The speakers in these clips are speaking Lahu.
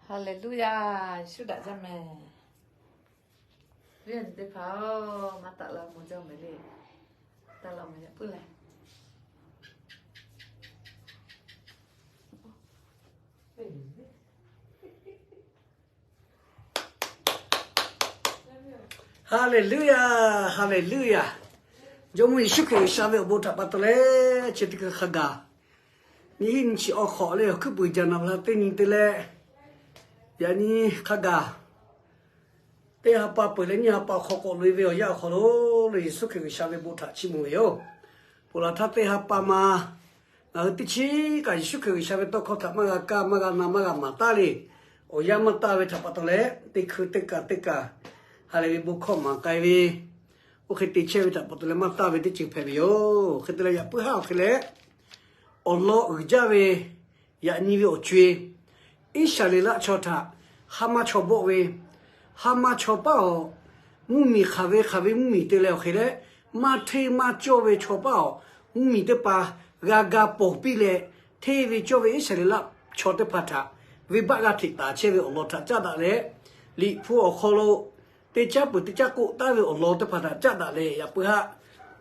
Haleluya, Yeˍsuˆ daꞈ jaˇ mehˍ. Viˉ awˬ nyi teˇ hpaˍ-oˬ, maˇ taˆ la mvuh jaˇ mehˍ le. Taˆ la mehˍ yaꞈ puiˉ leh. Haleluya, haleluya. Jawˇmawˇ Yeˍsuˆ Hkriꞈ G'uiˬsha ve awˬ bon htaꞈ pa taw leh, chi teˇ hkui hk'a gaˬ nyiˇ hinˉ nyiˇ chi awˬ hk'awꞈ leh awˬ hkuiˉ puiˍ jaˇ naˍ la teˇ nyi te leh, yaꞈ nyi hk'a gaˬ teˇ ha pa peuˬ leh nyiˇ ha pa awˬ hk'aw k'awꞈ loꞈ-e ve awˬ yanˇ awˬ hk'aw lo, Yeˍsuˆ Hkriꞈ G'uiˬsha ve bon htaꞈ chiˇ mvuh ve yoˬ. Ponˬ laˬ htaˇ teˇ ha pa ma ngaˬ hui teˇ chiˉ kaꞈ Yeˍsuˆ Hkriꞈ G'uiˬsha ve tawˇ hkawˇ htaꞈ maˇ g'a kaˇ, maˇ g'a na, maˇ g'a maˍ taˉ le. Awˬ yanˇ maˇ taˇ ve htaꞈ pa taw leh, teˇ hkui teˇ kaˬ teˇ kaˬ ha lehˬ ve bon hkawˇ maˍ k'ai ve, oˇ hk'e te chehˇ ve htaꞈ pa taw leh maˇ taˇ ve teˇ ceuˬ hpehꞈ ve yoˬ. Hk'e te leh yaꞈ puiˉ haˉ awˬ hk'e leh, awˬ lawn uiˍ jaˇ ve yaꞈ nyi ve awˬ co-e, Iˉsaˍreˍlaˆ chaw htaꞈ Haˉmaˆ chaw bawˆ ve, Haˉmaˆ chaw paˇ awˬ mvuhˇmiˬ hk'aˬ ve hk'aˬ ve mvuhˇmiˬ te leh awˬ hk'e leh, maˇ hteˇ maˇ cawˇ ve chaw paˇ awˬ mvuhˇmiˬ teˇ hpaˍ g'a ga pawˬ piˇ leh, hteˇ ve cawˇ ve Iˉsaˍreˍlaˆ chaw teˇ hpaˍ htaꞈ venˇbaˆ g'a hteꞈ taˍ chehˇ ve awˬ lawn htaꞈ caˉ daꞈ leh, Liꞈ hpu awˬ hk'aw lo teˇ caˉ peuˬ teˇ caˉ k'oˆ taˉ ve awˬ lawn teˇ hpaˍ htaꞈ caˉ daꞈ leh, yaꞈ puiˉ haˉ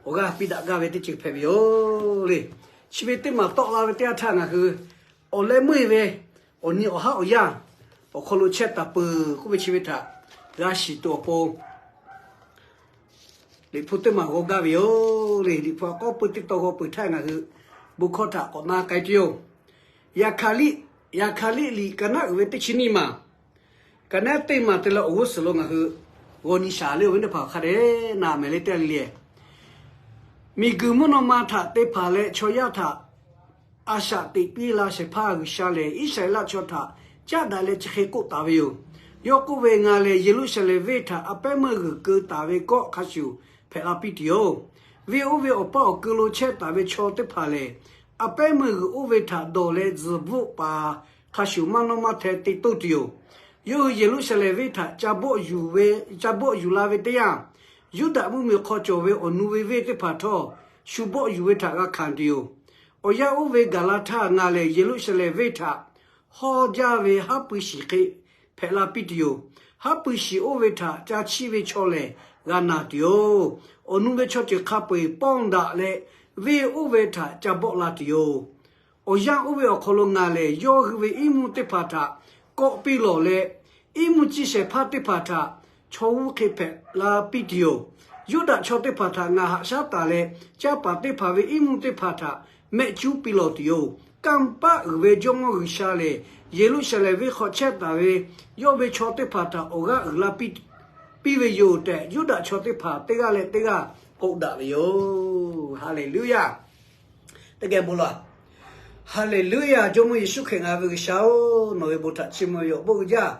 awˬ g'aˇ piˇ daꞈ gaˇ ve teˇ ceuˬ hpehꞈ ve yoˬ le. Chi ve teˇ maˬ tawˆ la ve teˇ yanˇ htaˇ ngaˬ hui awˬ leh meuˇ-e ve awˬ nyi awˬ haˉ awˬ yanˇ awˬ hk'aw lo chehˇ taˍ peuˬ k'oˆ ve chi ve htaꞈ g'a shiˍ tuˬ awˬ pon, Liꞈ hpu teˇ maˬ g'aw gaˇ ve yoˬ le. Liꞈ hpu a k'awˇ pui teˇ taw g'aw peuˬ htaˇ ngaˬ hui bon hkawˇ htaꞈ k'awꞈ na k'ai tuˬ yoˬ. Yaꞈ hk'aˬ liˆ, Yaꞈ hk'aˬ liˆ liꞈ ka naˉ uiˍ ve teˇ chi nyiˇ maˬ, ka naˉ teˇ maˬ te leh awˬ g'uˇ suhˍ lo ngaˬ hui g'aw nyi shaˍ le. Awˬ viˉ teˇ hpaˍ hk'a dehꞈ na mehˍ le teˇ g'aˇ le le. Miˬ guiˬ mvuhˇ naw ma htaꞈ te hpanˍ leh chaw yaˇ htaꞈ a shaꞈ teꞈ piˇ la shehˍ hpaˇ G'uiˬsha lehˬ, Iˉsaˍreˍlaˆ chaw htaꞈ caˉ daꞈ leh chi hk'e k'oˆ taˍ ve yoˬ. Yawˇ k'oˆ ve, Ngaˬ lehˬ Yeˍruˆsaˍlehnˍ venˇ htaꞈ a pehˉ meuˇ g'uiˬ keu taˍ ve kawˆ hk'a shuˍ hpehꞈ la piˇ tuˬ yoˬ. Venˇ oˇ ve awˬ paˇ awˬ keu lo chehˇ taˍ ve chaw teˇ hpaˍ lehˬ, a pehˉ meuˇ g'uiˬ oˇ ve htaꞈ dawˬ leh tzuhˬ bvuhˆ paˍ hk'a shuˍ maˇ nawˇ maˇ hteh te toˇ tuˬ yoˬ. Yawˇ hui Yeˍruˆsaˍlehnˍ venˇ htaꞈ ca bawˆ yuˬ ve, ca bawˆ yuˬ la ve teˇ yanˇ, Yuˇdaꞈ mvuhˇmiˬ hk'aw cawˬ ve awˬ nu ve venˇ teˇ hpaˍ htawˇ shu bawˆ yuˬ ve htaꞈ g'a hkanˍ tuˬ yoˬ. Awˬ yanˇ oˇ ve gaˬ la htaˇ, ngaˬ lehˬ Yeˍruˆsaˍlehnˍ venˇ htaꞈ hawˇ jaˇ ve haˉ pui shiˍ hk'e hpehꞈ la piˇ tuˬ yoˬ. Haˉ pui shiˍ oˇ ve htaꞈ ca chiˇ ve chaw lehˬ g'a naˬ tuˬ yoˬ. Awˬ nu ve chaw ceuˬ hk'a peu-eˬ pawˇ daꞈ leh, venˇ oˇ ve htaꞈ ca bawˆ la tuˬ yoˬ. Awˬ yanˇ oˇ ve awˬ hk'aw lo ngaˬ lehˬ yawˇ hui ve iˉ mvuhˇ teˇ hpaˍ htaꞈ kawˆ piˇ lawˬ leh, iˉ mvuhˇ ciˇ shehˍ hpaˇ teˇ hpaˍ htaꞈ chaw g'uˇ hk'e hpehꞈ la piˇ tuˬ yoˬ. Yuˇdaꞈ chaw teˇ hpaˍ htaꞈ ngaˬ haꞈ shaˉ taˍ leh, caˇ paˍ teˇ hpaˍ ve iˉ mvuhˇ teˇ hpaˍ htaꞈ mehˆ cuˉ piˇ lawˬ tuˬ yoˬ. Kanˇ paˆ uiˍ ve Jawˇmawˇ G'uiˬsha lehˬ, Yeˍruˆsaˍlehnˍ venˇ hk'aw chehˇ taˍ ve yawˇ ve chaw teˇ hpaˍ htaꞈ awˬ g'aˇ uiˍ la piˇ piˇ ve yoˬ tehꞈ, Yuˇdaꞈ chaw teˇ hpaˍ teˇ g'aˇ leh teˇ g'aˇ k'oˆ daꞈ ve yoˬ. Haˍleˍluˆyaꞈ. Teˇ geh bon lawˬ. Haˍleˍluˆyaꞈ. Jawˇmawˇ Yeˍsuˆ Hkriꞈ, ngaˬ ve G'uiˬsha-oˬ, nawˬ ve bon htaꞈ chiˇ mvuh ve yoˬ. Awˬ bon uiˍ jaˇ,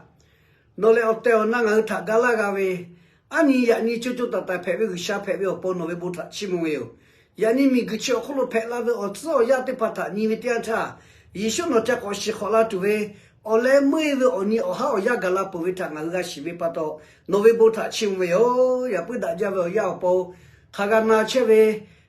nawˬ lehˬ awˬ tehˬ awˬ na ngaˬ hui htaꞈ ga laˇ g'a ve, aˉ nyi yaꞈ nyi co co taiˍ taiˍ hpehꞈ ve G'uiˬsha hpehꞈ ve awˬ pon nawˬ ve bon htaꞈ chiˇ mvuh ve yoˬ. Yaꞈ nyi miˬguiˬ chi awˬ hk'oˆ lo hpehꞈ la ve awˬ tcuhˉ awˬ yanˇ teˇ hpaˍ htaꞈ nyi ve teˇ yanˇ htaˇ, Yeˍsuˆ nawˬ ca k'awꞈ shiˍ hk'awꞈ la tuˬ ve awˬ leh meuˇ-e ve awˬ nyi awˬ haˉ awˬ yanˇ gaˬ la peuˬ ve htaꞈ ngaˬ hui g'a shiˍ ve pa taw, nawˬ ve bon htaꞈ chiˇ mvuh ve yoˬ. Yaꞈ puiˉ daꞈ jaˇ ve awˬ yanˇ awˬ pon, hk'a g'a na chehˇ ve,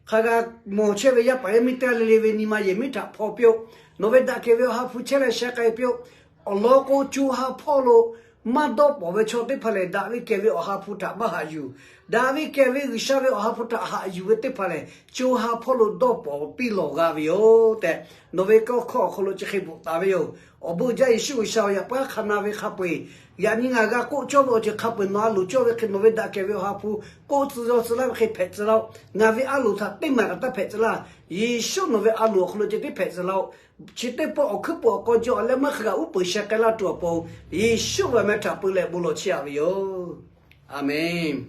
hk'a g'a mawˬ chehˇ ve yaˇ paˍ yaˇ miˇ teˇ g'aˇ le le ve nyi ma yehˬ miˉ htaꞈ hpaw piˇ-oˆ. Nawˬ ve daꞈ kehˬ ve awˬ ha hpu chehˇ leh sheh k'ai piˇ-oˆ. Awˬ lawn k'o, co ha hpawˇ lo maˇ dawˇ pawˍ ve chaw teˇ hpaˍ lehˬ, daꞈ ve kehˬ ve awˬ ha hpu htaꞈ maˇ haꞈ yuˬ. Daꞈ ve kehˬ ve G'uiˬsha ve awˬ ha hpu htaꞈ haꞈ yuˬ ve teˇ hpaˍ lehˬ, co ha hpawˇ lo dawˇ pawˍ piˇ lawˬ g'a ve yoˬ tehꞈ, nawˬ ve kawˇ hkawˇ awˬ hk'aw lo chi hk'e bvuhꞈ taˍ ve yoˬ. Awˬ bon uiˍ jaˇ, Yeˍsuˆ G'uiˬsha-oˬ, yaꞈ puiˉ hk'a na ve hk'a peu-eˬ, yaꞈ nyi ngaˬ g'a k'oˆ cawˇ ve awˬ ceuˬ hk'a peu-eˬ nawˬ a loˍ cawˇ ve hk'e nawˬ ve daꞈ kehˬ ve awˬ ha hpu k'oˆ tcuh yaw tcuh laˇ ve hk'e hpehꞈ tcuh laˇ-oˆ. Ngaˬ ve a loˍ htaꞈ teˇ maˬ kaꞈ taˇ hpehꞈ tcuh laˇ. Yeˍsuˆ nawˬ ve a loˍ awˬ hk'aw lo ceh tiˉ hpehꞈ tcuh laˇ-oˆ. Chi teˇ pawˆ awˬ hkuiˉ puiˍ awˬ k'aw jaw awˬ leh maˇ hk'a gaˬ uˉ peunˍ sheh k'ai laˇ tuˬ awˬ pon, Yeˍsuˆ ve awˬ meh htaꞈ peu leh bon lawˬ chehˇ-a ve yoˬ. Aˬmenˍ.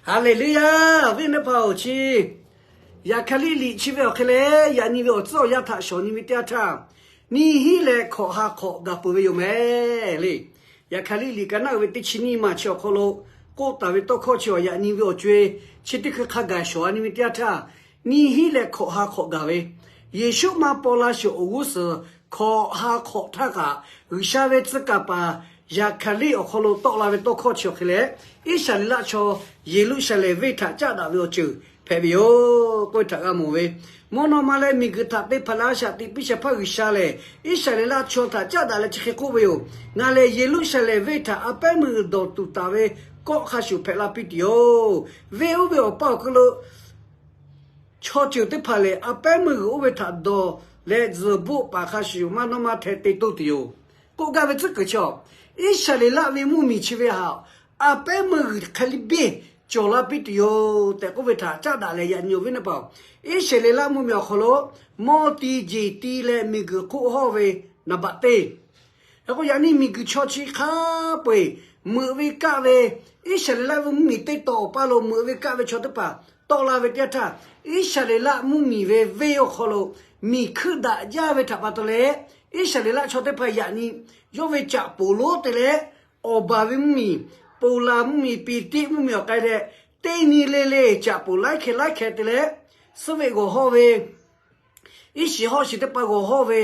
Haˍleˍluˆyaꞈ. Awˬ viˉ teˇ hpaˍ-oˬ, chi Yaꞈ hk'aˬ liˆ liꞈ chi ve awˬ hk'e leh, yaꞈ nyi ve awˬ tcuhˉ awˬ yanˇ htaꞈ shawˍ nyi ve teˇ yanˇ htaˇ, nyiˇ hinˉ leh hkawꞈ ha hk'awꞈ gaˬ peuˬ ve yoˬ mehˍ le. Yaꞈ hk'aˬ liˆ liꞈ ka naˉ uiˍ ve teˇ chi nyiˇ maˬ chi awˬ hk'aw lo k'oˆ taˍ ve tawˇ hkawˇ chi awˬ yaꞈ nyi ve awˬ co-e, chi teˇ hkui hk'a gaˬ shawˍ-a nyi ve teˇ yanˇ htaˇ, nyiˇ hinˉ leh hkawꞈ ha hk'awꞈ gaˬ ve, Yeˍsuˆ maˇ paw la sheˍ awˬ g'uˇ suhˍ hkawꞈ ha hk'awꞈ htaˇ kaꞈ, G'uiˬsha ve tcuh kaˍ paˍ Yaꞈ hk'aˬ liˆ awˬ hk'aw lo tawˆ la ve tawˇ hkawˇ chi awˬ hk'e leh, Iˉsaˍreˍlaˆ chaw Yeˍruˆsaˍlehnˍ venˇ htaꞈ caˆ daꞈ ve awˬ ceuˬ hpehꞈ ve yoˬ k'oˆ ve htaꞈ g'a mawˬ ve. Mvuhˇ naw ma leh miˬguiˬ htaꞈ te hpaˍ leh a shaꞈ teꞈ piˇ shehˍ hpaˇ G'uiˬsha lehˬ, Iˉsaˍreˍlaˆ chaw htaꞈ caˉ daꞈ leh chi hk'e k'oˆ ve yoˬ. Ngaˬ lehˬ Yeˍruˆsaˍlehnˍ venˇ htaꞈ a pehˉ meuˇ g'uiˬ dawˬ tuˬ taˍ ve kawˆ hk'a shuˍ hpehꞈ la piˇ tuˬ yoˬ. Venˇ oˇ ve awˬ pa awˬ hk'aw lo chaw ceuˬ teˇ hpaˍ lehˬ, a pehˉ meuˇ g'uiˬ oˇ ve htaꞈ dawˬ leh tzuhˬ bvuhˆ paˍ hk'a shuˍ maˇ nawˇ maˇ hteh te toˇ tuˬ yoˬ k'oˆ gaˇ ve tcuhˉ kuiˬ chaw, Iˉsaˍreˍlaˆ ve mvuhˇmiˬ chi ve htaꞈ a pehˉ meuˇ g'uiˬ hk'e le biˇ cawˬ la piˇ tuˬ yoˬ tehꞈ k'oˆ ve htaꞈ caˉ daꞈ leh yaꞈ nyi ve naˇ paˍ-oˬ, Iˉsaˍreˍlaˆ mvuhˇmiˬ awˬ hk'aw lo mawˇ ti jeˬ ti leh miˬguiˬ hk'oˆ hawˇ ve naˍ baꞈ teˇ hk'e k'o, yaꞈ nyi miˬguiˬ chaw chi hk'a peu-eˬ meuꞈ ve kaˆ ve, Iˉsaˍreˍlaˆ ve mvuhˇmiˬ teˇ taw awˬ paˇ lo meuꞈ ve kaˆ ve chaw teˇ hpaˍ tawˆ la ve teˇ yanˇ htaˇ, Iˉsaˍreˍlaˆ mvuhˇmiˬ ve venˇ awˬ hk'aw lo miˬ hkuiˇ daꞈ jaˇ ve htaꞈ pa taw leh, Iˉsaˍreˍlaˆ chaw teˇ hpaˍ yaꞈ nyi yawˇ ve caꞈ poˍ lonˉ te leh, awˬ baˬ ve mvuhˇmiˬ, Poˍlaˍ mvuhˇmiˬ, Peˍteˆ mvuhˇmiˬ awˬ k'ai leh, teˇ nyi le le caꞈ poˍ laiˉ hkeh laiˉ hkeh te leh, suhˉ ve g'awˬ hawˇ ve, iˉ shiˍ hawˇ shiˍ teˇ hpaˍ g'awˬ hawˇ ve,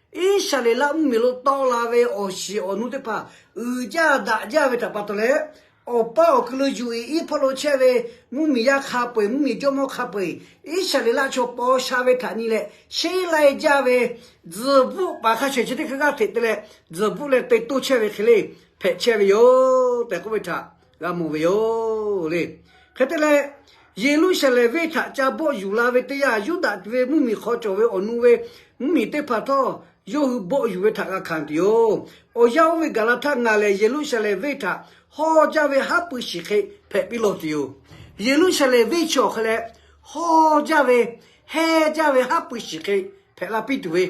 Iˉsaˍreˍlaˆ mvuhˇmiˬ lo tawˆ la ve awˬ shiˍ awˬ nu teˇ hpaˍ uiˍ jaˇ daꞈ jaˇ ve htaꞈ pa taw leh, awˬ paˇ awˬ kui lo yuˬ-e iˉ hpawˇ lo chehˇ ve mvuhˇmiˬ yaˇ hk'a peu-eˬ, mvuhˇmiˬ jawˇmawˇ hk'a peu-eˬ, Iˉsaˍreˍlaˆ chaw paw sha ve htaꞈ nyi leh sheˉ lai jaˇ ve, tzuhˬ bvuhˆ paˍ hk'a shehˍ chi teˇ hkui g'aˇ hteꞈ te leh, tzuhˬ bvuhˆ leh te toˇ chehˇ ve hk'e le hpehꞈ chehˇ ve yoˬ tehꞈ k'oˆ ve htaꞈ g'a mawˬ ve yoˬ le. Hk'e te leh, Yeˍruˆsaˍlehnˍ venˇ htaꞈ ca bawˆ yuˬ la ve teˇ yanˇ, Yuˇdaꞈ ve mvuhˇmiˬ hk'aw cawˬ ve awˬ nu ve mvuhˇmiˬ teˇ hpaˍ htawˇ yawˇ hui bawˆ yuˬ ve htaꞈ g'a hkanˍ tuˬ yoˬ. Awˬ yanˇ oˇ ve gaˬ la htaˇ, ngaˬ lehˬ Yeˍruˆsaˍlehnˍ venˇ htaꞈ hawˇ jaˇ ve haˉ pui shiˍ hk'e hpehꞈ piˇ lawˬ tuˬ yoˬ. Yeˍruˆsaˍlehnˍ venˇ chi awˬ hk'e leh hawˇ jaˇ ve, hehnˇ jaˇ ve haˉ pui shiˍ hk'e hpehꞈ la piˇ tuˬ ve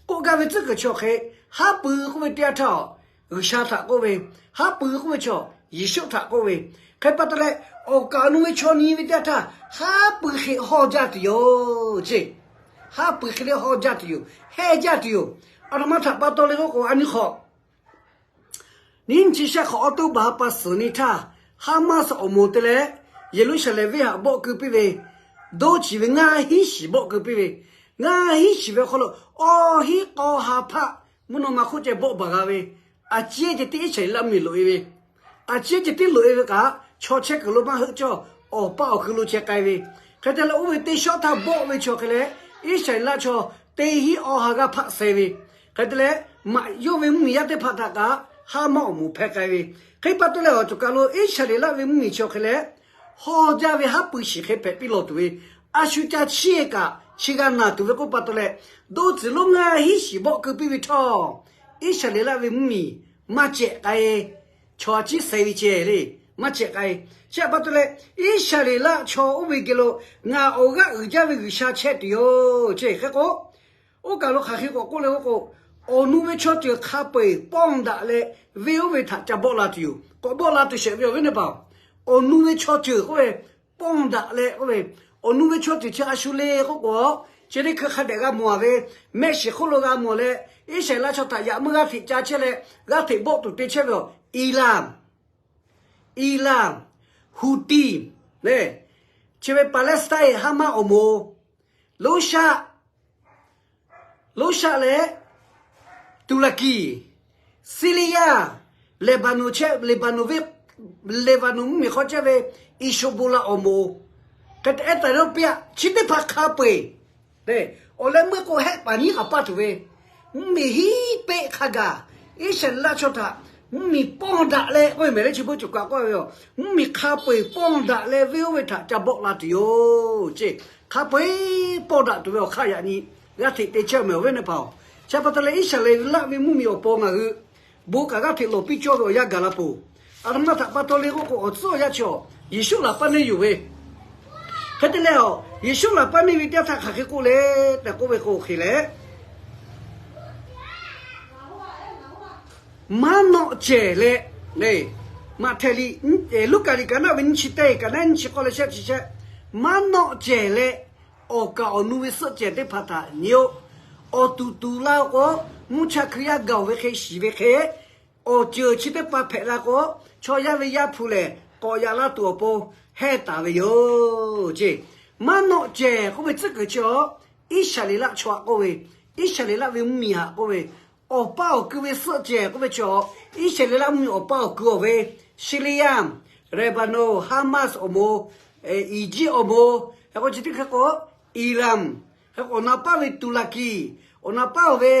k'oˆ gaˇ ve tcuhˉ kuiˬ chi awˬ hk'e, haˉ pui k'oˆ ve teˇ yanˇ htaˇ, G'uiˬsha htaꞈ k'oˆ ve, haˉ pui k'oˆ ve chaw Yeˍsuˆ htaꞈ k'oˆ ve, hk'e pa taw leh, awˬ kaˍ awˬ nu ve chaw nyi ve teˇ yanˇ htaˇ, haˉ pui hk'e hawˇ jaˇ tuˬ yoˬ ce. Haˉ pui hk'e le hawˇ jaˇ tuˬ yoˬ, hehnˇ jaˇ tuˬ yoˬ. A htoꞈ ma htaꞈ pa taw le k'oˆ k'o, a nyi hk'awꞈ nyiˇ chi shehˆ hk'awꞈ awˬ to baˬ ha pa suhˍ nyi htaˇ, Haˉmaˆ awˬ moˍ te leh Yeˍruˆsaˍlehnˍ venˇ htaꞈ bawˆ keu piˇ ve, doˇ ciˍ ve ngaˇ hinˉ shiˍ bawˆ keu piˇ ve, ngaˇ hinˉ shiˍ ve awˬ hk'aw lo awˬ hinˉ k'aw ha hpaˆ mvuhˇ naw ma hk'oˆ ceh bawˆ baˬ g'a ve, a ciˉ ceh tiˉ Iˉsaˍreˍlaˆ mvuhˇmiˬ loꞈ-e ve, a ciˉ ceh tiˉ loꞈ-e ve kaꞈ, chaw chehˇ kuiˬ lo maˇ heuˆ cawˇ, awˬ paˇ awˬ kui lo chehˇ k'ai ve. Hk'e te leh, oˇ ve teˇ shawˉ htaˇ bawˆ ve chaw hk'e leh, Iˉsaˍreˍlaˆ chaw teˇ hinˉ awˬ ha g'aˇ hpaˆ suh ve. Hk'e te leh, maꞈ yawˇ ve mvuhˇmiˬ yaˇ teˇ hpaˍ htaꞈ kaꞈ Haˉmaˆ awˬ moˍ hpehˇ k'ai ve. Hk'e pa taw leh, awˬ cawˬ kaˬ lo Iˉsaˍreˍlaˆ ve mvuhˇmiˬ chi awˬ hk'e leh hawˇ jaˇ ve haˉ pui shiˍ hk'e hpehꞈ piˇ lawˬ tuˬ ve, a shu ca chiˇ kaꞈ chi g'a naˬ tuˬ ve k'oˆ pa taw leh, doˇ tcuhˍ lonˉ ngaˇ hinˉ shiˍ bawˆ keu piˇ ve htawˇ, Iˉsaˍreˍlaˆ ve mvuhˇmiˬ maˇ cehˬ k'ai. Chaw a ciˉ suh ve ceh le, maˇ cehˬ k'ai. Chi pa taw leh, Iˉsaˍreˍlaˆ chaw oˇ ve geh lo ngaˬ awˬ g'aˇ uiˍ jaˇ ve G'uiˬsha chehˇ tuˬ yoˬ ce. Hk'e k'o, oˇ kaˬ lo hk'aˬ hk'e k'awꞈ k'oˆ le k'oˆ k'o, awˬ nu ve chaw ceuˬ hk'a peu-eˬ pawˇ daꞈ leh venˇ oˇ ve htaꞈ ca bawˆ la tuˬ yoˬ. K'awꞈ bawˆ la tuˬ shehˍ ve awˬ viˉ awˬ nyi paˍ-oˬ, awˬ nu ve chaw ceuˬ k'oˆ ve pawˇ daꞈ leh k'oˆ ve, awˬ nu ve chaw ceuˬ chi a shu le k'oˆ k'o, chi teˇ hkui hk'a dehꞈ g'a mawˬ-a ve, mehˆ shiˍ hk'oˆ lo g'a mawˬ leh, Iˉsaˍreˍlaˆ chaw htaꞈ yaꞈ meuˇ g'aˇ hteꞈ ca chehˇ leh g'aˇ hteꞈ bawˆ tuˬ te chehˇ ve awˬ, Iˍraˍ, Iˍraˍ, Houthi le, chi ve Palestine Haˉmaˆ awˬ moˍ, Loˇshaˆ, Loˇshaˆ leh Tuˍlaˍkiˍ, Siˇliˇyaˇ, Leˍbaˍnonˍ chehˇ, Leˍbaˍnonˍ ve, Leˍbaˍnonˍ mvuhˇmiˬ hk'aw chehˇ ve Hezbollah awˬ moˍ, hk'e te Ethiopia chi teˇ hpaˍ hk'a peu-eˬ, awˬ leh meuˇ k'o hehˆ paˍ nyiˉ k'aꞈ paˇ tuˬ ve, mvuhˇmiˬ hiˉ peˆ hk'a gaˬ, Iˉsaˍreˍlaˆ chaw htaꞈ mvuhˇmiˬ pawˇ daꞈ leh k'oˆ ve mehˍ le chi beuꞈ cawˬ kaꞈ k'oˆ ve yoˬ. Mvuhˇmiˬ hk'a peu-eˬ pawˇ daꞈ leh venˇ oˇ ve htaꞈ ca bawˆ la tuˬ yoˬ ce. Hk'a peu-eˬ pawˇ daꞈ tuˬ ve awˬ hk'aˇ yaꞈ nyi g'aˇ hteꞈ te chehˇ mehˍ awˬ viˉ awˬ nyi paˍ-oˬ. Chi pa taw leh Iˉsaˍreˍlaˆ ve mvuhˇmiˬ awˬ pon ngaˬ hui bon kaꞈ g'aˇ hteꞈ lawˬ piˇ cawˇ ve awˬ yanˇ gaˬ la peuˬ. A htoꞈ ma htaꞈ pa taw le k'oˆ k'o, awˬ tcuhˉ awˬ yanˇ chi awˬ Yeˍsuˆ laˬ paˇ neˇ yoˬ ve. Hk'e te leh, Yeˍsuˆ laˬ paˇ neˇ ve teˇ yanˇ htaˇ hk'aˬ hk'e k'oˆ le tehꞈ k'oˆ ve k'o hk'e leh, maˇ nawˆ cehˬ leh, Maꞈhtehˍ liꞈ, Luˉkaꞈ liꞈ kaꞈ naˆ ve nyiˇ chi teˇ kaꞈ naˆ nyiˇ chi k'awˇ leh shehˆ chi shehˆ, maˇ nawˆ cehˬ leh awˬ kaˍ awˬ nu ve suhˆ cehˬ teˇ hpaˍ htaꞈ nyi-oˆ. Awˬ tuˬ tuˬ la-o k'o, mvuhˇ cha hkui yaˇ gaˬ-oˬ ve hk'e shiˍ ve hk'e, awˬ ceuˬ chi teˇ hpaˍ hpehꞈ la k'o, chaw yaˇ ve Yaˇ hpu lehˬ k'awꞈ yaꞈ la tuˬ awˬ pon hehnˇ taˍ ve yoˬ ce. Maˇ nawˆ cehˬ k'oˆ ve tcuhˉ kuiˬ chi awˬ, Iˉsaˍreˍlaˆ chaw htaꞈ k'oˆ ve, Iˉsaˍreˍlaˆ ve mvuhˇmiˬ htaꞈ k'oˆ ve, awˬ paˇ awˬ kui ve suhˆ cehˬ k'oˆ ve chi awˬ, Iˉsaˍreˍlaˆ mvuhˇmiˬ awˬ paˇ awˬ kui-oˬ ve, Siˇliˇyaˇ, Leˍbaˍnonˍ, Haˉmaˆ awˬ moˍ, Eˇjiˇ awˬ moˍ, Hk'e k'o chi teˇ hk'e k'o, Iˍraˍ, hk'e k'o awˬ na paˉ ve Tuˍlaˍkiˍ, awˬ na paˉ-oˬ ve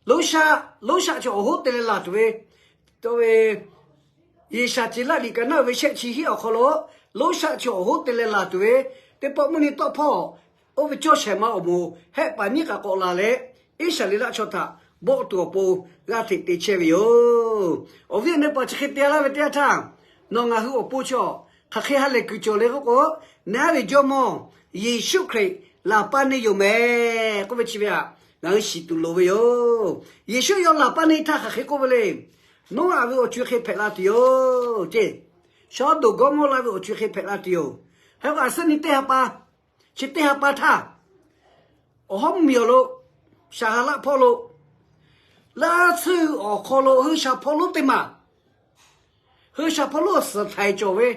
Loˇshaˆ, Loˇshaˆ chi awˬ hoˉ te leh laˬ tuˬ ve, taw ve Yeˍsaˍceˍlaˆ liꞈ kaꞈ naˆ ve shehˆ chi hiˆ awˬ hk'aw lo, Loˇshaˆ chi awˬ hoˉ te leh laˬ tuˬ ve, teˇ pawˆ mvuhˇ nyi tawˆ hpawˇ oˇ ve cawˇ shehˍ ma awˬ moˍ hehˆ paˍ nyiˇ k'aꞈ k'awꞈ laˬ leh, Iˉsaˍreˍlaˆ chaw htaꞈ bawˆ tuˬ awˬ pon g'a hteꞈ te chehˇ ve yoˬ. Awˬ viˉ awˬ nyi pa, chi hk'e te laˇ ve teˇ yanˇ htaˇ, nawˬ ngaˬ hui awˬ pon chaw hk'aˬ hk'e ha lehˬ kuiˬ cawˬ le k'oˆ k'o, naˉ ve Jawˇmawˇ Yeˍsuˆ Hkriꞈ laˬ paˇ neˇ yoˬ mehˍ k'oˆ ve chi ve htaꞈ ngaˬ hui shiˍ tuˬ loˍ ve yoˬ. Yeˍsuˆ yawˇ laˬ paˇ neˇ htaˇ hk'aˬ hk'e k'oˆ ve le. Noˉaꞈ ve awˬ co-e hk'e hpehꞈ la tuˬ yoˬ ceˇ. Sawˉdonˍ Gawˇmawˇraˆ ve awˬ co-e hk'e hpehꞈ la tuˬ yoˬ. Hk'e k'o a suhˉ nyi teˇ ha pa, chi teˇ ha pa htaˇ, awˬ hawˉ mvuhˇmiˬ awˬ lo, Saˍhaˍraˆ hpawˇ lo, laˇ tsuhˇ awˬ hk'aw lo hui shaˍ hpawˇ lonˉ teˇ maˬ, hui shaˍ hpawˇ lonˉ awˬ suhˍ htaiˍ cawˬ ve,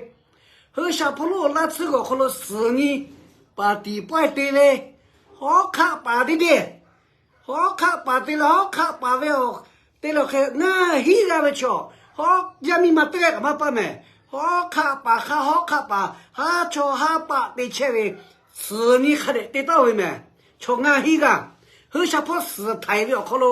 hui shaˍ hpawˇ lonˉ awˬ laˇ tsuhˇ awˬ hk'aw lo suhˍ nyi paˍ tiˍ pawehˇ te ve, hawˉ hk'aˆ paˍ teˇ deˇ, hawˉ hk'aˆ paˍ te leh hawˉ hk'aˆ paˍ ve awˬ te leh awˬ hk'e ngaˇ hinˉ g'aˇ ve chaw, hawˉ yaˇ miˇ ma teˇ g'aˇ kaꞈ maˇ paˇ mehˍ. Hawˉ hk'aˆ paˍ hk'a hawˉ hk'aˆ paˍ haˉ chaw haˉ paˆ te chehˇ ve, suhˍ nyi hk'a dehꞈ te taˍ ve mehˍ. Chaw ngaˇ hinˉ g'aˇ, hui shaˍ hpawˇ suhˍ htaiˍ ve awˬ hk'aw lo,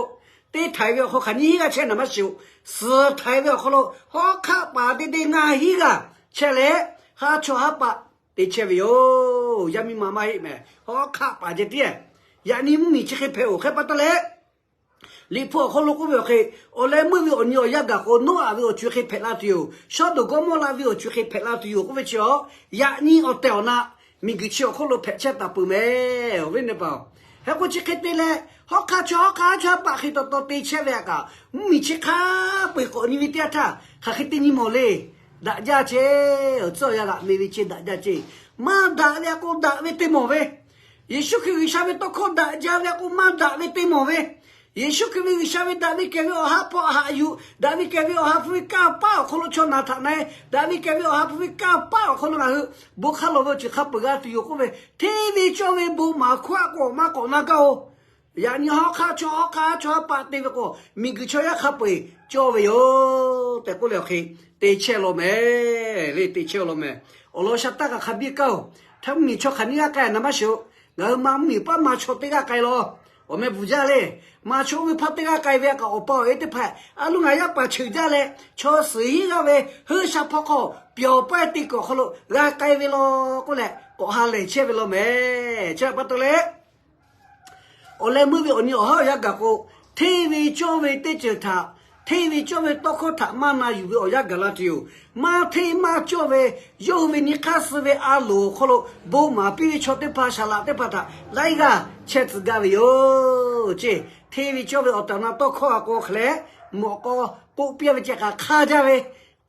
te htaiˍ ve awˬ hk'aw hk'aˬ nyiˇ hinˉ g'aˇ chehˇ naˍ maˇ shiˍ-oˬ. Suhˍ htaiˍ ve awˬ hk'aw lo hawˉ hk'aˆ paˍ teˇ deˇ ngaˇ hinˉ g'aˇ chehˇ leh, haˉ chaw haˉ paˆ te chehˇ ve yoˬ. Yaˇ miˇ ma maˇ heˆ mehˍ, hawˉ hk'aˆ paˍ ceh tiˉ. Yaꞈ nyi mvuhˇmiˬ chi hk'e hpehꞈ-oˬ hk'e pa taw leh, Liꞈ hpu awˬ hk'aw lo k'oˆ ve awˬ hk'e, awˬ leh meuˇ ve awˬ nyi awˬ yanˇ gaˬ k'o, Noˉaꞈ ve awˬ co-e hk'e hpehꞈ la tuˬ yoˬ. Sawˉdonˍ Gawˇmawˇraˆ ve awˬ co-e hk'e hpehꞈ la tuˬ yoˬ k'oˆ ve chi awˬ, yaꞈ nyi awˬ tehˬ awˬ na miˬguiˬ chi awˬ hk'oˆ lo hpehꞈ chehˇ taˍ peuˬ mehˍ. Awˬ viˉ nyi pa-oˬ, hk'e k'o chi hk'e te leh, hawˉ hk'aˆ chaw hawˉ hk'aˆ chaw haˉ paˆ hk'e taw taw te chehˇ ve htaꞈ kaꞈ, mvuhˇmiˬ chi hk'a peu-eˬ k'awꞈ nyi ve teˇ yanˇ htaˇ hk'aˬ hk'e te nyi mawˬ le. Daꞈ jaˇ ceˇ. Awˬ tcuhˉ awˬ yanˇ g'aꞈ me ve chi daꞈ jaˇ ceˇ. Maˇ daꞈ ve htaꞈ k'o daꞈ ve te mawˬ ve, Yeˍsuˆ Hkriꞈ G'uiˬsha ve tawˇ hkawˇ daꞈ jaˇ ve htaꞈ k'o maˇ daꞈ ve te mawˬ ve, Yeˍsuˆ Hkriꞈ ve G'uiˬsha ve daꞈ ve kehˬ ve awˬ ha hpawˇ haꞈ yuˬ, daꞈ ve kehˬ ve awˬ ha hpu ve kanˇ paˆ awˬ hk'aw lo chaw naˬ htaꞈ na-e, daꞈ ve kehˬ ve awˬ ha hpu ve kanˇ paˆ awˬ hk'aw lo ngaˬ hui bon hk'a lawˬ ve awˬ ceuˬ hk'a peu-eˬ g'a tuˬ yoˬ k'oˆ ve, hteˇ ve cawˇ ve bon maˍ hkawˇ a k'o maˇ k'awꞈ na gaˇ-oˬ. Yaꞈ nyi hawˉ hk'aˆ chaw hawˉ hk'aˆ chaw haˉ paˆ te ve k'o, miˬguiˬ chaw yaˇ hk'a peu-eˬ cawˇ ve yoˬ tehꞈ k'oˆ leh awˬ hk'e te chehˇ law mehˍ le. Te chehˇ law mehˍ. Awˬ lawn sha taˇ kaꞈ hk'a biˇ kaˇ-oˬ. Htaˇ mvuhˇmiˬ chaw hk'aˬ nyiˇ g'aˇ k'ai naˍ maˇ shiˍ-oˬ. Ngaˬ hui ma mvuhˇmiˬ paˉ ma chaw teˇ g'aˇ k'ai law. Awˬ meh bvuhˬ jaˇ le. Ma chaw oˇ ve hpaˇ teˇ g'aˇ k'ai ve a kaꞈ awˬ pa awˬ e teˇ hpaˍ a loˉ ngaˬ yaˇ paˍ cheuˬ jaˇ leh, chaw suhˍ hinˉ g'aˇ ve hui shaˍ hpawˇ hk'aw pyawˬ paˇ te kuiˬ awˬ hk'aw lo g'a k'ai ve law k'oˆ leh k'awꞈ ha lehˬ chehˇ ve law mehˍ. Chi htaꞈ pa taw leh, awˬ leh meuˇ ve awˬ nyi awˬ haˉ awˬ yanˇ gaˬ k'o, hteˇ ve cawˇ ve teˇ ceuˬ htaꞈ, hteˇ ve cawˇ ve tawˇ hkawˇ htaꞈ maˇ na yuˬ ve awˬ yanˇ gaˬ la tuˬ yoˬ. Maˇ hteˇ maˇ cawˇ ve yawˇ hui ve nyi hk'aˇ suh ve a loˍ awˬ hk'aw lo bon maˍ piˇ ve chaw teˇ hpaˍ, saˍ laꞈ teˇ hpaˍ htaꞈ laiˉ g'aˇ chehˇ tcuh gaˇ ve yoˬ ceˇ. Hteˇ ve cawˇ ve awˬ tehˬ awˬ na tawˇ hkawˇ a k'o hk'e leh, mawꞈ k'aw k'oˆ piˇ ve ceh kaꞈ hk'aˇ jaˇ ve,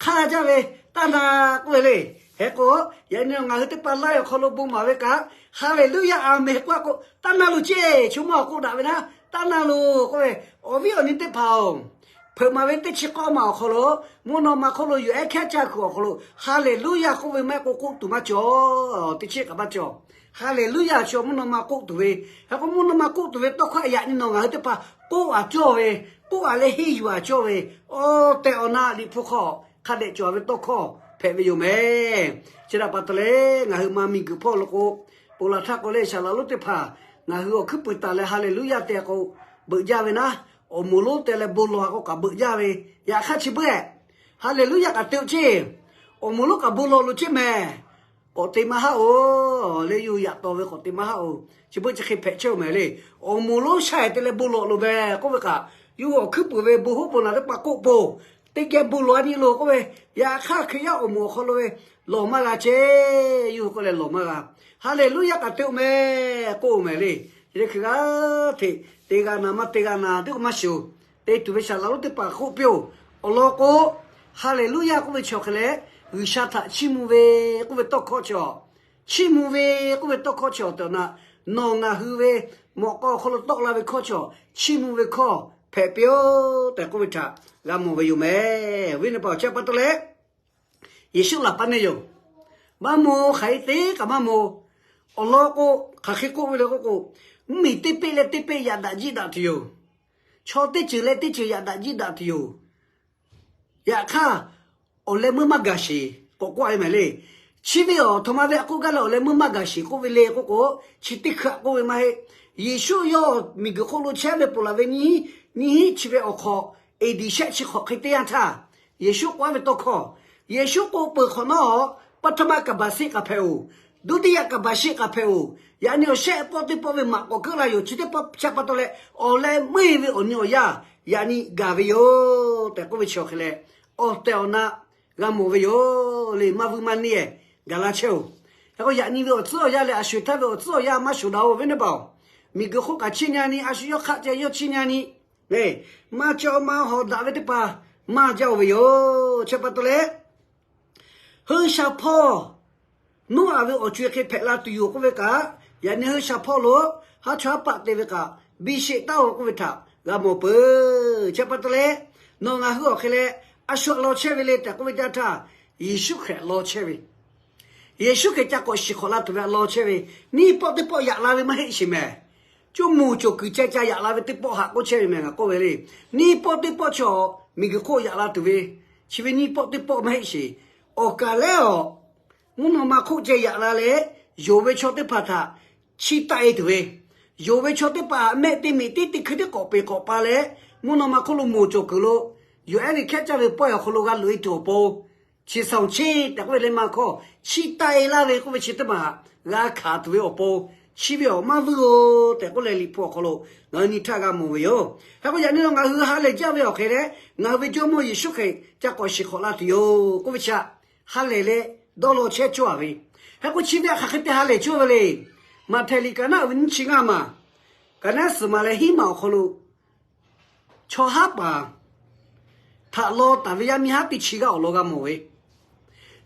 hk'aˇ jaˇ ve, taˇ na k'oˆ ve le. Hk'e k'o, yaꞈ nyi ngaˬ hui teˇ hpaˍ laiˉ awˬ hk'aw lo bon maˍ ve kaꞈ, Haˍleˍluˇyaˇ, Aˍmenˍ k'oˆ a k'o, taˇ na loˬ ceˇ. Chaw mawˇ a k'oˆ daꞈ ve naˉ, taˇ na loˬ k'oˆ ve, awˬ viˉ awˬ nyi teˇ hpaˍ-oˬ, hpeuꞈ maˍ ve teˇ chi k'awˇ ma awˬ hk'aw lo, mvuhˇ naw ma hk'oˆ lo yuˬ ehˉ hkehˉ caˇ kuiˬ awˬ hk'aw lo, Haˍleˍluˇyaˇ k'oˆ ve maˇ heˆ k'o k'oˆ tuˬ maˇ cawˬ. Teˇ chiˉ kaꞈ maˇ cawˬ. Haˍleˍluˇyaˇ chi mvuhˇ naw ma k'oˆ tuˬ ve, hk'e k'o mvuhˇ naw ma k'oˆ tuˬ ve tawˇ hkawˇ yaꞈ nyi nawˬ ngaˬ hui teˇ hpaˍ k'oˆ a cawˇ ve, k'oˆ a leh henˇ yuˬ a cawˇ ve, awˬ tehˬ awˬ na Liꞈ hpu hk'aw hk'a dehꞈ cawˬ ve tawˇ hkawˇ hpehꞈ ve yoˬ mehˍ. Chi htaꞈ pa taw leh ngaˬ hui ma miˬguiˬ hpawˇ lo k'o, ponˬ laˬ htaˇ k'o leh saˍ laꞈ lonˉ teˇ hpaˍ ngaˬ hui awˬ hkuiˉ puiˍ taˍ leh Haˍleˍluˇyaˇ tehꞈ k'o beuꞈ jaˇ ve naˉ, awˬ moˍ lonˉ te leh bon lawˬ a k'o kaꞈ beuꞈ jaˇ ve, yaꞈ hk'aˇ chi beuꞈ Haˍleˍluˇyaˇ kaꞈ te-o ceˇ. Awˬ moˍ lonˉ kaꞈ bon lawˬ loˬ ceˇ mehˍ. K'awꞈ te maˇ haˆ-oˬ le, yawˇ hui yaꞈ taw ve k'awꞈ te maˇ haˆ-oˬ. Chi beuꞈ chi hk'e hpehꞈ chehˇ-oˬ mehˍ le. Awˬ moˍ lonˉ sha-eˬ te leh bon lawˬ loˬ mehˍ k'oˆ ve kaꞈ, yawˇ hui awˬ hkuiˉ puiˍ ve bon hoˉ bon naˬ teˇ hpaˍ k'oˆ po, teˇ geh bon lawˬ a nyi loˬ k'oˆ ve, yaꞈ hk'aˇ Hkriꞈ yaˇ awˬ moˍ awˬ hk'aw lo ve lawˬ maˇ g'a ceˇ. Yawˇ hui k'oˆ leh lawˬ maˇ g'a. Haˍleˍluˇyaˇ kaꞈ te-o mehˍ k'oˆ-oˬ mehˍ le. Chi hk'e g'a hteꞈ te g'a na maˇ te g'a na teˇ k'o maˇ shiˍ-oˬ. Te tuˬ ve saˍ laꞈ lonˉ teˇ hpaˍ k'oˆ piˇ-oˬ. Awˬ lawn k'o, Haˍleˍluˇyaˇ k'oˆ ve chi awˬ hk'e leh, G'uiˬsha htaꞈ chiˇ mvuh ve k'oˆ ve tawˇ hkawˇ chi, chiˇ mvuh ve k'oˆ ve tawˇ hkawˇ chi awˬ tehˬ awˬ na, nawˬ ngaˬ hui ve mawꞈ k'aw awˬ hk'aw lo tawˆ la ve hkawˇ chi, chiˇ mvuh ve hkawˇ hpehꞈ piˇ-oˆ tehꞈ k'oˆ ve htaꞈ g'a mawˬ ve yoˬ mehˍ. Awˬ viˉ nyi pa-oˬ, chi pa taw leh, Yeˍsuˆ laˬ paˇ neˇ yoˬ. Maˇ maw, hk'aˬ hk'e te kaꞈ maˇ maw. Awˬ lawn k'o, hk'aˬ hk'e k'oˆ ve le k'oˆ k'o, mvuhˇmiˬ teˇ peˆ leh teˇ peˆ yaꞈ daꞈ jiˆ daꞈ tuˬ yoˬ. Chaw teˇ ceuˬ leh teˇ ceuˬ yaꞈ daꞈ jiˆ daꞈ tuˬ yoˬ. Yaꞈ hk'aˇ, awˬ leh meuˇ maˇ gaˬ sheˍ k'awꞈ k'oˆ a ve mehˍ le. Chi ve awˬ htoꞈ ma ve a k'oˆ gaˇ leh awˬ leh meuˇ maˇ gaˬ sheˍ k'oˆ ve le k'oˆ k'o, chi teˇ hkui a k'oˆ ve maˇ heˆ. Yeˍsuˆ yawˇ miˬguiˬ hk'oˆ lo chehˇ ve ponˬ laˬ ve nyiˇ hinˉ chi ve awˬ hk'aw, A D shehˆ chi hk'awꞈ hk'e teˇ yanˇ htaˇ, Yeˍsuˆ k'oˆ ve tawˇ hkawˇ, Yeˍsuˆ k'oˆ peuˬ hk'awꞈ nawˉ, ပထမ ကမ္ဘာစစ် k'aˬ hpehꞈ-oˬ, ဒုတိယ ကမ္ဘာစစ် k'aˬ hpehꞈ-oˬ, yaꞈ nyi awˬ shehˆ pawˆ teˇ pawˆ ve maꞈ k'awꞈ keuˆ la yoˬ. Chi teˇ pawˆ chi pa taw leh awˬ leh meuˇ ve awˬ nyi awˬ yanˇ yaꞈ nyi gaˬ ve yoˬ tehꞈ k'oˆ ve chi awˬ hk'e leh, awˬ tehˬ awˬ na g'a mawˬ ve yoˬ le. Maˇ vuiˇ maˇ neˇ gaˬ la chehˇ-oˬ. Hk'e k'o yaꞈ nyi ve awˬ tcuhˉ awˬ yanˇ leh a sho-eˬ htaˇ ve awˬ tcuhˉ awˬ yanˇ maˇ shoˍ daꞈ-oˬ ve neˇ baˬ-oˬ. Miˬguiˬ hk'oˆ kaꞈ chiˇ nyi ni, a shu yawˇ hk'aˆ ceh yawˇ chiˇ nyi ni, maˇ cawˇ maˇ hawˍ daꞈ ve teˇ hpaˍ maˇ jaˇ-oˬ ve yoˬ. Chi pa taw leh, hui sha hpawˇ Noˉaꞈ ve awˬ co-e hk'e hpehꞈ la tuˬ yoˬ k'oˆ ve kaꞈ, yaꞈ nyi hui sha hpawˇ lo haˉ chawˇ haˉ paˆ te ve kaꞈ biˇ sheˆ taˉ-oˬ k'oˆ ve htaꞈ g'a mawˬ peuˬ. Chi pa taw leh, nawˬ ngaˬ hui awˬ hk'e leh a shu htaꞈ law chehˇ ve le tehꞈ k'oˆ ve teˇ yanˇ htaˇ, Yeˍsuˆ Hkriꞈ law chehˇ ve, Yeˍsuˆ Hkriꞈ ca k'awꞈ shiˍ hk'awꞈ la tuˬ ve htaꞈ law chehˇ ve, neˇ pawˆ teˇ pawˆ yaꞈ la ve maˇ heˆ sheˍ mehˍ. Coˇ moˍ cawˬ kuiˬ ceh ca yaꞈ la ve teˇ pawˆ haꞈ k'oˆ chehˇ ve mehˍ ngaˬ k'oˆ ve le. Neˇ pawˆ teˇ pawˆ chaw miˬguiˬ hk'oˆ yaꞈ la tuˬ ve, chi ve neˇ pawˆ teˇ pawˆ maˇ heˆ sheˍ. Awˬ kaˍ lehˉ awˬ, mvuhˇ naw ma hk'oˆ ceh yaꞈ la leh, yonˍ ve chaw teˇ hpaˍ htaꞈ chiˇ taˆ-e tuˬ ve, yonˍ ve chaw teˇ hpaˍ htaꞈ mehˆ teˇ miꞈ tiˉ teˇ hkui tiˉ k'awꞈ peˍ k'awꞈ pa leh, mvuhˇ naw ma hk'oˆ lo moˍ cawˬ kuiˬ lo, yoˬ ehˉ ve hkehˉ caˇ ve pawehˇ awˬ hk'aw lo g'a loꞈ-e tuˬ awˬ pon, chi saˍ-oˬ cheˇ tehꞈ k'oˆ ve leh maˇ hkawˇ chiˇ taˆ-e laˇ ve k'oˆ ve chi teˇ maˬ g'a hkanˍ tuˬ ve awˬ pon, chi ve awˬ maˇ vuiˇ-oˬ tehꞈ k'oˆ leh Liꞈ hpu awˬ hk'aw lo ngaˬ hui nyi htaˇ g'a mawˬ ve yoˬ. Hk'e k'o yaꞈ nyi nawˬ ngaˬ hui ha lehˬ jaˇ ve awˬ hk'e leh, ngaˬ hui ve Jawˇmawˇ Yeˍsuˆ Hkriꞈ ca k'awꞈ shiˍ hk'awꞈ la tuˬ yoˬ k'oˆ ve chi htaꞈ ha lehˬ leh dawˇ law chehˇ cawˇ-a ve. Hk'e k'o chi ve htaꞈ hk'aˬ hk'e te ha lehˬ cawˇ ve le. Maꞈhtehˍ liꞈ kaꞈ naˆ uiˍ ve nyiˇ chi ngaˇ maˬ, kaꞈ naˆ suhˍ maˬ leh hiˉ maˬ awˬ hk'aw lo chaw haˉ paˍ htaꞈ law taˍ ve yaˇ miˇ haˉ teˇ chi g'aˇ awˬ lawn g'a mawˬ ve.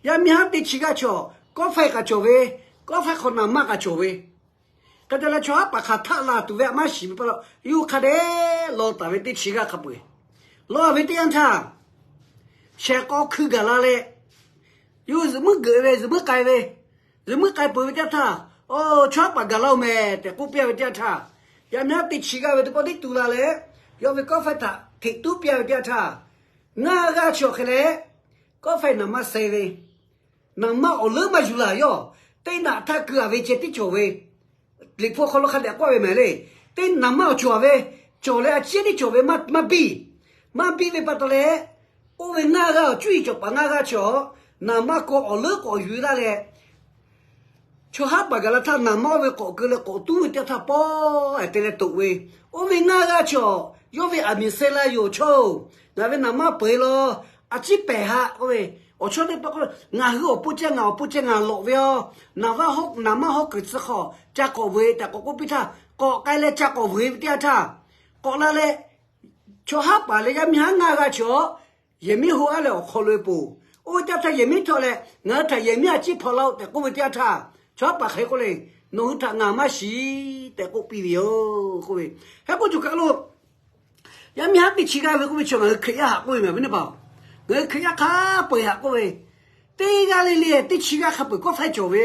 Yaˇ miˇ haˉ teˇ chi g'aˇ chaw, kawˆ faiˇ kaꞈ cawˬ ve, kawˆ faiˇ hk'aw naˍ manˇ kaꞈ cawˬ ve. Hk'e te leh chaw haˉ paˍ hk'aˬ htaˆ la tuˬ ve htaꞈ maˇ shiˍ ve pa taw, yawˇ hui hk'a dehꞈ law taˍ ve teˇ chi g'aˇ hk'a peu-eˬ. Law ve teˇ yanˇ htaˇ, shehˍ k'aw hkui gaˬ la leh, yawˇ hui zuhꞈ muiˉ geuꞈ ve, zuhꞈ muiˉ k'ai ve, zuhꞈ muiˉ k'ai peuˬ ve teˇ yanˇ htaˇ, Oˬ, chaw haˉ paˍ gaˬ la-oˬ mehˍ tehꞈ k'oˆ piˇ ve teˇ yanˇ htaˇ, yaˇ miˇ haˉ teˇ chi g'aˇ ve teˇ pawˆ tiˉ tu la leh, yawˇ ve kawˆ faiˇ htaꞈ hteꞈ tuˉ piˇ ve teˇ yanˇ htaˇ, ngaˇ g'aˇ chi awˬ hk'e leh kawˆ faiˇ naˍ manˇ suh ve, naˍ manˇ awˬ leuˉ maˇ yuˬ laˬ yawˇ. Teˇ naꞈ htaˇ keu-a ve ceh tiˉ cawˬ ve, Liꞈ hpu awˬ hk'aw lo hk'a dehꞈ k'oˆ ve mehˍ le. Teˇ naˍ manˇ awˬ cawˬ ve, cawˬ leh a ciˉ tiˉ cawˬ ve maˇ biˇ. Maˇ biˇ ve pa taw leh, oˇ ve ngaˇ g'aˇ awˬ cuˇ yiˍ cawˬ paˍ ngaˇ g'aˇ chaw, naˍ manˇ kawˆ awˬ leuˉ k'awꞈ yuˬ laˇ leh, chaw haˉ paˍ gaˬ la htaˇ naˍ manˇ oˇ ve k'awꞈ keu leh k'awꞈ tuˉ ve teˇ yanˇ htaˇ pawˆ-e te leh toꞈ ve, oˇ ve ngaˇ g'aˇ chaw, yawˇ ve aˬ miˍ suh la yoˬ chaw-oˬ, ngaˬ ve naˍ manˇ peuˬ-e law, a ciˉ pehˍ haꞈ k'oˆ ve, awˬ chawˇ teˇ hpaˍ k'oˆ, ngaˬ hui awˬ pon ceh ngaˬ awˬ pon ceh ngaˬ lawꞈ ve-oˬ, naˍ manˇ hawˉ kuiˬ tcuh hk'aw ca k'awꞈ vuiˬ tehꞈ k'awꞈ k'oˆ piˇ htaˇ, k'awꞈ k'ai leh ca k'awꞈ vuiˬ ve teˇ yanˇ htaˇ, k'awꞈ la leh, chaw haˉ paˍ leh yaˇ miˇ haˉ ngaˇ g'aˇ chaw, yehˬ miˉ ho-a leh awˬ hk'aw lo-e poˬ. Oˇ ve teˇ yanˇ htaˇ yehˬ miˉ htawˇ leh, ngaˬ hui htaꞈ yehˬ miˉ a ciˉ hpaw laˇ-oˆ tehꞈ k'oˆ ve teˇ yanˇ htaˇ, chaw haˉ paˍ hk'e k'oˆ le, nawˬ hui htaꞈ ngaˬ maˇ shiˍ tehꞈ k'oˆ piˇ ve yoˬ k'oˆ ve. Hk'e k'oˆ cawˬ kaˬ lo, yaˇ miˇ haˉ teˇ chi g'aˇ ve k'oˆ ve chaw ngaˬ hui Hkriꞈ yaˇ haꞈ k'oˆ ve mehˍ ve neˇ baˬ-oˬ. Ngaˬ hui Hkriꞈ yaˇ hk'a peu-eˬ haꞈ k'oˆ ve, teˇ g'aˇ le le teˇ chi g'aˇ hk'a peu-eˬ kawˆ faiˇ cawˬ ve.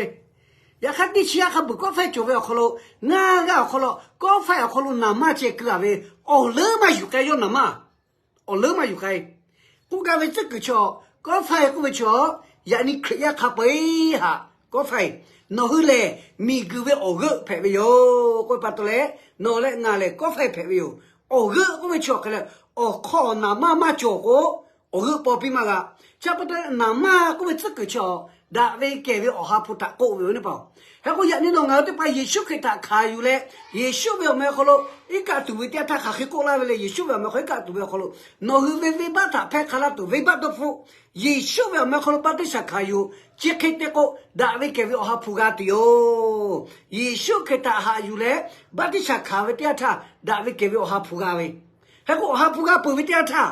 Yaꞈ hk'aˇ teˇ chi g'aˇ hk'a peu-eˬ kawˆ faiˇ cawˬ ve awˬ hk'aw lo, ngaˇ g'aˇ awˬ hk'aw lo kawˆ faiˇ awˬ hk'aw lo naˍ manˇ ceh keu-a ve, awˬ leuˉ maˇ yuˬ k'ai yawˇ naˍ manˇ. Awˬ leuˉ maˇ yuˬ k'ai. K'oˆ gaˇ ve tcuhˉ kuiˬ chaw, kawˆ faiˇ k'oˆ ve chaw, yaꞈ nyi Hkriꞈ yaˇ hk'a peu-eˬ haꞈ kawˆ faiˇ. Nawˬ hui lehˬ miˬguiˬ ve awˬ g'euˆ hpehꞈ ve yoˬ k'oˆ ve pa taw leh, nawˬ leh ngaˬ lehˬ kawˆ faiˇ hpehꞈ ve yoˬ. Awˬ g'euˆ k'oˆ ve chaw hk'e leh, awˬ hk'aw naˍ manˇ maˇ cawˬ k'o, awˬ g'euˆ paw piˇ maˇ g'a. Chi pa taw naˍ manˇ k'oˆ ve tcuhˉ kuiˬ chaw, daꞈ ve kehˬ ve Awˬ ha hpu htaꞈ k'oˆ ve neˇ paˍ-oˬ. Hk'e k'o yaꞈ nyi nawˬ ngaˬ hui teˇ hpaˍ Yeˍsuˆ Hkriꞈ htaꞈ hkanˍ yuˬ leh, Yeˍsuˆ ve awˬ meh awˬ hk'aw lo iˉ kaˆ tuˬ ve teˇ yanˇ htaˇ hk'aˬ hk'e k'oˆ laˇ ve le. Yeˍsuˆ ve awˬ meh awˬ hk'aw lo iˉ kaˆ tuˬ ve awˬ hk'aw lo, nawˬ hui ve venˇbaˆ htaꞈ hpehˇ hk'a laˇ tuˬ venˇbaˆ dawˇ hpfuhˆ, Yeˍsuˆ ve awˬ meh awˬ hk'aw lo baˆtiˆsaˬ hkanˍ yuˬ, chi hk'e te k'o, daꞈ ve kehˬ ve Awˬ ha hpu g'a tuˬ yoˬ. Yeˍsuˆ Hkriꞈ htaꞈ haꞈ yuˬ leh baˆtiˆsaˬ hkanˍ ve teˇ yanˇ htaˇ, daꞈ ve kehˬ ve Awˬ ha hpu g'a ve. Hk'e k'o Awˬ ha hpu g'a peuˬ ve teˇ yanˇ htaˇ,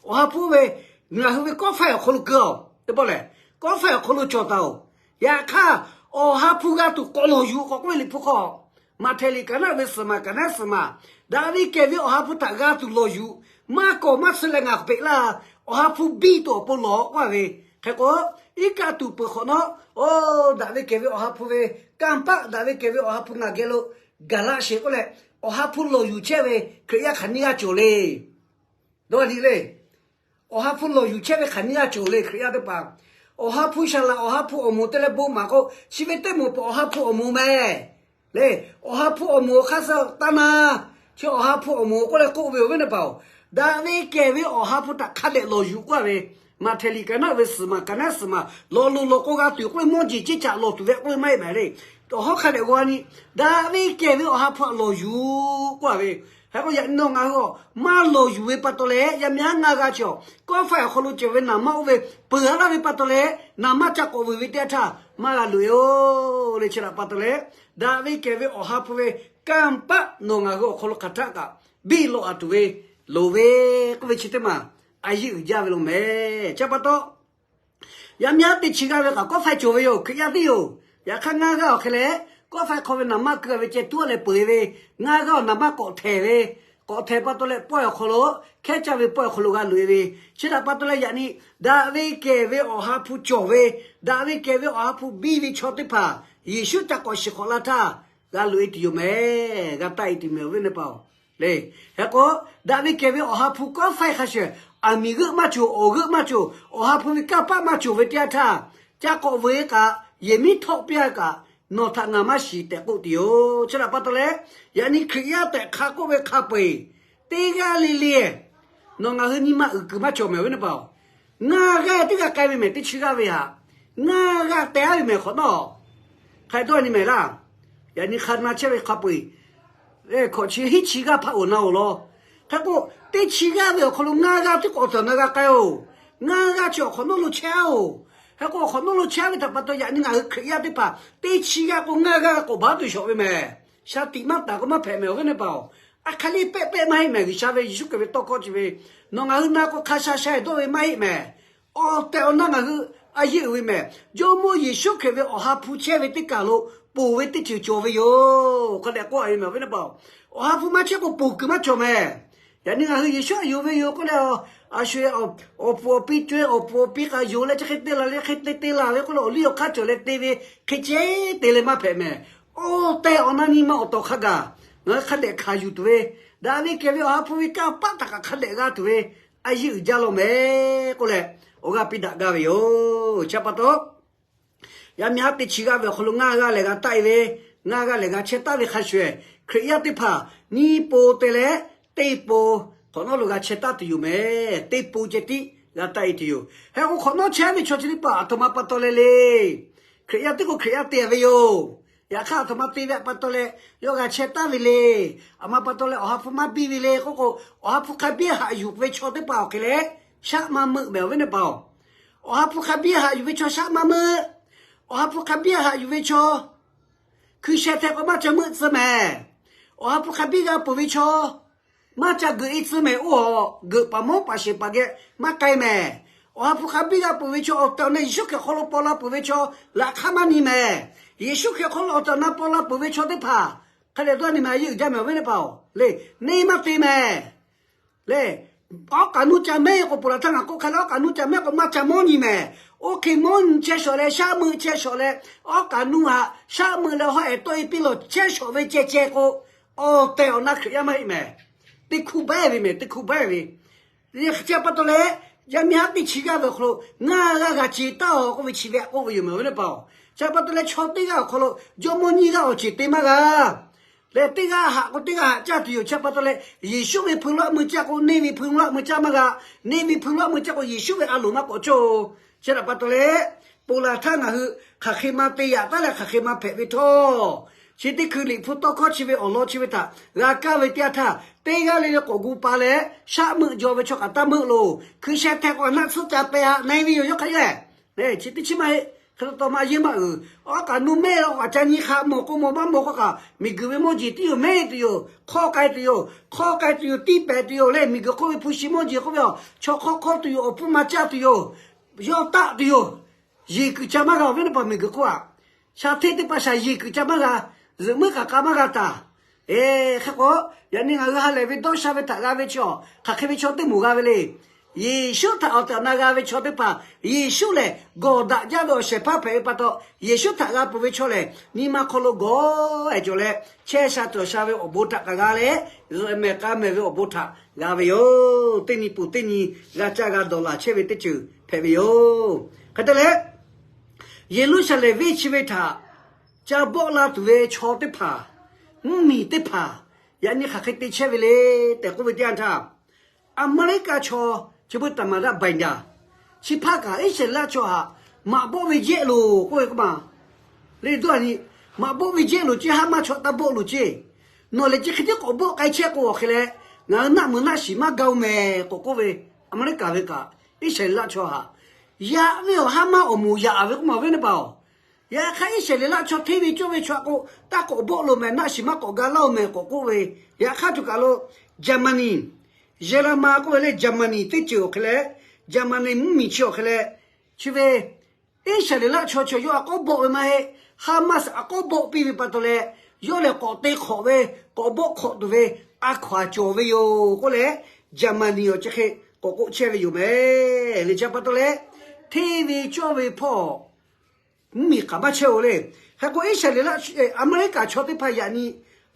Awˬ ha hpu ve ngaˬ hui ve kawˆ faiˇ awˬ hk'aw lo keu-oˬ, teˇ pawˆ lehˬ, kawˆ faiˇ awˬ hk'aw lo cawˬ taˍ-oˬ. Yaꞈ hk'aˇ, Awˬ ha hpu g'a tuˬ k'awꞈ lawˬ yuˬ k'awꞈ k'oˆ ve Liꞈ hpu hk'aw, Maꞈhtehˍ liꞈ kaꞈ naˆ ve suhˍ maˬ, kaꞈ naˆ suhˍ maˬ, daꞈ ve kehˬ ve Awˬ ha hpu htaꞈ g'a tuˬ lawˬ yuˬ, maˇ kawˍ maˇ suh leh ngaˬ peꞈ laˇ, Awˬ ha hpu biˇ tuˬ awˬ pon lawˬ k'oˆ ve. Hk'e k'o, iˉ kaˆ tuˬ peuˬ hk'awꞈ nawˉ, oˇ daꞈ ve kehˬ ve Awˬ ha hpu ve kanˇ paˆ, daꞈ ve kehˬ ve Awˬ ha hpu ngaˬ geh lo gaˬ laˇ sheˍ k'oˆ leh, Awˬ ha hpu lawˬ yuˬ chehˇ ve Hkriꞈ yaˇ hk'aˬ nyiˇ g'aˇ cawˬ le. Dawˇ nyi le. Awˬ ha hpu lawˬ yuˬ chehˇ ve hk'aˬ nyiˇ g'aˇ cawˬ le Hkriꞈ yaˇ teˇ hpaˍ. Awˬ ha hpu saˍ laꞈ, Awˬ ha hpu awˬ moˍ te leh bon maˍ k'o, chi ve teˇ moˍ peuˬ Awˬ ha hpu awˬ moˍ mehˍ le. Awˬ ha hpu awˬ moˍ hk'aˇ suh taˇ na, chi Awˬ ha hpu awˬ moˍ k'oˆ leh k'oˆ ve yoˬ ve neˇ paˍ-oˬ. Daꞈ ve kehˬ ve Awˬ ha hpu htaꞈ hk'a dehꞈ lawˬ yuˬ k'oˆ ve, Maꞈhtehˍ liꞈ ka naˉ ve suhˍ maˬ ka naˉ suhˍ maˬ lawˬ loˬ lawˬ k'o g'a tuˬ k'oˆ ve mawˇ jeˬ ceˇ caꞈ lawˬ tuˬ ve k'oˆ ve maˇ heˆ mehˍ le. Awˬ hawˉ hk'a dehꞈ g'aw ni, daꞈ ve kehˬ ve Awˬ ha hpu htaꞈ lawˬ yuˬ k'oˆ ve. Hk'e k'o yaꞈ nyi nawˬ ngaˬ hui maˇ lawˬ yuˬ ve pa taw leh, yaꞈ nyi haˉ ngaˇ g'aˇ chi awˬ kawˆ faiˇ awˬ hk'aw lo cawˬ ve naˍ manˇ oˇ ve peuˬ a laˇ ve pa taw leh, naˍ manˇ ca k'awꞈ vuiˬ ve teˇ yanˇ htaˇ maˇ g'a loꞈ-e oˬ le. Chi htaꞈ pa taw leh, daꞈ ve kehˬ ve Awˬ ha hpu ve kanˇ paˆ nawˬ ngaˬ hui awˬ hk'aw lo hk'aˬ htaˆ kaꞈ biˇ lawꞈ a tuˬ ve loˍ ve k'oˆ ve chi teˇ maˬ a yeˇ uiˍ jaˇ ve lo mehˍ. Chi pa taw, yaꞈ nyi haˉ teˇ chi g'aˇ ve kaꞈ kawˆ faiˇ cawˬ ve yoˬ, Hkriꞈ yaˇ tiˉ yoˬ. Yaꞈ hk'aˇ ngaˇ g'aˇ awˬ hk'e leh, kawˆ faiˇ hk'aw ve naˍ manˇ keu a ve ceh tuˉ leh peuˬ-e ve, ngaˇ g'aˇ awˬ naˍ manˇ k'awꞈ htehˍ ve, k'awꞈ htehˍ pa taw leh pawehˇ awˬ hk'aw lo, hkehˉ caˇ ve pawehˇ awˬ hk'aw lo g'a loꞈ-e ve. Chi htaꞈ pa taw leh yaꞈ nyi daꞈ ve kehˬ ve Awˬ ha hpu cawˬ ve, daꞈ ve kehˬ ve Awˬ ha hpu biˇ ve chaw teˇ hpaˍ Yeˍsuˆ ca k'awꞈ shiˍ hk'awꞈ la htaˇ g'a loꞈ-e tuˬ yoˬ mehˍ, g'a taˆ-e tuˬ mehˍ awˬ viˉ awˬ nyi paˍ-oˬ le. Hk'e k'o, daꞈ ve kehˬ ve Awˬ ha hpu kawˆ faiˇ hk'a shuˍ, aˬ miˍ g'euˆ maˇ cawˬ, awˬ g'euˆ maˇ cawˬ, Awˬ ha hpu ve kanˇ paˆ maˇ cawˬ ve teˇ yanˇ htaˇ, ca k'awꞈ vuiˬ-e kaꞈ, yehˬ miˉ htawˆ piˇ-a kaꞈ, nawˬ htaꞈ ngaˬ maˇ shiˍ tehꞈ k'oˆ tuˬ yoˬ. Chi htaꞈ pa taw leh, yaꞈ nyi Hkriꞈ yaˇ tehꞈ hk'a k'oˆ ve hk'a peu-eˬ teˇ g'aˇ le le, nawˬ ngaˬ hui nyi ma uiˍ kuiˬ maˇ cawˬ mehˍ awˬ viˉ awˬ nyi paˍ-oˬ. Ngaˇ g'aˇ teˇ g'aˇ k'ai ve mehˍ, teˇ chi g'aˇ ve htaꞈ ngaˇ g'aˇ teh aˉ ve mehˍ hk'awꞈ nawˉ, hk'a dawˇ nyi mehˍ laˇ. Yaꞈ nyi hk'a na chehˇ ve hk'a peu-eˬ, hkawꞈ chi hiˉ chi g'aˇ hpaˆ awˬ na-oˬ law. Hk'e k'o, teˇ chi g'aˇ ve awˬ hk'aw lo ngaˇ g'aˇ teˇ k'awꞈ awˬ tehˬ awˬ na g'a k'ai-oˬ. Ngaˇ g'aˇ chi awˬ hk'awꞈ nawˉ lo chehˇ-oˬ. Hk'e k'o, awˬ hk'awꞈ nawˉ lo chehˇ ve htaꞈ pa taw yaꞈ nyi ngaˬ hui Hkriꞈ yaˇ teˇ hpaˍ teˇ chi g'aˇ k'o ngaˇ g'aˇ k'awꞈ baˬ tuˬ shawˍ ve mehˍ. Shaˍ tiꞈ maˇ taˍ k'o maˇ hpehꞈ mehˍ awˬ viˉ awˬ nyi paˍ-oˬ. A hk'aˇ liˇ pehˆ pehˆ maˇ heˆ mehˍ, G'uiˬsha ve Yeˍsuˆ Hkriꞈ ve tawˇ hkawˇ chi ve, nawˬ ngaˬ hui na k'o hk'a sha sha-e dawˇ ve maˇ heˆ mehˍ. Awˬ tehˬ awˬ na ngaˬ hui a yeˇ uiˍ ve mehˍ. Jawˇmawˇ Yeˍsuˆ Hkriꞈ ve Awˬ ha hpu chehˇ ve teˇ kaˬ lo ponˬ ve teˇ ceuˬ cawˬ ve yoˬ. Hk'a dehꞈ k'oˆ a ve mehˍ awˬ viˉ awˬ nyi paˍ-oˬ. Awˬ ha hpu maˇ chehˇ k'o ponˬ kuiˬ maˇ cawˬ mehˍ. Yaꞈ nyi ngaˬ hui Yeˍsuˆ a yonˍ ve yoˬ k'oˆ leh, a sho-e awˬ puˍ awˬ pi co-e, awˬ puˍ awˬ pi kaꞈ yonˍ leh chi hk'e te la le, hk'e te te la ve k'oˆ leh awˬ liˇ awˬ hk'aˇ cawˬ leh te ve hk'e ceh te leh maˇ hpehꞈ mehˍ. Awˬ tehˬ awˬ na nyi ma awˬ tawˍ hk'a gaˬ ngaˬ hui hk'a dehꞈ hkanˍ yuˬ tuˬ ve, daꞈ ve kehˬ ve Awˬ ha hpu ve kanˇ paˆ htaꞈ kaꞈ hk'a dehꞈ g'a tuˬ ve a yeˇ uiˍ jaˇ law mehˍ k'oˆ leh, awˬ g'aˇ piˇ daꞈ gaˇ ve yoˬ. Chi pa taw, yaꞈ nyi haˉ teˇ chi g'aˇ ve awˬ hk'aw lo ngaˇ g'aˇ lehˬ g'a taˆ-e ve, ngaˇ g'aˇ lehˬ g'a chehˇ taˍ ve hk'a shuˍ, Hkriꞈ yaˇ teˇ hpaˍ nyiˇ po te leh teˇ po hk'awꞈ nawˉ lo g'a chehˇ taˍ tuˬ yoˬ mehˍ. Teˇ po ceh tiˉ g'a taˆ-e tuˬ yoˬ. Hk'e k'o, hk'awꞈ nawˉ chehˇ ve chaw chi teˇ hpaˍ aˬ htoꞈ ma pa taw leh le, Hkriꞈ yaˇ teˇ k'o Hkriꞈ yaˇ te ve yoˬ. Yaꞈ hk'aˇ aˬ htoꞈ ma te ve pa taw leh yawˇ g'a chehˇ taˍ ve le. Aˬ ma pa taw leh Awˬ ha hpu maˇ biˇ ve le k'oˆ k'o, Awˬ ha hpu hk'a biˇ haꞈ yuˬ ve chaw teˇ hpaˍ awˬ hk'e leh shaˆ maˇ meuˆ mehˍ awˬ viˉ awˬ nyi paˍ-oˬ. Awˬ ha hpu hk'a biˇ haꞈ yuˬ ve chaw shaˆ maˇ meuˆ. Awˬ ha hpu hk'a biˇ haꞈ yuˬ ve chaw hkui sheh hteh k'o maˇ ca meuˆ tcuh mehˍ. Awˬ ha hpu hk'a biˇ g'a peuˬ ve chaw maˇ ca geuꞈ-e tcuh mehˍ. Oˇ, geuꞈ paˍ mawˉ paˍ sheˍ paˍ geh maˇ k'ai mehˍ. Awˬ ha hpu hk'a biˇ g'a peuˬ ve chaw awˬ tehˬ awˬ na Yeˍsuˆ Hkriꞈ hk'aw lo paw la peuˬ ve chaw laꞈ hk'aˇ maˇ nyi mehˍ. Yeˍsuˆ Hkriꞈ hk'aw lo awˬ tehˬ awˬ na paw la peuˬ ve chaw teˇ hpaˍ hk'a dehꞈ dawˇ nyi mehˍ, a yeˇ uiˍ jaˇ mehˍ awˬ viˉ awˬ nyi paˍ-oˬ le. Neˇ maˇ te mehˍ le. Awˉ k'aꞈ nuˇ ca mehˉ k'o, ponˬ laˬ htaˇ ngaˬ k'oˆ hk'a leh, awˉ k'aꞈ nuˇ ca mehˉ k'o maˇ ca mawˇ nyi mehˍ. Oˇ hk'e mawˇ nyi chehˇ shawˍ leh, shaˆ meuˆ chehˇ shawˍ leh, awˉ k'aꞈ nuˇ haꞈ shaˆ meuˆ leh hawˉ ehˍ tawˆ-e piˇ lawˬ chehˇ shawˍ ve ceh ceh k'o, awˬ tehˬ awˬ na Hkriꞈ yaˇ maˇ heˆ mehˍ. Teˇ hkuˇ baˆ ve mehˍ, teˇ hkuˇ baˆ ve. Chi pa taw leh, yaˇ miˇ haˉ teˇ chi g'aˇ ve awˬ hk'aw lo ngaˇ g'aˇ g'a ce taˍ-oˬ k'oˆ ve chi ve k'oˆ ve yoˬ mehˍ awˬ viˉ awˬ nyi paˍ-oˬ. Chi pa taw leh chaw teˇ g'aˇ awˬ hk'aw lo jawˇmawˇ nyiˇ g'aˇ awˬ ceˬ te maˇ g'a leh, teˇ g'aˇ haꞈ k'o teˇ g'aˇ haꞈ caˇ tuˬ yoˬ. Chi pa taw leh, Yeˍsuˆ ve hpu laˇ meuˇ caˇ k'o neˇ ve hpu laˇ meuˇ caˇ maˇ g'a. Neˇ ve hpu laˇ meuˇ caˇ k'o Yeˍsuˆ ve a loˍ maˇ k'awꞈ cawˇ-oˬ. Chi htaꞈ pa taw leh, ponˬ laˬ htaˇ ngaˬ hui hk'aˬ hk'e ma te yaꞈ taˉ leh hk'aˬ hk'e ma hpehꞈ ve htawˇ, chi teˇ hkui Liꞈ hpu tawˇ hkawˇ chi ve awˬ lawn chi ve htaꞈ g'a kaˇ ve teˇ yanˇ htaˇ, teˇ g'aˇ le le k'awꞈ gu pa leh shaˆ meuˆ jaw ve chaw kaꞈ taˇ meuˆ loˬ. Hkui sheh hteh k'o naˆ tsuhˇ ca peh haꞈ na-e ve yoˬ. Yawˇ hk'aˬ hk'e leh, chi teˇ chi maˇ heˆ. Hk'e te taw maˇ yeˇ maˇ uiˍ. Awˉ k'aꞈ nuˇ mehˉ la k'o kaꞈ ca nyi hk'a mawˬ k'o mawˬ maˇ mawˬ k'o kaꞈ, miˬguiˬ ve mawˇ jeˬ tiˉ yoˬ, mehˉ tuˬ yoˬ, hk'awˇ k'ai tuˬ yoˬ, hk'awˇ k'ai tuˬ yoˬ, tiˇ pehˍ tuˬ yoˬ leh, miˬguiˬ hk'oˆ ve hpu shi mawˇ jeˬ k'oˆ ve a, chaw hk'awˇ hk'awˇ tuˬ yoˬ, awˬ puˇ maˇ caˇ tuˬ yoˬ, yawˇ taˆ tuˬ yoˬ. Yeˬ kuiˬ ca maˇ g'a awˬ viˉ awˬ nyi paˍ miˬguiˬ hk'oˆ a. Shaˍ hteˇ teˇ hpaˍ shaˍ yeˬ kuiˬ ca maˇ g'a. Zuhꞈ muiˉ k'aꞈ k'a maˇ g'a taˍ. Eˬ, hk'e k'o, yaꞈ nyi ngaˬ hui ha lehˬ ve dawˇ sha ve htaꞈ g'a ve chaw, hk'aˬ hk'e ve chaw teˇ moˍ g'a ve le. Yeˍsuˆ htaꞈ awˬ tehˬ awˬ na g'a ve chaw teˇ hpaˍ, Yeˍsuˆ lehˬ gawˬ daꞈ jaˇ ve awˬ shehˍ hpaˇ hpehꞈ ve pa taw, Yeˍsuˆ htaꞈ g'a peuˬ ve chaw lehˬ, nyi ma hk'aw lo gawˬ-e cawˬ leh, chehˇ sha cawˬ sha ve awˬ bon htaꞈ kaꞈ g'a leh, zuhꞈ mehˍ k'a mehˍ ve awˬ bon htaꞈ g'a ve yoˬ. Teˇ nyi peuˬ teˇ nyi g'a caˇ g'a dawˬ laˬ chehˇ ve teˇ ceuˬ hpehꞈ ve yoˬ. Hk'e te leh, Yeˍruˆsaˍlehnˍ venˇ chi ve htaꞈ ca bawˆ la tuˬ ve chaw teˇ hpaˍ, mvuhˇmiˬ teˇ hpaˍ, yaꞈ nyi hk'aˬ hk'e te chehˇ ve le tehꞈ k'oˆ ve teˇ yanˇ htaˇ, Aˍmeˍriˆkaˆ chaw chi beuꞈ taˍ maˍ daꞈ Biden, chi hpaˇ kaꞈ Iˉsaˍreˍlaˆ chaw htaꞈ maꞈ bawˆ ve jehˇ loˬ k'oˆ ve k'o ma, le doˇ a nyi, maꞈ bawˆ ve jehˇ loˬ ceˇ, Haˍmaˆ chaw taˇ bawˆ loˬ ceˇ. Nawˬ lehˬ chi hk'e tiˉ k'awꞈ bawˆ k'ai chehˇ k'o awˬ hk'e leh, ngaˬ hui naˆ meuˍ naˆ shiˍ maˇ ga oˬ mehˍ k'awꞈ k'oˆ ve, Aˍmeˍriˆkaˆ ve kaꞈ Iˉsaˍreˍlaˆ chaw htaꞈ yaꞈ ve awˬ Haˍmaˆ awˬ moˍ yaꞈ ve k'oˆ ma venˇ baˬ oˬ. Yaꞈ hk'aˇ Iˉsaˍreˍlaˆ chaw hteˇ ve cawˇ ve chaw htaꞈ k'o, taˇ k'awꞈ bawˆ loˬ mehˍ, naˆ shiˍ maˇ k'awꞈ ga laˇ oˬ mehˍ k'awꞈ k'oˆ ve, yaꞈ hk'aˇ tuˬ kaˬ lo Jaˍmaˍniˆ, Yeˍraˍmaˍ k'oˆ ve le, Jaˍmaˍniˆ teˇ ceuˬ awˬ hk'e leh, Jaˍmaˍniˆ mvuhˇmiˬ chi awˬ hk'e leh, chi ve Iˉsaˍreˍlaˆ chaw chi yawˇ a k'awˉ bawˆ ve maˇ heˆ, Haˍmaˆ a k'awˉ bawˆ piˇ ve pa taw leh, yawˇ lehˬ k'awꞈ te hk'awꞈ ve, k'awꞈ bawˆ hk'awꞈ tuˬ ve a hkaw aˬ cawˬ ve yoˬ k'oˆ leh, Jaˍmaˍniˆ awˬ chi hk'e k'awꞈ k'oˆ chehˇ ve yoˬ mehˍ. Leh chi pa taw leh, hteˇ ve cawˇ ve hpawˇ mvuhˇmiˬ hk'aˬ maˇ chehˇ oˬ le. Hk'e k'o Iˉsaˍreˍlaˆ, Aˍmeˍriˆkaˆ chaw teˇ hpaˍ yaꞈ nyi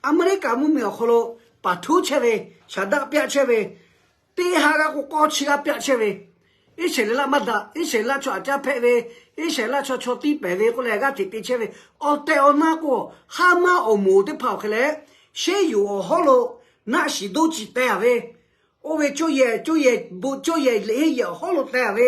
Aˍmeˍriˆkaˆ mvuhˇmiˬ awˬ hk'aw lo paˍ htuˉ chehˇ ve, shaˍ daꞈ pyaˆ chehˇ ve, teˇ ha g'aˇ k'o k'awˇ chi g'aˇ pyaˆ chehˇ ve, Iˉsaˍreˍlaˆ maˇ daꞈ, Iˉsaˍreˍlaˆ chaw aꞈ caˇ hpehꞈ ve, Iˉsaˍreˍlaˆ chaw chaw tiˇ pehˍ ve k'oˆ leh g'aˇ hteꞈ te chehˇ ve, awˬ tehˬ awˬ na k'o, Haˍmaˆ awˬ moˍ teˇ hpaˍ awˬ hk'e leh, sheˉ yuˬ awˬ hawˉ lo naˆ shiˍ doˇ ciˬ teh a ve, oˇ ve cawˇ yehˬ, cawˇ yehˬ bon cawˇ yehˬ liꞈ henˇ yehˬ awˬ hawˉ lo teh a ve,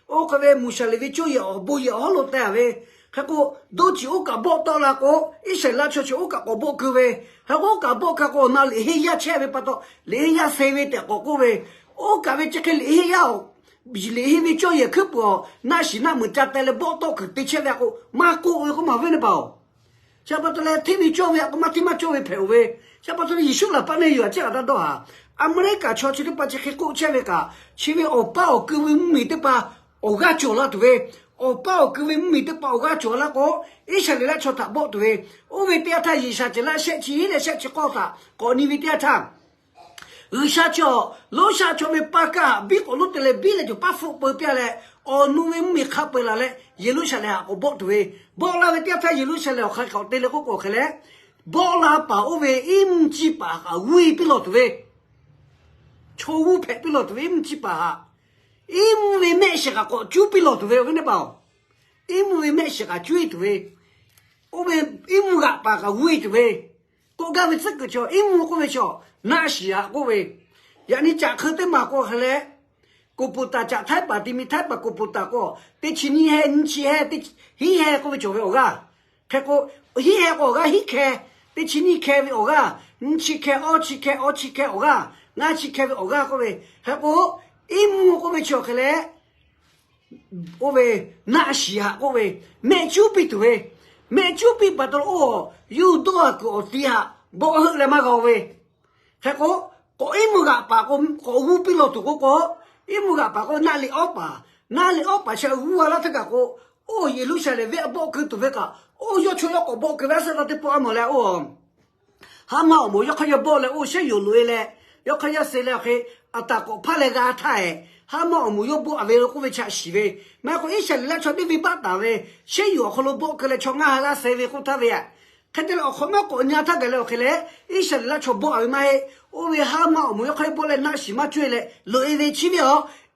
oˇ hk'e ve muˍ shaˍ liꞈ ve cawˇ yehˬ awˬ bon yehˬ awˬ hawˉ lo teh a ve, hk'e k'o, doˇ ciˬ oˇ kaꞈ bawˆ tawˆ la k'o, Iˉsaˍreˍlaˆ chaw chi oˇ kaꞈ k'awꞈ bawˆ keu ve, hk'e k'o oˇ kaꞈ bawˆ ka k'o, awˬ na liꞈ henˇ yaˇ chehˇ ve pa taw, liꞈ henˇ yaˇ suh ve tehꞈ k'awꞈ k'oˆ ve, oˇ kaꞈ ve chi hk'e liꞈ henˇ yaˇ, liꞈ henˇ ve cawˇ yehˬ hkuiˉ puiˍ awˬ naˆ shiˍ naˆ meuˍ ca teh leh bawˆ tawˆ kuiˬ te chehˇ ve a k'o, maˇ k'oˆ ve k'oˆ ma venˇ baˬ oˬ. Chi pa taw leh hteˇ ve cawˇ ve a k'o maˇ hteˇ maˇ cawˇ ve hpehꞈ oˬ ve. Chi pa taw leh Yeˍsuˆ laˬ paˇ neˇ yuˬ a ciˉ g'aꞈ taˇ dawˇ haˍ. Aˍmeˍriˆkaˆ chaw chi teˇ hpaˍ chi hk'e k'oˆ chehˇ ve kaꞈ, chi ve awˬ paˇ awˬ ku ve mvuhˇmiˬ teˇ hpaˍ awˬ g'aˇ cawˬ la tuˬ ve, awˬ paˇ awˬ ku ve mvuhˇmiˬ teˇ hpaˍ awˬ g'aˇ cawˬ la k'o, Iˉsaˍreˍlaˆ chaw htaꞈ bawˆ tuˬ ve, oˇ ve teˇ yanˇ htaˇ Yeˍsaˍceˍlaˆ shehˆ chi hiˉ leh shehˆ chi k'awˇ htaꞈ k'awꞈ nyi ve teˇ yanˇ htaˇ, G'uiˬsha chaw, Loˉshaˆ chaw ve paˇ kaˇ haꞈ biˇ k'awꞈ lonˉ te leh biˇ leh cawˬ paˇ hpfuhˆ peu piˇ leh, awˬ nu ve mvuhˇmiˬ hk'a peu-eˬ laˬ leh Yeˍruˆsaˍlehnˍ htaꞈ k'awꞈ bawˆ tuˬ ve, bawˆ la ve teˇ yanˇ htaˇ Yeˍruˆsaˍlehnˍ awˬ hk'aw lo k'awꞈ te leh k'oˆ k'o hk'e leh, bawˆ la paˍ oˇ ve iˉ mvuhˇ ciˇ paˍ kaꞈ g'uˇ piˇ lawˬ tuˬ ve, chaw g'uˇ hpehꞈ piˇ lawˬ tuˬ ve iˉ mvuhˇ ciˇ paˍ htaꞈ, iˉ mvuhˇ ve mehˆ shiˍ kaꞈ k'awꞈ cuˉ piˇ lawˬ tuˬ ve awˬ viˉ nehˬ paˍ oˬ. Iˉ mvuhˇ ve mehˆ shiˍ kaꞈ cuˉ e tuˬ ve, oˇ ve iˉ mvuhˇ g'aꞈ paˍ kaꞈ g'uˇ e tuˬ ve, k'oˆ gaˇ ve tcuhˉ kuiˬ chaw iˉ mvuhˇ k'oˆ ve chaw, naˆ shiˍ htaꞈ k'oˆ ve, yaꞈ nyi caꞈ hk'eu teˇ maˬ k'o hk'e leh, ကွန်ပျူတာ caꞈ htaiˉ paˍ te mi htaiˉ paˍ ကွန်ပျူတာ k'o, teˇ chi nyiˇ heh, nyiˇ chi heh, hiˉ heh k'oˆ ve cawˬ ve awˬ g'aˇ. Hk'e k'o, hiˉ heh k'o awˬ g'aˇ hiˉ hkeh, teˇ chi nyiˇ hkeh ve awˬ g'aˇ, nyiˇ chi hkeh, awˇ chi hkeh, awˇ chi hkeh awˬ g'aˇ, ngaˇ chi hkeh ve awˬ g'aˇ k'oˆ ve. Hk'e k'o, iˉ mvuhˇ k'oˆ ve chi awˬ hk'e leh, oˇ ve naˆ shiˍ htaꞈ k'oˆ ve, mehˆ cuˉ piˇ tuˬ ve, mehˆ cuˉ piˇ pa taw lo oˇ, yawˇ hui dawˇ a kuiˬ awˬ ti htaꞈ bawˆ heuˆ leh maˇ g'a-o ve. Hk'e k'o, k'awꞈ iˉ mvuhˇ g'aꞈ paˍ k'o k'awꞈ g'uˇ piˇ lawˬ tuˬ k'oˆ k'o, iˉ mvuhˇ g'aꞈ paˍ k'o naˆ liꞈ awˉ paˍ, naˆ liꞈ awˉ paˍ chi g'uˇ a laˇ htaˇ kaꞈ k'o, oˇ Yeˍruˆsaˍlehnˍ venˇ a bawˆ keu tuˬ ve kaꞈ, oˇ yawˇ chaw yawˇ k'awꞈ bawˆ keu ve a suhˉ taˇ teˇ pawˆ a mawˬ leh oˇ Haˉmaˆ awˬ moˍ yawˇ hk'aˇ yawˇ bawˆ leh oˇ shehˉ yoˬ loꞈ e leh, yawˇ hk'aˇ yawˇ suh leh awˬ hk'e, a taˍ k'awꞈ hpaˇ leh g'a htaˇ e, Haˉmaˆ awˬ moˍ yawˇ bawˆ a ve lo k'oˆ ve chaꞈ shiˍ ve. Maˇ heˆ k'o Iˉsaˍreˍlaˆ chaw teˇ venˇbaˆ taˍ ve, shehˉ yoˬ awˬ hk'aw lo bawˆ keu leh chaw ngaˇ ha g'aˇ suh ve k'oˆ htaˇ ve a. Hk'e te leh awˬ hk'awꞈ nawˉ k'awꞈ nyi a htaˇ gaˬ leh awˬ hk'e leh, Iˉsaˍreˍlaˆ chaw bawˆ a ve maˇ heˆ. Oˇ ve Haˉmaˆ awˬ moˍ yawˇ hk'aˇ yawˇ bawˆ leh naˆ shiˍ maˇ cawˇ e leh loꞈ e ve chi ve a,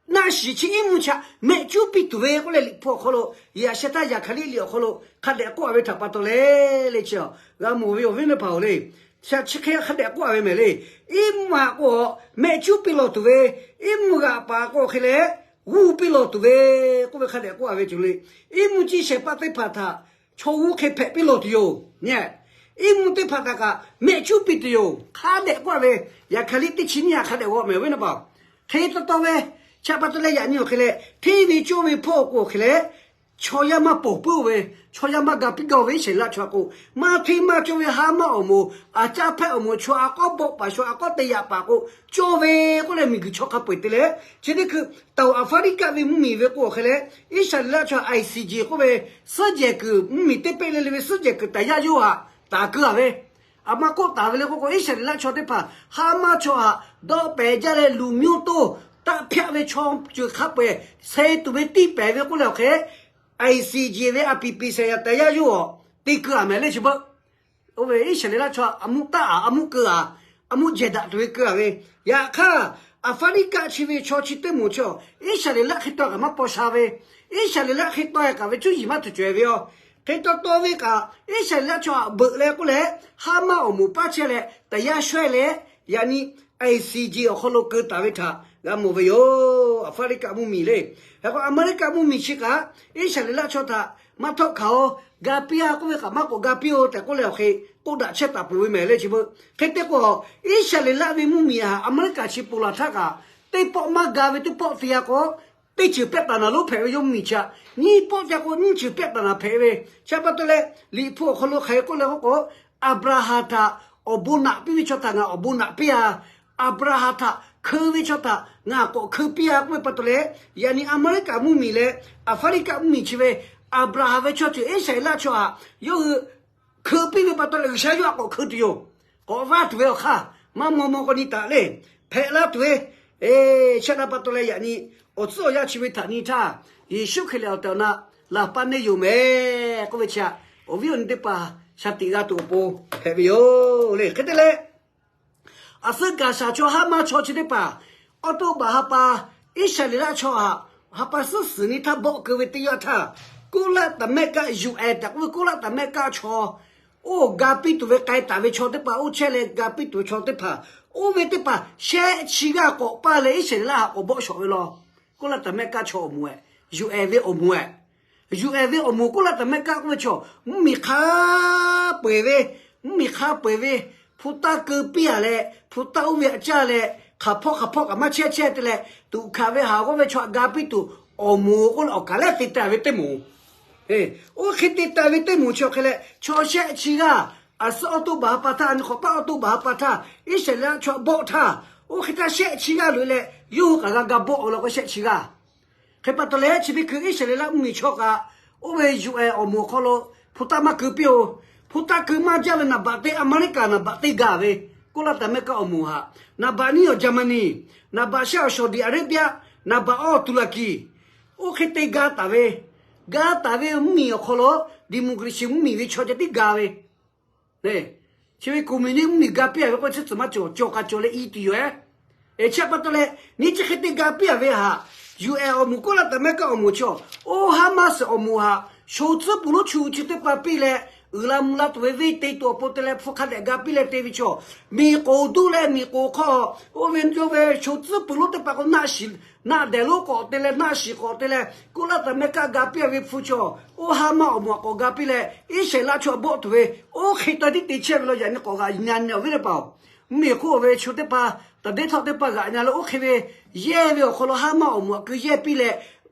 naˆ shiˍ chi iˉ mvuhˇ chaꞈ mehˆ cuˉ piˇ tuˬ ve k'oˆ leh Liꞈ hpu awˬ hk'aw lo, yaꞈ sheh htaˇ yaꞈ hk'aˬ liˇ liꞈ awˬ hk'aw lo hk'a dehꞈ k'oˆ a ve htaꞈ pa taw leh le chi a, g'a mawˬ ve awˬ viˉ nehˬ paˍ oˬ le. Chi hk'e hk'a dehꞈ k'oˆ a ve mehˍ le. Iˉ mvuhˇ htaꞈ k'o mehˆ cuˉ piˇ lawˬ tuˬ ve, iˉ mvuhˇ g'aꞈ paˍ k'o hk'e leh g'uˇ piˇ lawˬ tuˬ ve k'oˆ ve hk'a dehꞈ k'oˆ a ve ceuˬ le. Iˉ mvuhˇ ciˇ shehˍ hpaˇ teˇ hpaˍ htaꞈ chaw g'uˇ hk'e hpehꞈ piˇ lawˬ tuˬ yoˬ. Iˉ mvuhˇ teˇ hpaˍ htaꞈ kaꞈ mehˆ cuˉ piˇ tuˬ yoˬ. Hk'a dehꞈ k'oˆ a ve, yaꞈ hk'aˬ liˇ teˇ chi nyiˇ htaꞈ hk'a dehꞈ g'aw mehˍ ve nehˬ paˍ. Hk'e taw taw ve, chi pa taw leh yaꞈ nyi awˬ hk'e leh hteˇ ve cawˇ ve hpawˇ k'o hk'e leh, chaw yaˇ maˇ pawˬ puiˉ ve, chaw yaˇ maˇ ga piˇ gaˇ ve Iˉsaˍreˍlaˆ chaw k'o, maˇ hteˇ maˇ cawˇ ve Haˉmaˆ awˬ moˍ, a caˇ hpehˇ awˬ moˍ, chaw a k'awˉ bawˆ paˍ, chaw a k'awˉ te yaꞈ paˍ k'o, cawˇ ve k'oˆ leh miˬguiˬ chaw hk'a peu-eˬ te leh, chi teˇ hkui taˍ oˍ Aˍfaˍriˆkaˆ ve mvuhˇmiˬ ve k'o awˬ hk'e leh, Iˉsaˍreˍlaˆ chaw ICJ k'oˆ ve suhˉ jehˬ kuiˬ mvuhˇmiˬ teˇ peˆ le le ve suhˉ jehˬ kuiˬ taˍ yaˇ yawˇ htaꞈ taˍ keu a ve, a ma k'oˆ taˍ ve le k'oˆ k'o, Iˉsaˍreˍlaˆ chaw teˇ hpaˍ Haˉmaˆ chaw htaꞈ dawˇ pehˍ jaˇ leh လူမျိုးတုံး taˆ hpyaˆ ve chaw ceuˬ hk'a peu-eˬ suh tuˬ ve tiˇ pehˍ ve k'oˆ leh awˬ hk'e, ICJ ve ICC ဆိုင်ရာတရားရုံး awˬ te keu a mehˍ le chi beuꞈ. Oˇ ve Iˉsaˍreˍlaˆ chaw a mvuhˇ taˆ a, a mvuhˇ keu a, a mvuhˇ jehˬ daꞈ tuˬ ve keu a ve, yaꞈ hk'aˇ Aˍfaˍriˆkaˆ chi ve chaw chi teˇ moˍ chaw, Iˉsaˍreˍlaˆ hk'e taw kaꞈ maˇ paw sha ve, Iˉsaˍreˍlaˆ hk'e taw kaꞈ ve cuˇ yiˍ maˇ tuˬ cawˬ ve yoˬ. Hk'e taw taw ve kaꞈ, Iˉsaˍreˍlaˆ chaw htaꞈ beuꞈ leh k'oˆ leh, Haˉmaˆ awˬ moˍ paˇ chehˇ leh taˍ yaˇ shawehˇ leh, yaꞈ nyi ICJ awˬ hk'aw lo keu taˍ ve htaꞈ g'a mawˬ ve yoˬ. Aˍfaˍriˆkaˆ mvuhˇmiˬ le. Hk'e k'o, Aˍmeˍriˆkaˆ mvuhˇmiˬ chi kaꞈ, Iˉsaˍreˍlaˆ chaw htaꞈ maˇ htawˆ hkanˍ-oˬ, ga piˇ-a k'oˆ ve kaꞈ maˇ k'awꞈ ga piˇ-oˬ tehꞈ k'oˆ leh awˬ hk'e k'oˆ daꞈ chehˇ taˍ peuˬ ve mehˍ le chi beuꞈ. Hk'e te k'o, Iˉsaˍreˍlaˆ ve mvuhˇmiˬ htaꞈ Aˍmeˍriˆkaˆ chi ponˬ laˬ htaˇ kaꞈ, teˇ pawˆ maˇ ga ve teˇ pawˆ te-a k'o, teˇ ceuˬ pehˆ taˍ naˍ lonˉ hpehꞈ ve yawˇ mvuhˇmiˬ chi htaꞈ, nyiˇ pawˆ te k'o nyiˇ ceuˬ pehˆ taˍ naˍ hpehꞈ ve. Chi pa taw leh, Liꞈ hpu awˬ hk'aw lo hk'aˬ hk'e k'oˆ leh k'oˆ k'o, Aˍbraˍhanˍ htaꞈ awˬ bon naꞈ piˇ ve chaw htaꞈ ngaˬ awˬ bon naꞈ piˇ-a. Aˍbraˍhanˍ htaꞈ hkeu ve chaw htaꞈ ngaˬ k'awꞈ hkeu piˇ-a k'oˆ ve pa taw leh, yaꞈ nyi Aˍmeˍriˆkaˆ mvuhˇmiˬ leh Aˍfaˍriˆkaˆ mvuhˇmiˬ chi ve, Aˍbraˍhanˍ ve chaw ceuˬ Iˉsaˍreˍlaˆ chaw htaꞈ yawˇ hui hkeu piˇ ve pa taw leh G'uiˬsha yawˇ htaꞈ k'awꞈ hkeu tuˬ yoˬ. K'awꞈ vaˇ tuˬ ve awˬ hk'aˇ maˇ maw maw k'awꞈ nyi taˍ le. Hpehꞈ la tuˬ ve, e, chehˇ la pa taw leh yaꞈ nyi awˬ tcuhˉ awˬ yanˇ chi ve htaꞈ nyi htaˇ, Yeˍsuˆ Hkriꞈ lehˬ awˬ tehˬ awˬ na laˬ paˇ neˇ yoˬ mehˍ k'oˆ ve chi htaꞈ awˬ viˉ awˬ nyi teˇ hpaˍ shaˍ tiꞈ g'a tuˬ awˬ pon hpehꞈ ve yoˬ le. Hk'e te leh, aˬ suhˉ Gaˍsaˍ chaw Haˉmaˆ chaw chi teˇ hpaˍ, awˬ to baˬ ha pa Iˉsaˍreˍlaˆ chaw htaꞈ ha pa suhˉ suhˍ nyi htaˇ bawˆ keu ve teˇ yanˇ htaˇ, Koˇlaˆ Taˍ Mehˆ kaˆ, U N tehꞈ k'oˆ ve Koˇlaˆ Taˍ Mehˆ kaˆ chaw, oˇ ga piˇ tuˬ ve k'ai taˍ ve chaw teˇ hpaˍ, oˇ chehˇ leh ga piˇ tuˬ ve chaw teˇ hpaˍ, oˇ ve teˇ hpaˍ shehˆ chi g'aˇ k'awꞈ paˇ leh Iˉsaˍreˍlaˆ htaꞈ k'awꞈ bawˆ shawˍ ve law. Koˇlaˆ Taˍ Mehˆ kaˆ chaw awˬ moˍ-eh, U N ve awˬ moˍ-eh, U N ve awˬ moˍ Koˇlaˆ Taˍ Mehˆ kaˆ k'oˆ ve chaw, mvuhˇmiˬ hk'a peu-eˬ ve, mvuhˇmiˬ hk'a peu-eˬ ve, hpu taˇ keu piˇ-a leh, hpu taˇ oˇ ve htaꞈ caˇ leh, hk'aˬ hpawˇ hk'aˬ hpawˇ kaꞈ maˇ chehˇ chehˇ te leh, tuꞈ hkanˍ ve haˍ g'awˇ ve chaw htaꞈ ga piˇ tuˬ awˬ moˍ k'oˆ leh awˬ kaˍ lehˬ te taˍ ve teˇ moˍ. Oˇ hk'e te taˍ ve teˇ moˍ chi awˬ hk'e leh, chaw shehˆ chi g'aˇ, aˬ suhˉ awˬ to baˬ ha pa htaˇ, a nyi hk'awꞈ paˆ awˬ to baˬ ha pa htaˇ, Iˉsaˍreˍlaˆ chaw bawˆ htaˇ, oˇ hk'e htaˇ shehˆ chi g'aˇ loꞈ-e leh, yawˇ hui kaꞈ g'a ga bawˆ-o law k'o shehˆ chi g'aˇ. Hk'e pa taw leh chi ve hkui Iˉsaˍreˍlaˆ mvuhˇmiˬ chaw kaꞈ, oˇ ve U N awˬ moˍ awˬ hk'aw lo hpu taˇ maˇ keu piˇ-oˬ. Hpu taˇ keu maˇ jaˇ ve naˍ baꞈ teˇ Aˍmeˍriˆkaˍ naˍ baꞈ teˇ ga ve, Koˇlaˆ Taˍ Mehˆ kaˆ awˬ moˍ htaꞈ, naˍ baꞈ nyiˇ awˬ Jaˍmaˍniˆ, naˍ baꞈ shehˆ awˬ Saˍdiˍ Aˍreˍbiaˆ, naˍ baꞈ awˇ Tuˍlaˍkiˍ, oˇ hk'e te ga taˍ ve, ga taˍ ve mvuhˇmiˬ awˬ hk'aw lo, democracy mvuhˇmiˬ ve chaw ceh tiˉ ga ve. Chi ve communist mvuhˇmiˬ ga piˇ-a ve k'oˆ chi tcuh maˇ cawˬ, cawˬ k'a cawˬ leh i tuˬ yoˬ-eh. Chi pa taw leh nyi chi hk'e te ga piˇ-a ve htaꞈ, U N awˬ moˍ Koˇlaˆ Taˍ Mehˆ kaˆ awˬ moˍ chaw, oˇ Haˉmaˆ awˬ moˍ htaꞈ sho tcuhˉ peuˬ lonˉ chu chi teˇ hpaˍ piˇ leh, uiˍ la mvuh la tuˬ ve venˇ te tuˬ awˬ pon te leh hpu hk'a dehꞈ ga piˇ leh te ve chaw, miˬ k'oˍ duˇ leh miˬ k'oˍ hk'aw, oˇ ve yawˇ ve sho tcuhˉ peuˬ lonˉ teˇ hpaˍ k'o naˆ shiˍ, naˆ dehˬ lonˉ k'awꞈ te leh naˆ shiˍ k'awꞈ te leh Koˇlaˆ Taˍ Mehˆ kaˆ ga piˇ-a ve hpu chaw, oˇ Haˉmaˆ awˬ moˍ htaꞈ k'awꞈ ga piˇ leh Iˉsaˍreˍlaˆ chaw bawˆ tuˬ ve, oˇ hk'e taw tiˉ te chehˇ ve law. Yaꞈ nyi k'awꞈ g'aꞈ nyi nyi awˬ viˉ teˇ hpaˍ-oˬ, mvuhˇmiˬ hk'oˆ ve chaw teˇ hpaˍ, taˍ deˇ htawˆ teˇ hpaˍ g'aꞈ nyi leh oˇ hk'e ve, yehˇ ve awˬ hk'aw lo Haˉmaˆ awˬ moˍ htaꞈ keu yehˇ piˇ leh,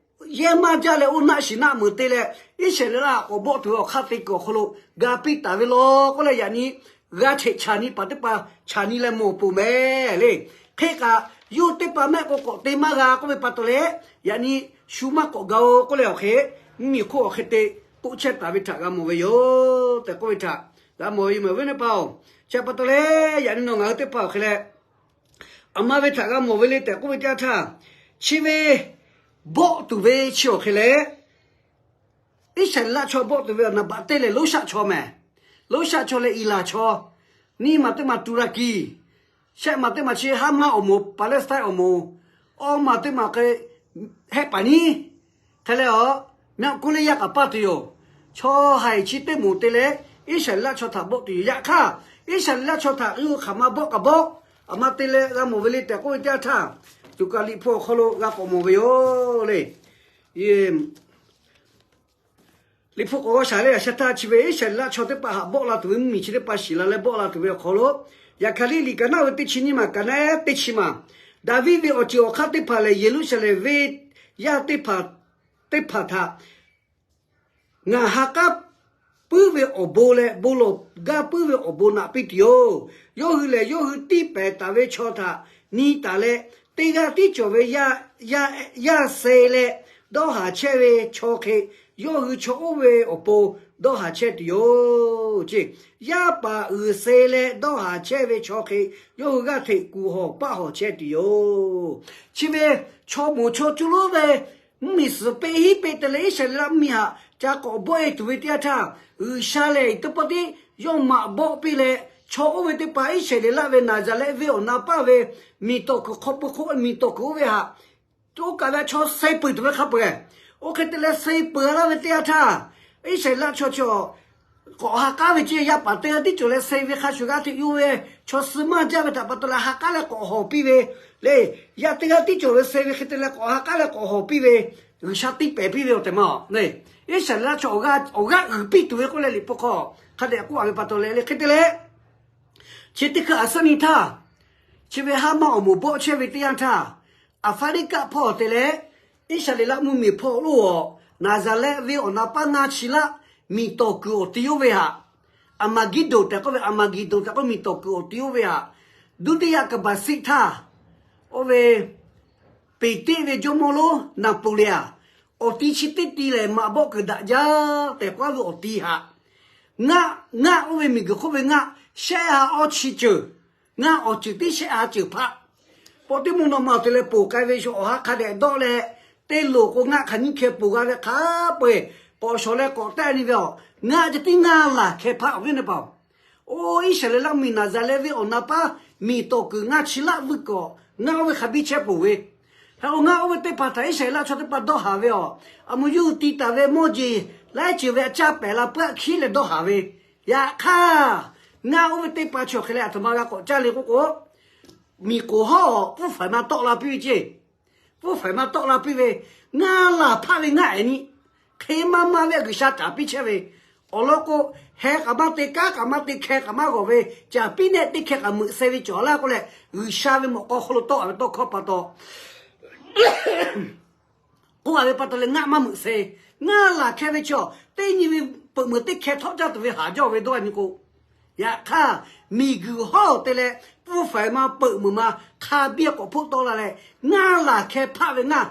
yehˇ maˇ jaˇ leh oˇ naˆ shiˍ naˆ meuˍ te leh, Iˉsaˍreˍlaˆ k'awꞈ bawˆ tuˬ ve awˬ hk'aˇ te kuiˬ awˬ hk'aw lo ga piˇ taˍ ve law k'oˆ leh, yaꞈ nyi g'a hteꞈ chaˬ nyi paˍ teˇ hpaˍ chaˬ nyi leh mawˬ peuˬ mehˍ le. Hk'e kaꞈ, yawˇ teˇ hpaˍ mehˆ k'o k'awꞈ te maˇ g'a k'oˆ ve pa taw leh, yaꞈ nyi shu maˇ k'awꞈ ga-o k'oˆ leh awˬ hk'e, mvuhˇmiˬ hk'oˆ awˬ hk'e te k'oˆ chehˇ taˍ ve htaꞈ g'a mawˬ ve yoˬ tehꞈ k'oˆ ve htaꞈ g'a mawˬ ve yoˬ mehˍ awˬ viˉ teˇ hpaˍ-oˬ. Chi pa taw leh, yaꞈ nyi nawˬ ngaˬ hui teˇ hpaˍ awˬ hk'e leh, aˬ ma ve htaꞈ g'a mawˬ ve le tehꞈ k'oˆ ve teˇ yanˇ htaˇ, chi ve bawˆ tuˬ ve chi awˬ hk'e leh, Iˉsaˍreˍlaˆ chaw bawˆ tuˬ ve awˬ naˍ baꞈ teˇ lehˬ Loˇshaˆ chaw mehˍ. Loˇshaˆ chaw leh Iˍraˍ chaw, nyiˇ maˬ teˇ maˬ Tuˍlaˍkiˍ, shehˆ maˬ teˇ maˬ chi Haˉmaˆ awˬ moˍ, Paˍlehˇsataˆ awˬ moˍ, awˇ maˬ teˇ maˬ hk'e Hehˆ paˍ nyiˇ hk'e leh, awˬ mehˆ awˬ hk'oˆ leh yaˇ k'aꞈ paˇ tuˬ yoˬ. Chaw haiˬ chi teˇ moˍ te leh Iˉsaˍreˍlaˆ chaw htaꞈ bawˆ tuˬ yoˬ. Yaꞈ hk'aˇ, Iˉsaˍreˍlaˆ chaw htaꞈ yawˇ hui hk'aˬ ma bawˆ k'aꞈ bawˆ, aˬ ma te leh g'a mawˬ ve le tehꞈ k'oˆ ve teˇ yanˇ htaˇ, tuˬ kaꞈ Liꞈ hpu awˬ hk'aw lo g'a k'awꞈ mawˬ ve yoˬ le. Liꞈ hpu k'awꞈ g'aw shaˍ leh, yaꞈ sheh htaˇ chi ve Iˉsaˍreˍlaˆ chaw teˇ hpaˍ htaꞈ bawˆ la tuˬ ve mvuhˇmiˬ chi teˇ hpaˍ shiˍ la leh bawˆ la tuˬ ve awˬ hk'aw lo, Yaꞈ hkaˍ liˇ liꞈ kaꞈ naˆ ve teˇ chi nyiˇ maˬ kaꞈ naˆ teˇ chi maˬ, Daˍviˆ ve awˬ ceuˬ awˬ hk'aˇ teˇ hpaˍ lehˬ Yeˍruˆsaˍlehnˍ venˇ yaˇ teˇ hpaˍ, teˇ hpaˍ htaꞈ ngaˬ ha k'aˉ puiˉ ve awˬ bon leh bon lawˬ gaˇ puiˉ ve awˬ bon naꞈ piˇ tuˬ yoˬ. Yawˇ hui lehˬ, yawˇ hui tiˇ pehˍ taˍ ve chaw htaꞈ nyi taˍ leh, teˇ g'aˇ tiˉ cawˬ ve yaˇ, yaˇ, yaˇ suh leh dawˇ haˍ chehˇ ve chaw hk'e, yawˇ hui chaw oˇ ve awˬ pon dawˇ haˍ chehˇ tuˬ yoˬ. Ceˇ, yaˇ paˍ uiˍ suh leh dawˇ haˍ chehˇ ve chaw hk'e, yawˇ hui g'aˇ hteꞈ kuˬ hawˬ paˆ hawˬ chehˇ tuˬ yoˬ. Chi ve chaw moˍ chaw cuˇ lonˉ ve mvuhˇmiˬ suhˍ peꞈ hiˉ peꞈ te leh Iˉsaˍreˍlaˆ mvuhˇmiˬ htaꞈ ca k'awꞈ bawˆ-e tuˬ ve teˇ yanˇ htaˇ, G'uiˬsha lehˬ teˇ pawˆ tiˉ yawˇ maꞈ bawˆ piˇ leh, Chaw oˇ ve teˇ hpaˍ Iˉsaˍreˍlaˆ ve Naˍzaˍrehˆ venˇ awˬ na paˇ ve miˬ tawˍ kuiˬ hk'aw pui hk'oˆ miˬ tawˍ kuiˬ oˇ ve htaꞈ, oˇ kaꞈ ve chaw suh peuˬ tuˬ ve hk'a peu-eˬ. Oˇ hk'e te leh suh peuˬ laˇ ve teˇ yanˇ htaˇ, Iˉsaˍreˍlaˆ chaw chi k'awꞈ ha k'aˉ ve ceˇ. Yaˇ paˍ teˇ g'aˇ tiˉ cawˬ leh suh ve hk'a shuˍ g'a hteꞈ yoˬ ve, chaw suh maˇ jaˇ ve htaꞈ pa taw leh ha k'aˉ leh k'awꞈ hawˬ piˇ ve le. Yaˇ teˇ g'aˇ tiˉ cawˬ ve suh ve hk'e te leh k'awꞈ ha k'aˉ leh k'awꞈ hawˬ piˇ ve, G'uiˬsha tiˇ pehˍ piˇ ve awˬ tehˬ ma le. Iˉsaˍreˍlaˆ chaw awˬ g'aˇ g'euꞈ piˇ tuˬ ve k'oˆ leh liꞈ hpu hk'aw hk'a dehꞈ k'oˆ a ve pa taw leh le hk'e te leh, chi teˇ hkui aˬ suhˉ nyi htaˇ, chi ve Haˉmaˆ awˬ moˍ bawˆ chehˇ ve teˇ yanˇ htaˇ, Aˍfaˇriˆkaˆ hpawˇ te leh Iˉsaˍreˍlaˆ mvuhˇmiˬ hpawˇ lo awˬ Naˍzaˍrehˆ venˇ awˬ na paˇ ngaˇ chi laˆ miˬ tawˍ kuiˬ awˬ ti oˇ ve htaꞈ, Aˍmaˍgeˇdonˍ tehꞈ k'oˆ ve, Aˍmaˍgeˍdonˍ tehꞈ k'oˆ miˬ tawˍ kuiˬ awˬ ti oˇ ve htaꞈ, duˇtiˇyaˆ kaˍbaˍsiˆ htaˇ, oˇ ve Peˍteˆ ve jawˇmawˇ lonˉ Naˍpoˍleˍaˍ awˬ ti chi teˇ ti lehˬ maꞈ bawˆ kuiˬ daꞈ jaˇ tehꞈ k'oˆ ve awˬ ti htaꞈ, ngaˆ, ngaˆ oˇ ve miˬguiˬ hk'oˆ ve ngaˆ shehˆ ha awˇ chi ceuˬ, ngaˆ awˬ ceuˬ tiˉ shehˆ ha ceuˬ hpaˆ, paw teˇ mvuhˇ naw ma awˬ te leh ponˬ k'ai ve shu awˬ ha hk'a dehꞈ dawˆ leh, teˇ loˍ k'o ngaˆ hk'aˬ nyiˇ hkeh ponˬ g'a ve hk'a peu-eˬ k'awꞈ shawˍ leh k'awꞈ taˆ ni ve awˬ, ngaˆ ceh tiˉ ngaˇ laˬ hkeh hpaˆ awˬ viˉ neˇ paˍ-oˬ. Oˇ Iˉsaˍreˍlaˆ mvuhˇmiˬ Naˍzaˍrehˆ venˇ awˬ na paˇ miˬ tawˍ kuiˬ ngaˇ chi laˆ vuiˇ kuiˬ ngaˆ oˇ ve hk'a biˇ chehˇ peuˬ ve. Hk'e k'o ngaˆ oˇ ve teˇ hpaˍ htaꞈ Iˉsaˍreˍlaˆ chaw teˇ hpaˍ dawˇ haˍ ve awˬ, a mvuhˇ yuˇ uiˍ ti taˍ ve mawˇ jeˬ laiˉ ceuˬ ve a caˇ pehˍ la puiˉ aꞈ hkiˉ leh dawˇ haˍ ve. Yaꞈ hk'aˇ, ngaˆ oˇ ve teˇ hpaˍ chi awˬ hk'e leh aˬ htoꞈ ma g'a k'awꞈ caˇ le k'oˆ k'o, miˬ k'oˍ hawˉ awˬ pfuhˇ faiˍ ma tawˆ la piˇ ve ceˇ. Pfuhˇ faiˍ ma tawˆ la piˇ ve, ngaˇ laˬ hpaˆ ve ngaˆ ehˍ nyi, hk'e maˇ maˇ ve G'uiˬsha caˍ piˇ chehˇ ve. Awˬ lawn k'o, heh k'aꞈ maˇ te, kanˉ k'aꞈ maˇ te, hkeh k'aꞈ maˇ g'awˬ ve, caˍ piˇ nehˆ teˇ hkeh k'aꞈ meuꞈ suh ve cawˬ laˇ k'oˆ leh, G'uiˬsha ve mawꞈ k'aw hk'aw lo tawˆ a ve tawˇ hkawˇ pa taw, k'oˆ a ve pa taw leh ngaˆ maˇ meuꞈ suh. Ngaˇ laˬ hkeh ve chaw teˇ nyi ve peuꞈ meuˬ teˇ hkeh htawˆ caˇ tuˬ ve haˍ jaˇ ve dawˇ a nyi k'o, yaꞈ hk'aˇ miˬguiˬ hawˉ te leh pfuhˇ faiˍ ma peuꞈ meuˬ ma hk'a biˇ k'awꞈ hpoˆ tawˆ la leh, ngaˇ laˬ hkeh hpaˆ ve ngaˇ,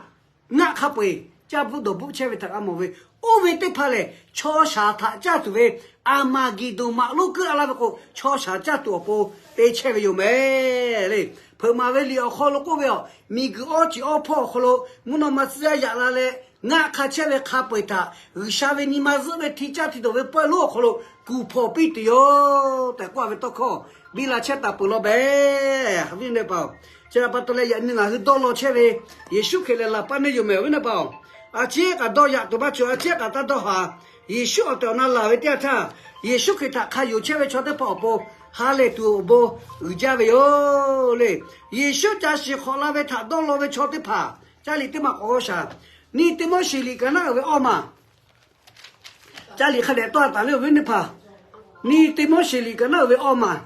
ngaˆ hk'a peu-eˬ caˇ bvuhˆ dawˬ bvuhˆ chehˇ ve htaꞈ g'a mawˬ ve. Oˇ ve teˇ hpaˍ lehˬ, chaw shaˍ htaꞈ caˇ tuˬ ve Aˍmaˍgeˍdonˍ maꞈ lonˉ keuˆ a laˇ ve k'o, chaw shaˍ caˇ tuˬ awˬ pon te chehˇ ve yoˬ mehˍ le. Hpeuꞈ maˍ ve liꞈ awˬ hk'aw lo k'oˆ ve awˬ, miˬguiˬ awˇ ceˬ awˇ hpawˇ awˬ hk'aw lo mvuhˇ naw ma tcuh yaˇ yaꞈ la leh, ngaˆ hk'a chehˇ ve hk'a peu-eˬ htaꞈ G'uiˬsha ve nyi ma zuhˆ ve hti caˇ hti dawˬ ve pawehˇ lonˉ awˬ hk'aw lo kuˬ hpawnˬ piˇ tuˬ yoˬ tehꞈ k'oˆ a ve tawˇ hkawˇ biˇ la chehˇ taˍ peuˬ law beh. Awˬ viˉ awˬ nyi teˇ hpaˍ-oˬ, chi htaꞈ pa taw leh yaꞈ nyi ngaˬ hui dawˇ law chehˇ ve Yeˍsuˆ Hkriꞈ lehˬ laˬ paˇ neˇ yoˬ mehˍ. Awˬ viˉ awˬ nyi teˇ hpaˍ-oˬ, a ciˉ kaꞈ dawˇ yaꞈ tuˬ maˇ cawˬ, a ciˉ kaꞈ taˇ dawˇ haˍ. Yeˍsuˆ awˬ tehˬ awˬ na laˬ ve teˇ yanˇ htaˇ, Yeˍsuˆ Hkriꞈ htaꞈ hk'a yonˍ chehˇ ve chaw teˇ hpaˍ awˬ pon ha lehˬ tuˬ awˬ bon uiˍ jaˇ ve yoˬ le. Yeˍsuˆ ca shiˍ hk'awꞈ la ve htaꞈ dawˇ law ve chaw teˇ hpaˍ, caˇ liꞈ teˇ maˬ k'awꞈ g'awˇ shaˍ. Niˆ Tiˆmoˉseˍ liꞈ kaꞈ naˉ uiˍ ve awˇ maˬ, caˇ liꞈ hk'a dehꞈ tawˇ a taˍ le, awˬ viˉ teˇ hpaˍ. Niˆ Tiˆmoˉseˍ liꞈ kaꞈ naˉ uiˍ ve awˇ maˬ,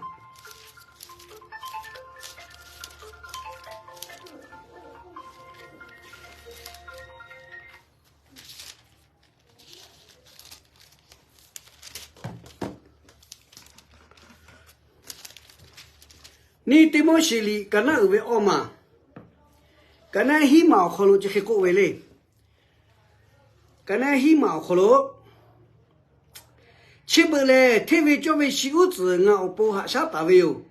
Niˆ Tiˆmoˉseˍ liꞈ kaꞈ naˉ uiˍ ve awˇ maˬ, kaꞈ naˉ hiˉ maˬ awˬ hk'aw lo chi hk'e k'oˆ ve le. Kaꞈ naˉ hiˉ maˬ awˬ hk'aw lo, chi beuꞈ lehˬ hteˇ ve cawˇ ve shi uˉ tcuhˍ ngaˬ awˬ pon haꞈ shaˉ taˍ ve yoˬ.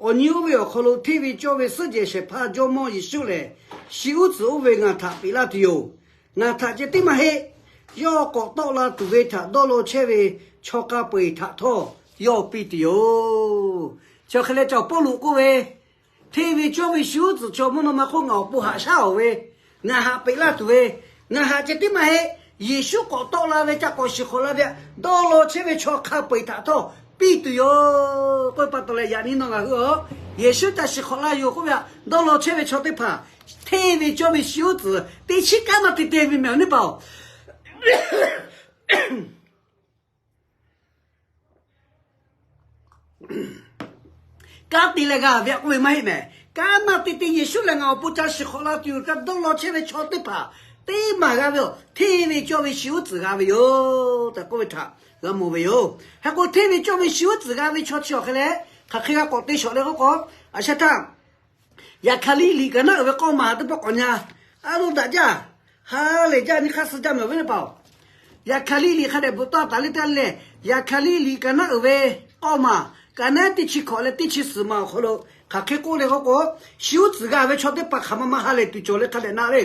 Awˬ nyi oˇ ve awˬ hk'aw lo hteˇ ve cawˇ ve suhˉ jehˬ shehˍ hpaˇ Jawˇmawˇ Yeˍsuˆ lehˬ, shi uˉ tcuhˍ oˇ ve ngaˬ htaꞈ peꞈ laˇ tuˬ yoˬ. Ngaˬ htaꞈ ceh tiˉ maˇ heˆ. Yawˇ k'awꞈ tawˆ la tuˬ ve htaꞈ dawˇ law chehˇ ve chaw hk'a peu-eˬ htaꞈ htawˇ yawˇ piˇ tuˬ yoˬ. Chi hk'e leh cawˬ Pawˇluꞈ k'oˆ ve, hteˇ ve cawˇ ve shi uˉ tcuhˍ chaw mvuhˇ naw ma hk'oˆ ngaˬ awˬ pon haꞈ shaˉ-oˬ ve, ngaˬ htaꞈ peꞈ laˇ tuˬ ve, ngaˬ htaꞈ ceh tiˉ maˇ heˆ. Yeˍsuˆ k'awꞈ tawˆ la ve ca k'awꞈ shiˍ hk'awꞈ la ve htaꞈ dawˇ law chehˇ ve chaw hk'a peu-eˬ htaꞈ htawˇ piˇ tuˬ yoˬ k'oˆ ve pa taw leh, yaꞈ nyi nawˬ ngaˬ hui-oˬ, Yeˍsuˆ ca shiˍ hk'awꞈ laˇ yoˬ k'oˆ ve htaꞈ dawˇ law chehˇ ve chaw teˇ hpaˍ, hteˇ ve cawˇ ve shi uˉ tcuhˍ teˇ chiˉ kanˉ maˇ te te ve mehˍ, awˬ viˉ teˇ hpaˍ-oˬ. Kanˉ te leh g'a ve k'oˆ ve maˇ heˆ mehˍ. Kanˉ maˇ te te Yeˍsuˆ lehˬ ngaˬ awˬ pon ca shiˍ hk'awꞈ la tuˬ yoˬ tehꞈ dawˇ law chehˇ ve chaw teˇ hpaˍ teˇ maˬ g'a ve yoˬ. Hteˇ ve cawˇ ve shi uˉ tcuhˍ g'a ve yoˬ tehꞈ k'oˆ ve htaꞈ g'a mawˬ ve yoˬ. Hk'e k'o hteˇ ve cawˇ ve shi uˉ tcuhˍ g'a ve chaw chi awˬ hk'e leh, hk'aˬ hk'e g'a k'awꞈ te shawˍ leh k'oˆ k'o, a shaˉ htaˇ, Yaˍhkaˍliˆ liꞈ kaꞈ naˉ uiˍ ve k'awˇ maˬ teˇ pawˆ k'awꞈ nya, a loˍ daꞈ jaˇ, ha lehˬ jaˇ nyi hk'aˇ suh jaˇ mehˍ, awˬ viˉ teˇ hpaˍ-oˬ. Yaˍhkaˍliˆ liꞈ hk'a dehꞈ bvuhꞈ tawˆ taˍ le teˇ le. Yaˍhkaˍliˆ liꞈ kaꞈ naˉ uiˍ ve k'awˇ maˬ, kaꞈ naˉ teˇ chi hkawꞈ leh teˇ chi suhˍ maˬ awˬ hk'aw lo hk'aˬ hk'e k'oˆ le k'oˆ k'o, shi uˉ tcuhˍ g'a ve chaw teˇ hpaˍ hk'aˬ ma ma ha lehˬ tuˬ cawˬ leh hk'a dehꞈ na le.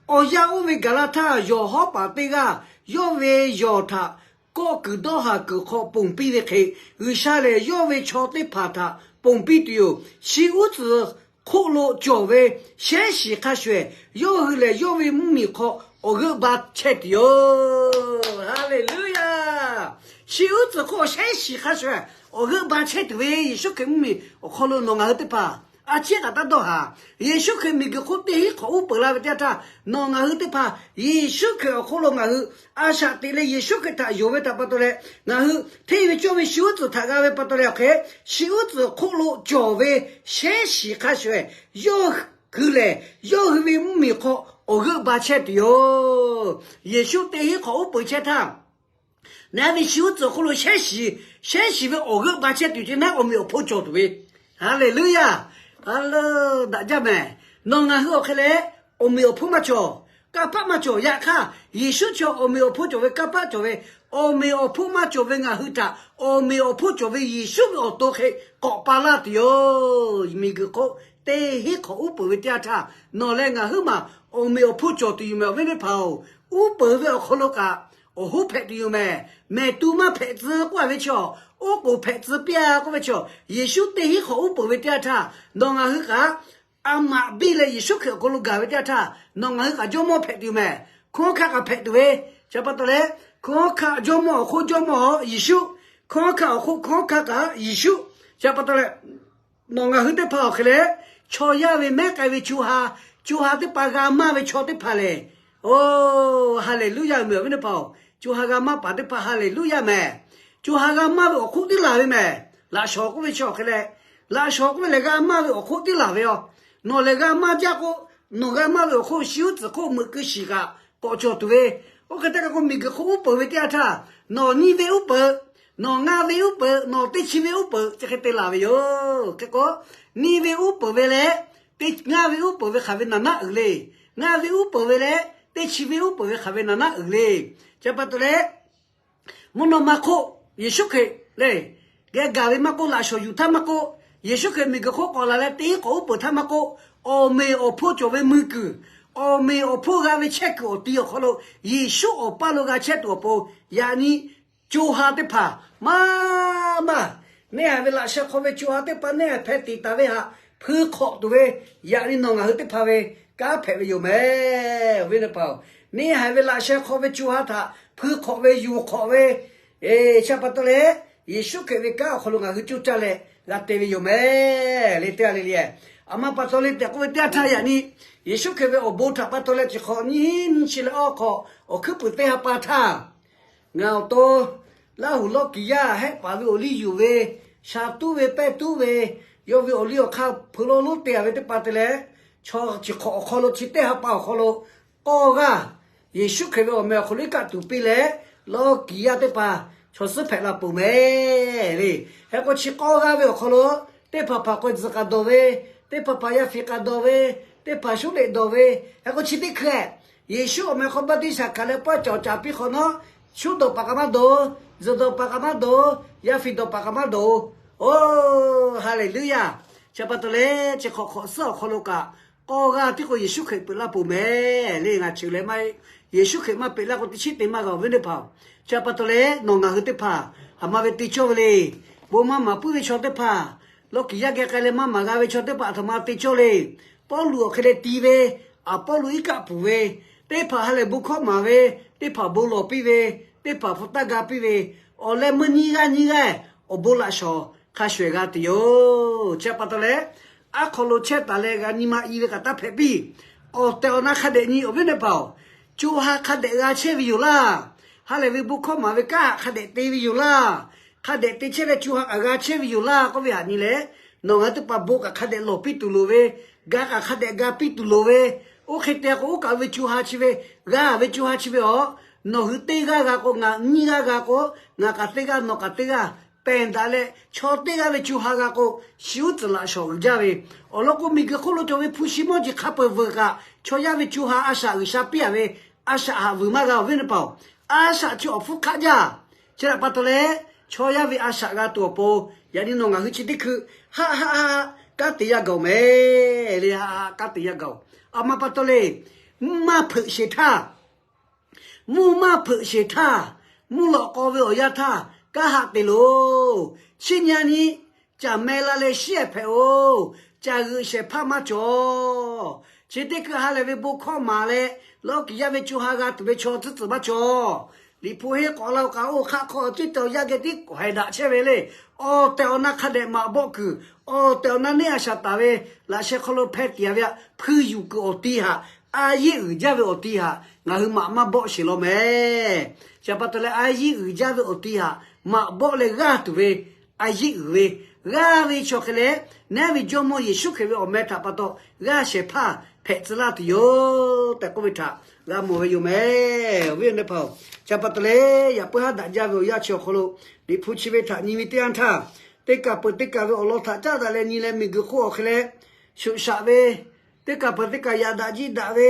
Awˬ yanˇ oˇ ve gaˬ la htaˇ, yawˬ hawˉ paˍ teˇ g'aˇ yawˇ ve yawˬ htaꞈ kawˆ kuiˬ dawˇ haˍ kuiˬ hk'aw ponˬ piˇ ve hk'e, G'uiˬsha lehˬ yawˇ ve chaw teˇ hpaˍ htaꞈ ponˬ piˇ tuˬ yoˬ. Shi uˉ tcuhˍ hk'oˆ lo cawˬ ve shehˉ shiˍ hk'a shuˍ yawˇ hui lehˬ yawˇ ve mvuhˇmiˬ hk'aw awˬ g'euˆ ba chehˇ tuˬ yoˬ. Haˍleˍluˇyaˬ. Shi uˉ tcuhˍ hk'oˆ shehˉ shiˍ hk'a shuˍ awˬ g'euˆ ba chehˇ tuˬ ve Yeˍsuˆ Hkriꞈ mvuhˇmiˬ awˬ hk'aw lo nawˬ ngaˬ hui teˇ hpaˍ a ciˉ kaꞈ taˇ dawˇ haˍ. Yeˍsuˆ Hkriꞈ miˬguiˬ hk'oˆ teˇ hinˉ hk'awꞈ uˉ peunˍ la ve teˇ yanˇ htaˇ, nawˬ ngaˬ hui teˇ hpaˍ Yeˍsuˆ Hkriꞈ awˬ hk'oˆ lo ngaˬ hui a shaꞈ teꞈ leh Yeˍsuˆ Hkriꞈ htaꞈ yonˍ ve htaꞈ pa taw leh, ngaˬ hui hteˇ ve cawˇ ve shi uˉ tcuhˍ htaꞈ g'a ve pa taw leh awˬ hk'e, shi uˉ tcuhˍ hk'oˆ lo cawˬ ve shehˉ shiˍ hk'a shuˍ yawˇ hui lehˬ yawˇ hui ve mvuhˇmiˬ hk'aw awˬ g'euˆ ba chehˇ tuˬ yoˬ. Yeˍsuˆ teˇ hinˉ hk'awꞈ uˉ peunˍ chehˇ htaˇ, naˉ ve shi uˉ tcuhˍ hk'oˆ lo shehˉ shiˍ, shehˉ shiˍ ve awˬ g'euˆ ba chehˇ tuˬ ce naˉ awˬ meꞈ awˬ hponˇ cawˬ tuˬ ve. Haˍleˍluˇyaˬ. Daꞈ jaˇ mehˍ. Nawˬ ngaˬ hui awˬ hk'e leh awˬ meꞈ awˬ hponˇ maˇ cawˬ, kanˇ paˆ maˇ cawˬ. Yaꞈ hk'aˇ Yeˍsuˆ chi awˬ meꞈ awˬ hponˇ cawˬ ve, kanˇ paˆ cawˬ ve, awˬ meꞈ awˬ hponˇ maˇ cawˬ ve ngaˬ hui htaꞈ awˬ meꞈ awˬ hponˇ cawˬ ve Yeˍsuˆ ve awˬ to hk'e k'awꞈ pa laˇ tuˬ yoˬ. Miˬguiˬ hk'oˆ teˇ hinˉ hk'awꞈ uˉ peunˍ ve teˇ yanˇ htaˇ, nawˬ leh ngaˬ huiˉ maˬ awˬ meꞈ awˬ hponˇ cawˬ tuˬ yoˬ mehˍ awˬ viˉ teˇ hpaˍ-oˬ. Uˉ peunˍ ve awˬ hk'aw lo kaꞈ awˬ hoˉ hpehꞈ tuˬ yoˬ mehˍ. Mehˬ tu maˇ hpehꞈ tcuh k'oˆ a ve chaw, oˉ k'oˍ hpehꞈ tcuh piˇ a k'oˆ ve chaw, Yeˍsuˆ teˇ hinˉ hk'awꞈ uˉ peunˍ ve teˇ yanˇ htaˇ, nawˬ ngaˬ hui kaꞈ a maꞈ biˇ leh Yeˍsuˆ Hkriꞈ awˬ hk'aw lo gaˬ ve teˇ yanˇ htaˇ, nawˬ ngaˬ hui kaꞈ jawˇmawˇ hpehꞈ tuˬ yoˬ mehˍ. Hkunˉ hawˉ hkanˇ kaꞈ hpehꞈ tuˬ ve, chi pa taw leh, hkunˉ hawˉ hkanˇ jawˇmawˇ awˬ hk'oˆ jawˇmawˇ Yeˍsuˆ, hkunˉ hawˉ hkanˇ awˬ hk'oˆ hkunˉ hawˉ hkanˇ kaꞈ Yeˍsuˆ, chi pa taw leh, nawˬ ngaˬ hui teˇ hpaˍ awˬ hk'e leh, chaw yaˇ ve mehˉ k'ai ve co ha, co ha teˇ hpaˍ g'a maˇ ve chaw teˇ hpaˍ lehˬ, oˬ, Haˍleˍluˇyaˬ mehˍ awˬ viˉ teˇ hpaˍ-oˬ. Co ha g'a maˇ paˍ teˇ hpaˍ Haˍleˍluˇyaˬ mehˍ. Co ha g'a maˇ ve awˬ hk'oˆ teˇ laˬ ve mehˍ. Laꞈ shawnˍ k'oˆ ve chaw awˬ hk'e leh, laꞈ shawnˍ k'oˆ ve lehˬ g'a maˇ ve awˬ hk'oˆ teˇ laˬ ve yoˬ. Nawˬ lehˬ g'a maˇ jaˇ k'o, nawˬ g'a maˇ ve awˬ hk'oˆ shi uˉ tcuhˍ hk'oˆ meuꞈ keu shiˍ kaꞈ k'awꞈ cawˬ tuˬ ve. Oˇ hk'e te kaꞈ k'o miˬguiˬ hk'oˆ uˉ peunˍ ve teˇ yanˇ htaˇ, nawˬ nyiˇ ve uˉ peunˍ, nawˬ ngaˇ ve uˉ peunˍ, nawˬ teˇ chi ve uˉ peunˍ, chi hk'e te laˬ ve yoˬ. Hk'e k'o, nyiˇ ve uˉ peunˍ ve leh, teˇ ngaˇ ve uˉ peunˍ ve hk'aˬ ve naˍ naˉ uiˍ le. Ngaˇ ve uˉ peunˍ ve leh, teˇ chi ve uˉ peunˍ ve hk'aˬ ve naˍ naˉ uiˍ le. Chi pa taw leh, mvuhˇ naw ma hk'oˆ Yeˍsuˆ Hkriꞈ lehˬ, geh gaˬ ve maˇ k'oˆ, laꞈ shawnˍ yuˬ htaˇ maˇ k'oˆ, Yeˍsuˆ Hkriꞈ miˬguiˬ hk'oˆ k'awꞈ laˬ leh teˇ hinˉ k'awꞈ uˉ peunˍ htaˇ maˇ k'oˆ, awˬ meꞈ awˬ hponˇ cawˬ ve mui kuiˬ, awˬ meꞈ awˬ hponˇ g'a ve chehˇ kuiˬ awˬ ti awˬ hk'aw lo Yeˍsuˆ awˬ paˇ lo g'a chehˇ tuˬ awˬ pon, yaꞈ nyi co ha teˇ hpaˍ maˇ maˇ, neˇ haiˬ ve laꞈ sheh hk'aw ve co ha teˇ hpaˍ neˇ haiˬ hpeh tiˍ taˍ ve htaꞈ hpui hk'awꞈ tuˬ ve, yaꞈ nyi nawˬ ngaˬ hui teˇ hpaˍ ve kanˉ hpehꞈ ve yoˬ mehˍ. Awˬ viˉ teˇ hpaˍ-oˬ, neˇ haiˬ ve laꞈ sheh hk'aw ve co ha htaꞈ hpui hk'awꞈ ve, yuˬ hk'awꞈ ve, chi pa taw leh, Yeˍsuˆ Hkriꞈ ve kanˉ awˬ hk'aw lo ngaˬ hui coˇ caˇ leh g'a te ve yoˬ mehˍ le teˇ g'aˇ le le. A ma pa taw le tehꞈ k'oˆ ve teˇ yanˇ htaˇ yaꞈ nyi Yeˍsuˆ Hkriꞈ ve awˬ bon htaꞈ pa taw leh chi hk'awꞈ nyiˇ hinˉ nyiˇ chi leh awˇ hk'awꞈ awˬ hkuiˉ puiˍ teˇ ha pa htaˇ, ngaˬ awˬ to Laˇ huˍ lawˇ kiˍ yaˇ hehˆ paˍ ve awˬ liˇ yuˬ ve, sha tuˉ ve pehˇ tuˉ ve, yawˇ ve awˬ liˇ awˬ hk'aˇ hpeu lawˇ lonˉ te a ve teˇ pa te leh, chaw chi hk'awꞈ awˬ hk'aw lo chi teˇ ha pa awˬ hk'aw lo k'awˇ g'aˇ Yeˍsuˆ Hkriꞈ ve awˬ meh awˬ hk'aw lo iˉ kaˆ tuˬ piˇ leh, lawˇ kiˍ yaˇ teˇ hpaˍ chaw suhˉ hpehꞈ la peuˬ mehˍ le. Hk'e k'o chi k'awˇ g'aˇ ve awˬ hk'aw lo teˇ hpaˍ hpaˍ k'awꞈ tzuhˬ k'a dawˬ ve, teˇ hpaˍ hpaˍ yaˇ fiˍ k'a dawˬ ve, teˇ hpaˍ shuˉ leꞈ dawˬ ve, hk'e k'o chi teˇ hkeh Yeˍsuˆ awˬ meh hk'aw baˆtiˆsaˬ hkanˍ leh pawehˇ cawˬ caˍ piˇ hk'awꞈ nawˉ, shuˉ dawˬ paˍ k'a maˇ dawˬ, zuhˬ dawˬ paˍ k'a maˇ dawˬ, yaˇ fiˍ dawˬ paˍ k'a maˇ dawˬ. Oˬ, Haˍleˍluˇyaˬ. Chi pa taw leh chi hk'awꞈ hk'awꞈ suhˉ awˬ hk'aw lo kaꞈ k'awˇ g'aˇ tiˉ k'o Yeˍsuˆ Hkriꞈ peuˬ laˇ peuˬ mehˍ le. Ngaˬ cheuˬ leh maˇ heˆ. Yeˍsuˆ Hkriꞈ maˇ peꞈ laˇ k'o teˇ chiˉ te maˇ g'a awˬ viˉ teˇ hpaˍ-oˬ. Chi pa taw leh nawˬ ngaˬ hui teˇ hpaˍ aˬ ma ve te cawˇ ve le. Bon maˇ maˍ puiˉ ve chaw teˇ hpaˍ, lawˇ kiˍ yaˇ geh k'ai leh maˇ maˍ g'a ve chaw teˇ hpaˍ aˬ htoꞈ ma te cawˇ le. Pawˇluꞈ awˬ hk'e leh ti ve, Aˍpawˇluꞈ iˉ kaˆ puˬ ve, teˇ hpaˍ ha lehˬ bon hkawˇ maˍ ve, teˇ hpaˍ bon lawˬ piˇ ve, teˇ hpaˍ hpu taˇ ga piˇ ve, awˬ leh meuˇ nyiˇ g'aˇ nyiˇ g'aˇ awˬ bon laꞈ shawnˍ hk'a shuˍ g'a tuˬ yoˬ. Chi pa taw leh, aˉ hk'aw lo chehˇ taˍ leh g'a nyi ma i ve kaꞈ taˇ hpehꞈ piˇ. Awˬ tehˬ awˬ na hk'a dehꞈ nyi awˬ viˉ teˇ hpaˍ-oˬ, co ha hk'a dehꞈ g'a chehˇ ve yoˬ laˇ. Ha lehˬ ve bon hkawˇ maˍ ve kanˉ htaꞈ hk'a dehꞈ te ve yoˬ laˇ. Hk'a dehꞈ te chehˇ leh co ha kaꞈ g'a chehˇ ve yoˬ laˇ k'oˆ ve htaꞈ nyi leh, nawˬ ngaˬ hui teˇ hpaˍ bon kaꞈ hk'a dehꞈ lawˬ piˇ tuˬ loˍ ve, ga kaꞈ hk'a dehꞈ ga piˇ tuˬ loˍ ve, oˇ hk'e te k'o oˇ kaꞈ ve co ha chi ve, g'aˇ ve co ha chi ve aˬ, nawˬ hui teˇ g'aˇ g'a k'o ngaˬ nyiˇ g'aˇ g'a k'o, ngaˬ kaꞈ teˇ g'aˇ nawˬ kaꞈ teˇ g'aˇ, pehˬ daꞈ leh chaw teˇ g'aˇ ve co ha g'a k'o, shi uˉ tcuhˍ laꞈ shawnˍ uiˍ jaˇ ve. Awˬ lawn k'o miˬguiˬ hk'oˆ lo cawˬ ve hpu shi mawˇ jeˬ hk'a peu-eˬ veuˬ kaꞈ chaw yaˇ ve co ha a shaꞈ G'uiˬsha piˇ a ve, a shaꞈ haꞈ vuiˬ maˇ g'a awˬ viˉ teˇ hpaˍ-oˬ. A shaꞈ chi awˬ hpfuhˇ hk'aˆ jaˇ. Chi htaꞈ pa taw leh, chaw yaˇ ve a shaꞈ g'a tuˬ awˬ pon, yaꞈ nyi nawˬ ngaˬ hui chi teˇ hkui haˆ haˆ haˆ haˆ kanˉ te yaˇ gaˬ-oˬ mehˍ le. Haˆ haˆ kanˉ te yaˇ gaˬ-oˬ. A ma pa taw le, mvuhˇ maˇ hpeuꞈ sheˍ htaˇ, mvuhˇ maˇ hpeuꞈ sheˍ htaˇ, mvuhˇ lawꞈ k'aw ve awˬ yanˇ htaˇ kanˉ haꞈ te loˬ. Chi nyi a nyi, caˬ meh la leh shiˉ ehˍ hpehꞈ-oˬ. Caˬ g'euꞈ shehˍ hpaˇ maˇ cawˬ. Chi teˇ hkui ha lehˬ ve bon hkawˇ maˍ leh, lawˇ kiˍ yaˇ ve co ha g'a tuˬ ve chaw tcuhˉ tcuhˬ maˇ cawˬ. Liꞈ hpu henˇ k'awꞈ la-o k'o, oˇ hk'aˆ hk'aw ceuˬ tehꞈ awˬ yaˇ geh tiˉ k'awꞈ haiˬ daꞈ chehˇ ve le. Awˬ tehˬ awˬ na hk'a dehꞈ maꞈ bawˆ kuiˬ, awˬ tehˬ awˬ na neˇ a shaˍ taˍ ve, laꞈ sheh hk'aw lo hpeh tiꞈ a ve htaꞈ hpui yuˬ kuiˬ awˬ ti htaꞈ, a yeˇ uiˍ jaˇ ve awˬ ti htaꞈ ngaˬ hui maꞈ maˇ bawˆ sheˍ law meh. Chi pa taw leh a yeˇ uiˍ jaˇ ve awˬ ti htaꞈ maꞈ bawˆ leh g'aˇ tuˬ ve, a yeˇ uiˍ ve, g'aˇ ve chaw hk'e leh, neˉ ve Jawˇmawˇ Yeˍsuˆ Hkriꞈ ve awˬ meh htaꞈ pa taw g'aˇ shehˍ hpaˇ hpehꞈ tcuh laˇ tuˬ yoˬ tehꞈ k'oˆ ve htaꞈ g'a mawˬ ve yoˬ meh. Awˬ viˉ awˬ nyi teˇ hpaˍ-oˬ, chi pa taw leh yaꞈ puiˉ haˉ daꞈ jaˇ ve awˬ yanˇ chi awˬ hk'aw lo, Liꞈ hpu chi ve htaꞈ nyi ve teˇ yanˇ htaˇ, teˇ kaˬ peuˬ teˇ kaˬ ve awˬ lawn htaꞈ caˉ daꞈ leh nyi leh miˬguiˬ hk'oˆ awˬ hk'e leh, shuˍ shaꞈ ve, teˇ kaˬ peuˬ teˇ kaˬ yaꞈ daꞈ jiˇ daꞈ ve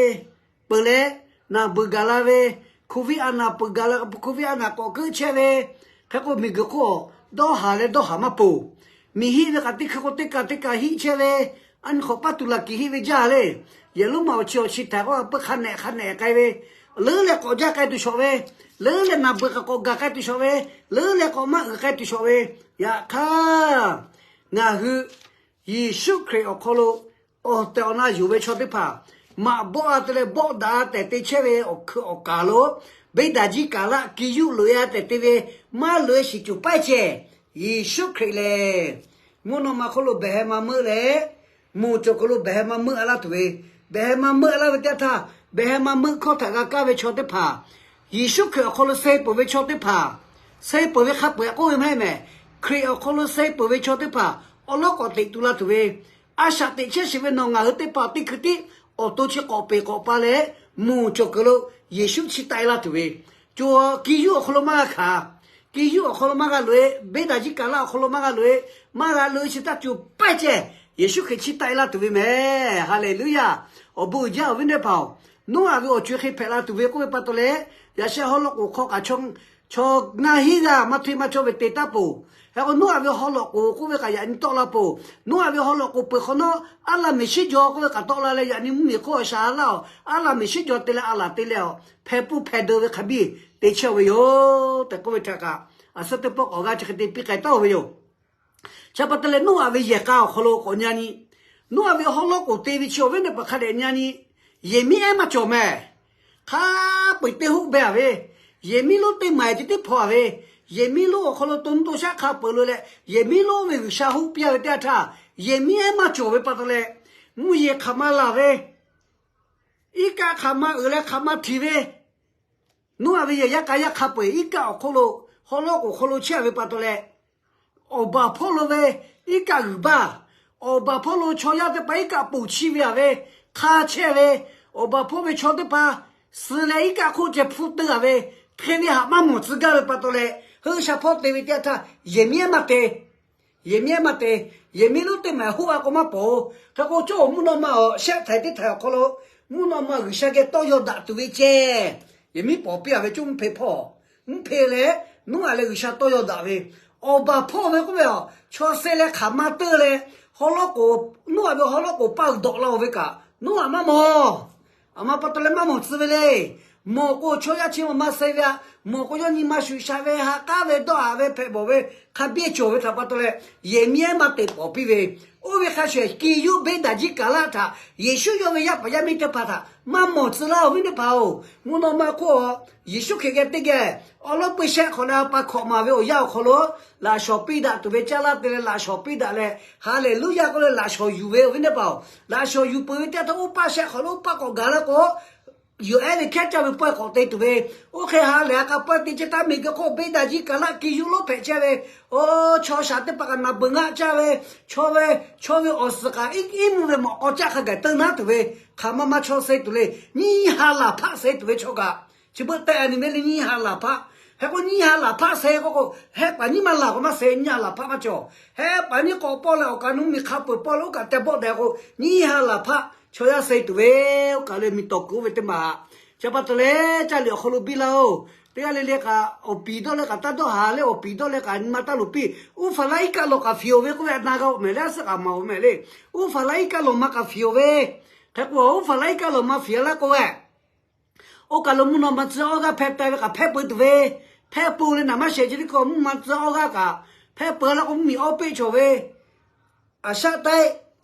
peuˬ leh, naˬ beuˬ gaˬ la ve, Covid a naˬ peuˬ gaˬ la, Covid a naˬ k'awꞈ keuˆ chehˇ ve, hk'e k'o miˬguiˬ hk'oˆ dawˇ haˍ leh dawˇ haˍ maˇ poˬ. Miˬ hiˆ ve k'aꞈ teˇ hkui k'o teˇ kaˬ teˇ kaˬ hiˆ chehˇ ve, a nyi hk'awꞈ paˇ tuˬ laˬ kiˬ hiˆ ve jaˇ le. Yehˬ lonˉ ma awˬ chi awˬ chi htaiˍ k'o a peuˬ hk'a nehꞈ hk'a nehꞈ k'ai ve, leuˉ leh k'awꞈ jaˇ k'ai tuˬ shawˍ ve, leuˉ leh naˬ beuˬ k'aꞈ k'awꞈ gaˬ k'ai tuˬ shawˍ ve, leuˉ leh k'awꞈ maˇ uiˍ k'ai tuˬ shawˍ ve, yaꞈ hk'aˇ ngaˬ hui Yeˍsuˆ Hkriꞈ awˬ hk'aw lo awˬ tehˬ awˬ na yonˍ ve chaw teˇ hpaˍ, maꞈ bawˆ a te leh bawˆ daꞈ tehꞈ te chehˇ ve awˬ hkui awˬ kaˍ lo, beˇ daꞈ jiˇ kaˍ laˆ ki yuˆ loꞈ-e a tehꞈ te ve, maˇ loꞈ-e shiˍ cuˬ paˇ ceh, Yeˍsuˆ Hkriꞈ lehˬ, mvuhˇ naw ma hk'oˆ lo behˬ heh ma meuˆ leh, moˬ cawˬ kuiˬ lo behˬ heh ma meuˆ a laˇ tuˬ ve, behˬ heh ma meuˆ a laˇ ve teˇ htaˇ, behˬ heh ma meuˆ hkawˇ htaꞈ g'a kaˇ ve chaw teˇ hpaˍ, Yeˍsuˆ Hkriꞈ awˬ hk'aw lo suh peuˬ ve chaw teˇ hpaˍ, suh peuˬ ve hk'a peu-eˬ k'oˆ ve maˇ heˆ mehˍ. Hkriꞈ awˬ hk'aw lo suh peuˬ ve chaw teˇ hpaˍ awˉ lawˉ k'awꞈ teꞈ tu la tuˬ ve, a shaꞈ teꞈ chehˇ sheˍ ve nawˬ ngaˬ hui teˇ hpaˍ teˇ hkui tiˉ awˬ to chi k'awꞈ peˬ k'awꞈ pa leh, moˬ cawˬ kuiˬ lo Yeˍsuˆ chiˇ taˆ-e laˇ tuˬ ve, co ki yuˆ awˬ hk'aw lo maˇ g'a hkanˍ, ki yuˆ awˬ hk'aw lo maˇ g'a loꞈ-e, beˇ daꞈ jiˇ kaˍ laˆ awˬ hk'aw lo maˇ g'a loꞈ-e, maˇ g'a loꞈ-e chi taˇ co paˇ ceh, Yeˍsuˆ Hkriꞈ chiˇ taˆ-e laˇ tuˬ ve mehˍ. Haˍleˍluˇyaˇ. Awˬ bon uiˍ jaˇ awˬ viˉ teˇ hpaˍ-oˬ, Noˉaꞈ ve awˬ co-e hk'e hpehꞈ la tuˬ ve k'oˆ ve pa taw leh, yaꞈ sheh haw lawꞈ k'oˍ hk'aw kaꞈ chaw ngaˇ hinˉ g'aˇ maˇ hteˇ maˇ cawˇ ve te taˉ poˬ. Hk'e k'o Noˉaꞈ ve haw lawꞈ k'oˍ k'oˆ ve kaꞈ yaꞈ nyi tawˆ la poˬ. Noˉaꞈ ve haw lawꞈ k'oˍ peuˬ hk'awꞈ nawˉ, aˉ laˇ meˍ shiˉ jaw k'oˆ ve kaꞈ tawˆ la leh yaꞈ nyi mvuhˇmiˬ hk'oˆ shaˍ laˇ-oˬ, aˉ laˇ meˍ shiˉ jaw te leh a laˬ te leh-oˬ, hpeh puˇ hpeh deu ve hk'a biˇ te chehˇ ve yoˬ tehꞈ k'oˆ ve htaꞈ kaꞈ, a suhˉ teˇ pawˆ k'awꞈ g'aˇ chi hk'e te piˇ k'ai taˉ-oˬ ve yoˬ. Chi pa taw leh Noˉaꞈ ve yehˬ k'a awˬ hk'aw lo k'awꞈ nyi a nyi, Noˉaꞈ ve haw lawꞈ k'oˍ te ve chi awˬ viˉ teˇ hpaˍ hk'a dehꞈ nyi a nyi, yehˬ miˉ ehˉ maˇ cawˬ mehˍ. Hk'a peu-eˬ teˇ hoˆ beh-a ve, yehˬ miˉ lonˉ teˇ maˍ-e ceh tiˉ hpaw-a ve, yehˬ miˉ lonˉ awˬ hk'aw lo to nuˇ to shaˆ hk'a peu-eˬ loꞈ leh, yehˬ miˉ lonˉ ve G'uiˬsha hoˆ piˇ-a ve teˇ yanˇ htaˇ, yehˬ miˉ ehˉ maˇ cawˬ ve pa taw leh, mvuhˇ yeˬ hk'aˬ ma laˬ ve, iˉ kaˆ hk'aˬ ma uiˍ leh hk'aˬ ma htiˍ ve, Noˉaꞈ ve yehˬ yaˇ k'a yaˇ hk'a peu-eˬ iˉ kaˆ awˬ hk'oˆ lo, haw lawꞈ k'oˍ hk'aw lo chehˇ ve pa taw leh, awˬ baˬ hpawˇ lo ve iˉ kaˆ g'uiˬ baˇ, awˬ baˬ hpawˇ lo chaw yaˇ teˇ hpaˍ iˉ kaˆ ponˬ chiˇ ve-a ve, hk'a chehˇ ve, awˬ baˬ hpawˇ ve chaw teˇ hpaˍ suh leh iˉ kaˆ hk'oˆ ceh hpfuhˇ teuˇ-a ve, hk'e ve htaꞈ maˇ mawˬ tcuh gaˇ ve pa taw leh, hui sha hpawˇ te ve teˇ yanˇ htaˇ yehˬ miˉ ehˉ maˇ te. Yehˬ miˉ ehˉ maˇ te. Yehˬ miˉ lonˉ teˇ maˍ hoˆ-a k'o maˇ pawˍ-oˬ. Hk'e k'o, cawˇ mvuhˇ naw ma awˬ shehˆ htaiˍ teˇ htaiˍ awˬ hk'aw lo, mvuhˇ naw ma G'uiˬsha geh tawˇ yaw daꞈ tuˬ ve ceh, yehˬ miˉ pawˍ piˇ-a ve cawˇ mvuhˇ hpe hpawˇ, mvuhˇ hpe leh, Noˉaꞈ leh G'uiˬsha tawˇ yaw daꞈ ve, awˬ baˬ hpawˇ ve k'oˆ ve, chaw suh leh hk'aˬ ma teuˇ leh, haw lawꞈ k'oˍ, Noˉaꞈ ve haw lawꞈ k'oˍ paˇ uiˍ dawꞈ la-o ve kaꞈ Noˉaꞈ maˇ mawˬ. A ma pa taw leh maˇ mawˬ tcuh ve le. Mawˬ k'o, chaw yaˇ chi ma maˇ suh ve-a. Mawˬ k'o, yawˇ nyi ma shuˍ shaꞈ ve, ha k'aˉ ve, dawˇ haˍ ve, hpehꞈ bawˬ ve, hk'a biˇ cawˬ ve htaꞈ pa taw leh, yehˬ miˉ ehˉ maˇ te pawˍ piˇ ve, oˇ ve hk'a shuˍ ki yuˇ beˇ daꞈ jiˇ kaˍ laˆ htaꞈ Yeˍsuˆ yawˇ ve yaˇ paˍ yaˇ miˇ teˇ hpaˍ htaꞈ maˇ mawˬ tcuh laˇ-oˬ, awˬ viˉ teˇ hpaˍ-oˬ. Mvuhˇ naw ma hk'oˆ Yeˍsuˆ Hkriꞈ geh teˇ geh awˬ lawˉ peu shehˆ hk'awꞈ leh a pa hkawꞈ maˍ ve awˬ yanˇ awˬ hk'aw lo, laꞈ shawˍ piˇ daꞈ tuˬ ve caˇ laˇ te leh laꞈ shawˍ piˇ daꞈ leh, Haˍleˍluˇyaˇ k'oˆ leh laꞈ shawˍ yuˬ ve, awˬ viˉ teˇ hpaˍ-oˬ. Laꞈ shawˍ yuˬ peuˬ ve teˇ yanˇ htaˇ oˇ paˆ shehˆ hk'awꞈ lo oˇ paˆ k'awꞈ gaˬ la k'o, yuˬ ehˉ ve hkehˉ caˇ ve pawehˇ k'awꞈ te tuˬ ve, oˇ hk'e ha lehˬ a k'a pawehˇ te chehˇ htaˇ miˬguiˬ hk'oˆ beˇ daꞈ jiˇ kaˍ laˆ ki yuˇ lonˉ hpehꞈ chehˇ ve, oˇ chaw shaˍ teˇ hpaˍ kaꞈ naˬ beuˬ ngaˆ caˇ ve, chaw ve, chaw ve awˬ suhˍ kaꞈ iˉ mvuhˇ ve mawꞈ k'aw caˆ hk'a gaˬ teuˇ naˉ tuˬ ve, hk'aˬ ma maˇ chaw suh tuˬ le. Nyiˇ ha laˬ hpaˆ suh tuˬ ve chaw kaꞈ chi beuꞈ tehꞈ a nyi ve le. Nyiˇ ha laˬ hpaˆ, hk'e k'o nyiˇ ha laˬ hpaˆ suh k'oˆ k'o, hehˆ paˍ nyiˇ maˇ laˬ k'o maˇ suh, nyiˇ ha laˬ hpaˆ maˇ cawˬ. Hehˆ paˍ nyiˇ k'awꞈ pawˆ leh awˬ kaꞈ nuˇ miˬ hk'a peu-eˬ pawˆ leh oˇ kaꞈ teh bawˆ daꞈ k'o, nyiˇ ha laˬ hpaˆ chaw yaˇ suh tuˬ ve, oˇ kaꞈ le miˬ tawˍ kuiˬ oˇ ve teˇ maˬ. Chi pa taw leh caˇ liꞈ awˬ hk'aw lo biˇ laˇ-oˬ. Teˇ g'aˇ le le kaꞈ awˬ piˍ dawˇ leh kaꞈ taˇ dawˇ haˍ leh awˬ piˍ dawˇ leh kaꞈ nyi ma taˇ loˍ piˇ. Uˉ hpaˍ laˇ iˉ kaˆ lawˬ kaꞈ fiˍ-oˬ ve k'oˆ ve a na g'a-oˬ mehˍ le, a suhˉ kaꞈ maˍ-oˬ mehˍ le. Uˉ hpaˍ laˇ iˉ kaˆ lawˬ ma kaꞈ fiˍ-oˬ ve. Hk'e k'o, uˉ hpaˍ laˇ iˉ kaˆ lawˬ ma fiˍ-a laˇ k'o ve, oˇ kaˬ lo mvuhˇ naw ma tcuh awˇ g'aˇ hpehˇ ta ve kaꞈ hpehˇ peu tuˬ ve, hpehˇ peuˬ leh naˍ maˇ shehˍ chi teˇ hkawˇ mvuhˇ ma tcuh awˇ g'aˇ kaꞈ hpehˇ peuˬ laˇ k'o, mvuhˇmiˬ awˇ peˆ chaw ve Aˍsaˆ taiˆ,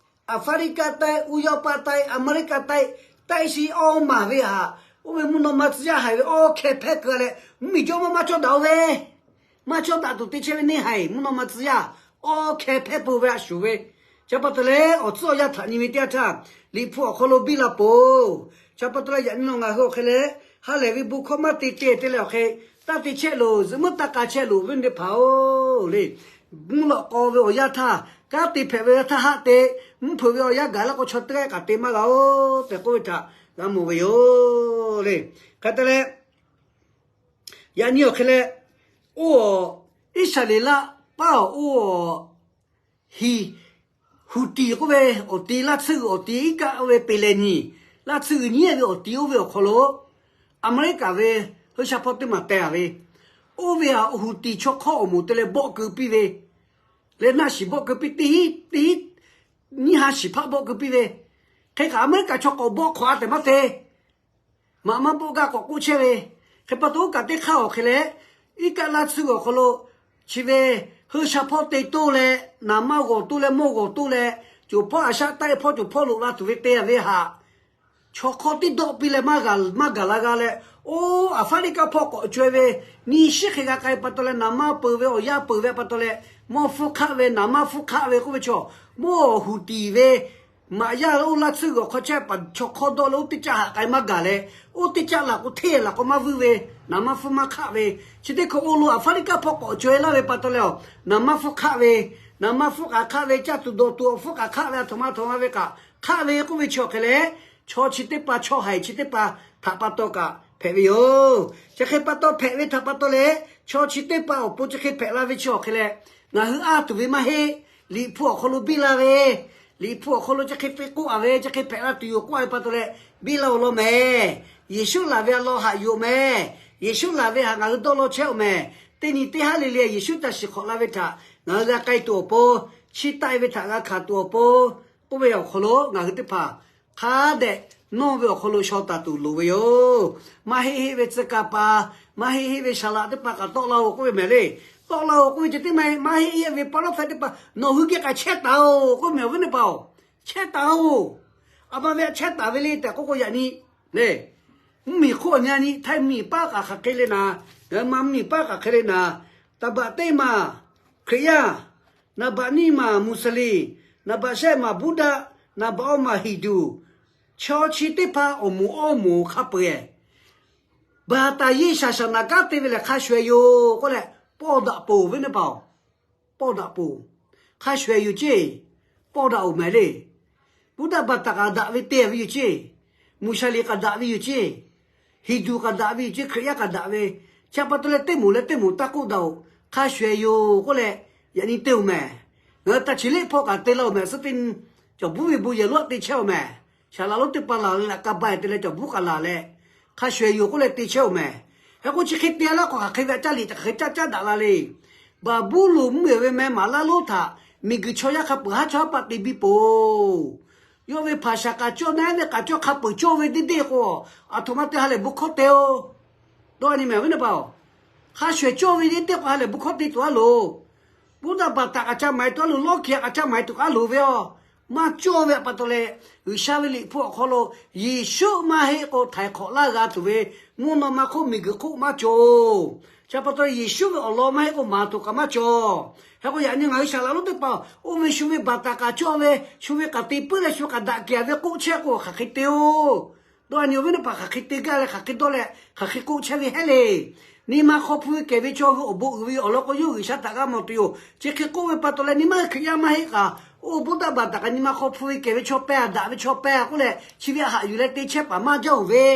Aˍfaˍriˆkaˆ taiˆ, Uˇyawˇpaˆ taiˆ, Aˍmeˍriˆkaˆ taiˆ, taiˆ shi awˇ maˬ ve htaꞈ oˇ ve mvuhˇ naw ma tcuh yaˇ haiˬ ve awˇ hkeh hpehˇ keu leh, mvuhˇmiˬ jawˇmawˇ maˇ cawˇ daꞈ-o ve, maˇ cawˇ daꞈ tuˬ te chehˇ ve neˇ haiˬ mvuhˇ naw ma tcuh yaˇ awˇ hkeh hpehˇ peuˬ ve a shuˍ ve, chi pa taw leh awˬ tcuhˉ awˬ yanˇ htaꞈ nyi ve teˇ yanˇ htaˇ, Liꞈ hpu awˬ hk'aw lo biˇ la peuˬ. Chi pa taw leh yaꞈ nyi nawˬ ngaˬ hui awˬ hk'e leh ha lehˬ ve bon hkawˇ maˇ te te te leh awˬ hk'e, taˇ te chehˇ loˬ, zuhꞈ muiˉ taˇ k'a chehˇ loˬ ve teˇ hpaˍ-oˬ le. Mvuhˇ lawꞈ k'aw ve awˬ yanˇ htaˇ, kanˉ te hpehꞈ ve awˬ yanˇ htaˇ haˆ te, mvuhˇ hpeuꞈ ve awˬ yanˇ gaˬ laˇ k'o chaw teˇ g'aˇ kaꞈ te maˇ g'a-oˬ tehꞈ k'oˆ ve htaꞈ g'a mawˬ ve yoˬ le. Hk'e te leh, yaꞈ nyi awˬ hk'e leh, oˇ, Iˉsaˍreˍlaˆ paˉ awˬ oˇ, Houthi k'oˆ ve awˬ ti, laˇ tsuhˇ g'uiˬ awˬ ti, iˉ kaˆ oˇ ve peˍ lehˍ nyi, laˇ tsuhˇ g'uiˬ nyi ve awˬ ti oˇ ve awˬ hk'aw lo, Aˍmeˍriˆkaˍ ve hui sha hpawˇ teˇ maˬ teh-a ve, oˇ ve Houthi chaw hk'awˇ awˬ moˍ te leh bawˆ keu piˇ ve, leh naˆ shiˍ bawˆ keu piˇ teˇ hinˉ teˇ hinˉ nyiˇ ha shiˍ hpaˆ bawˆ keu piˇ ve, hk'e kaꞈ Aˍmeˍriˆkaˍ chaw k'awꞈ bawˆ hk'awꞈ-a tehꞈ maˇ te. Maꞈ maˇ bawˆ gaˇ k'awꞈ k'oˆ chehˇ ve, hk'e pa taw oˇ kaꞈ teˇ hk'aˇ awˬ hk'e leh, iˉ kaˆ laˇ tsuhˇ g'uiˬ awˬ hk'aw lo chi ve hui sha hpawˇ te toˇ leh, naˍ maˇ g'awˬ toˇ leh mawˇ g'awˬ toˇ leh, coˬ hpawˇ Aˍsaˆ taiˆ hpawˇ coˬ hpawˇ loꞈ la tuˬ ve te-a ve htaꞈ chaw hk'awˇ teˇ dawˆ piˇ leh maˇ gaˬ la g'a leh, oˇ Aˍfaˍriˆkaˆ hpawˇ k'awꞈ co-e ve, nyi shiˉ hk'e g'a k'ai pa taw leh naˍ maˇ peuˬ ve awˬ yanˇ peuˬ ve pa taw leh, mawˇ hpfuhˇ hk'aˆ ve naˍ maˇ hpfuhˇ hk'aˆ ve k'oˆ ve chaw, mawˇ Houthi ve maꞈ yaˇ oˇ laˇ tsuhˇ g'uiˬ awˬ hk'aw chehˇ paˍ chaw hk'awˇ dawˆ leh oˇ teˇ caˆ haꞈ k'ai maˇ gaˬ leh, oˇ teˇ caˆ laˬ k'o hteˇ laˬ k'o maˇ vuiˇ ve, naˍ maˇ hpfuhˇ maˇ hk'aˆ ve, chi teˇ hkawˇ oˇ lo Aˍfaˍriˆkaˆ hpawˇ k'awꞈ co-e laˇ ve pa taw leh, naˍ maˇ hpfuhˇ hk'aˆ ve, naˍ maˇ hpfuhˇ k'aꞈ hk'aˆ ve, caˇ tuˬ dawˬ tuˬ awˬ hpfuhˇ k'aꞈ hk'aˆ ve, a htoꞈ ma htoꞈ ma ve kaꞈ hk'aˆ ve k'oˆ ve chi awˬ hk'e leh, chaw chi teˇ hpaˍ, chaw haiˬ chi teˇ hpaˍ htaꞈ pa taw kaꞈ hpehꞈ ve yoˬ. Chi hk'e pa taw hpehꞈ ve htaꞈ pa taw leh, chaw chi teˇ hpaˍ awˬ pon chi hk'e hpehꞈ la ve chi awˬ hk'e leh, ngaˬ hui a tuˬ ve maˇ heˆ. Liꞈ hpu awˬ hk'aw lo biˇ la ve, Liꞈ hpu awˬ hk'aw lo chi hk'e te k'oˆ-a ve, chi hk'e hpehꞈ la tuˬ yoˬ k'oˆ-a ve pa taw leh biˇ la-oˬ law mehˍ. Yeˍsuˆ laˬ ve a law haꞈ yuˬ-oˬ mehˍ. Yeˍsuˆ laˬ ve htaꞈ ngaˬ hui dawˇ law chehˇ-oˬ mehˍ. Teˇ nyi teˇ haˉ le le Yeˍsuˆ ca shiˍ hk'awꞈ la ve htaꞈ ngaˬ hui g'a k'ai tuˬ awˬ pon, chiˇ taˆ-e ve htaꞈ g'a hkanˍ tuˬ awˬ pon, k'oˆ ve awˬ hk'aw lo ngaˬ hui teˇ hpaˍ hk'a dehꞈ nawˇ ve awˬ hk'aw lo shaw taˍ tuˬ loˍ ve yoˬ. Maˇ heˆ heˆ ve tcuh kaˍ paˍ, maˇ heˆ heˆ ve saˍlaꞈ teˇ hpaˍ kaꞈ tawˆ la-oˬ k'oˆ ve mehˍ le. Tawˆ la-oˬ k'oˆ ve ceh tiˉ maˇ heˆ, maˇ heˆ heˆ ve prophet teˇ hpaˍ nawˬ hui geh kaꞈ chehˇ taˍ-oˬ k'oˆ ve mehˍ, awˬ viˉ teˇ hpaˍ-oˬ. Chehˇ taˍ-oˬ. A ma ve a chehˇ taˍ ve le tehꞈ k'oˆ k'o yaꞈ nyi le, mvuhˇmiˬ hk'oˆ a nyi a nyi Htaiˇ mvuhˇmiˬ paˉ kaꞈ hk'aˬ hk'e le naˍ, ngaˬ hui ma mvuhˇmiˬ paˉ kaꞈ hk'e le naˍ, တပတ် teˇ maˬ Hkriꞈ yaˇ, နံပါတ် niˇ maˬ မွတ်စလင်, နံပါတ် shehˆ maˬ Buddha, နံပါတ် awˇ maˬ Hindu, chaw chi teˇ hpaˍ awˬ moˍ awˇ moˍ hk'a peu-eˬ, ဘာသာရေး shaˍ shaˍ naˍ kanˉ te ve lehˬ hk'a shuˍ-eˬ yoˬ k'oˆ leh, pawˇ daꞈ poˬ ve teˇ hpaˍ-oˬ. Pawˇ daꞈ poˬ. Hk'a shuˍ-eˬ yoˬ ceˇ. Pawˇ daꞈ-oˬ mehˍ le. Buddha ဘာသာ kaꞈ daꞈ ve te ve yoˬ ceˇ. Mvuhˇ sha liꞈ kaꞈ daꞈ ve yoˬ ceˇ. Hindu kaꞈ daꞈ ve yoˬ ceˇ. Hkriꞈ yaˇ kaꞈ daꞈ ve. Chi pa taw leh teˇ moˍ leh teˇ moˍ taˇ k'oˆ daꞈ-oˬ. Hk'a shuˍ-eˬ yoˬ k'oˆ leh, yaꞈ nyi te-oˬ mehˍ. Ngaˬ hui taˇ chi leˆ hpawˇ kaꞈ te laˇ-oˬ mehˍ suhˉ teˇ nyi. Cawˬ buˉ ve bon yehˬ lonˉ te chehˇ-oˬ mehˍ. Shaˍlaꞈ lonˉ teˇ hpaˍ laˬ leh laꞈ ka ba-eˬ te leh cawˬ buˉ kaꞈ laˬ leh, hk'a shuˍ-eˬ yoˬ k'oˆ leh te chehˇ-oˬ mehˍ. Hk'e k'o chi hk'e te laˇ k'o hk'aˬ hk'e ve a caˇ liꞈ hk'aˬ hk'e caˇ caˇ daꞈ la le. Baˍbuˍlonˍ mvuhˇmiˬ ve meh maˍ laˇ lonˉ htaꞈ miˬguiˬ chaw yaˇ hk'a peu-eˬ haˉ chaw haˉ paˆ te biˇ poˬ. Yawˇ ve hpaˍ shaˍ kaꞈ cawˇ, naˆ eˉ ve kaꞈ cawˇ, hk'a peu-eˬ cawˇ ve deˇ deˇ k'o, a htoꞈ ma te ha lehˬ bon hkawˇ te-oˬ. Dawˇ nyi mehˍ ve teˇ hpaˍ-oˬ. Hk'a shuˍ-eˬ cawˇ ve deˇ deˇ k'o ha lehˬ bon hkawˇ te tuˬ a loˍ. Buddha ဘာသာ kaꞈ ca maiˍ tuˬ a loˍ, lawˇ kiˬ a kaꞈ ca maiˍ tuˬ a loˍ ve-oˬ. Maˇ cawˇ ve pa taw leh, G'uiˬsha ve Liꞈ hpu awˬ hk'aw lo Yeˍsuˆ maˇ heˆ k'o htaiˍ hk'awꞈ laˇ g'a tuˬ ve mvuhˇ naw ma hk'oˆ miˬguiˬ hk'oˆ maˇ cawˬ-oˬ. Chi pa taw Yeˍsuˆ ve awˬ lawn maˇ heˆ k'o maˍ tuˬ kaꞈ maˇ cawˬ. Hk'e k'o yaꞈ nyi ngaˬ hui shaˍlaꞈ lonˉ teˇ hpaˍ oˇ ve shu ve ဘာသာ kaꞈ cawˇ ve, shu ve kaꞈ te puiˉ leh shu kaꞈ daꞈ kehˬ ve k'oˆ chehˇ k'o hk'aˬ hk'e te-oˬ. Dawˇ nyi awˬ viˉ teˇ hpaˍ hk'aˬ hk'e te gaˇ leh hk'aˬ hk'e dawˇ leh hk'aˬ hk'e k'oˆ chehˇ ve heˆ le. Nyi ma hk'aw hpu ve kehˬ ve chaw hui awˬ bon uiˍ ve awˬ lawn k'o yawˇ G'uiˬsha htaꞈ g'a mawˬ tuˬ yoˬ. Chi hk'e k'oˆ ve pa taw leh nyi ma Hkriꞈ yaˇ maˇ heˆ kaꞈ, oˇ Buddha ဘာသာ kaꞈ nyi ma hk'aw hpu ve kehˬ ve chaw pehˇ-a, daꞈ ve chaw pehˇ-a k'oˆ leh chi ve haꞈ yuˬ leh te chehˇ paˍ maˇ jaˇ-oˬ ve,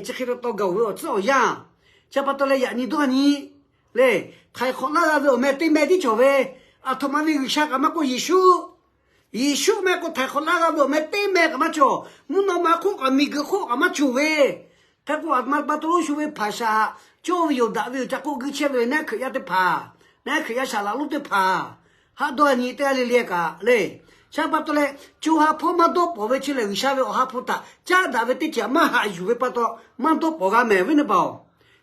chi hk'e taw taw gaˬ-oˬ ve awˬ tcuhˉ awˬ yanˇ. Chi pa taw leh yaꞈ nyi dawˇ nyi le, htaiˍ hk'awꞈ laˇ g'a ve awˬ meh teˇ meh tiˉ cawˬ ve, a htoꞈ ma ve G'uiˬsha kaꞈ maˇ k'oˆ Yeˍsuˆ Yeˍsuˆ meh k'o htaiˍ hk'awꞈ laˇ g'a ve awˬ meh teˇ meh kaꞈ maˇ cawˬ. Mvuhˇ naw ma hk'oˆ kaꞈ miˬguiˬ hk'oˆ kaꞈ maˇ cawˬ ve. Hk'e k'o a ma pa taw lo shu ve hpaˍ shaˍ cawˇ ve yoˬ, daꞈ ve yoˬ ca k'oˆ guiˇ chehˇ ve naˆ Hkriꞈ yaˇ teˇ hpaˍ, naˆ Hkriꞈ yaˇ shaˍlaꞈ lonˉ teˇ hpaˍ, haˆ dawˇ nyi teˇ g'aˇ le le kaꞈ le. Chi pa taw leh, co ha hpawˇ maˇ dawˇ pawnˍ ve chi lehˬ G'uiˬsha ve awˬ ha hpu htaꞈ caˉ daꞈ ve teˇ ceuˬ maˇ haꞈ yuˬ ve pa taw maˇ dawˇ pawnˍ g'a mehˍ ve teˇ hpaˍ-oˬ.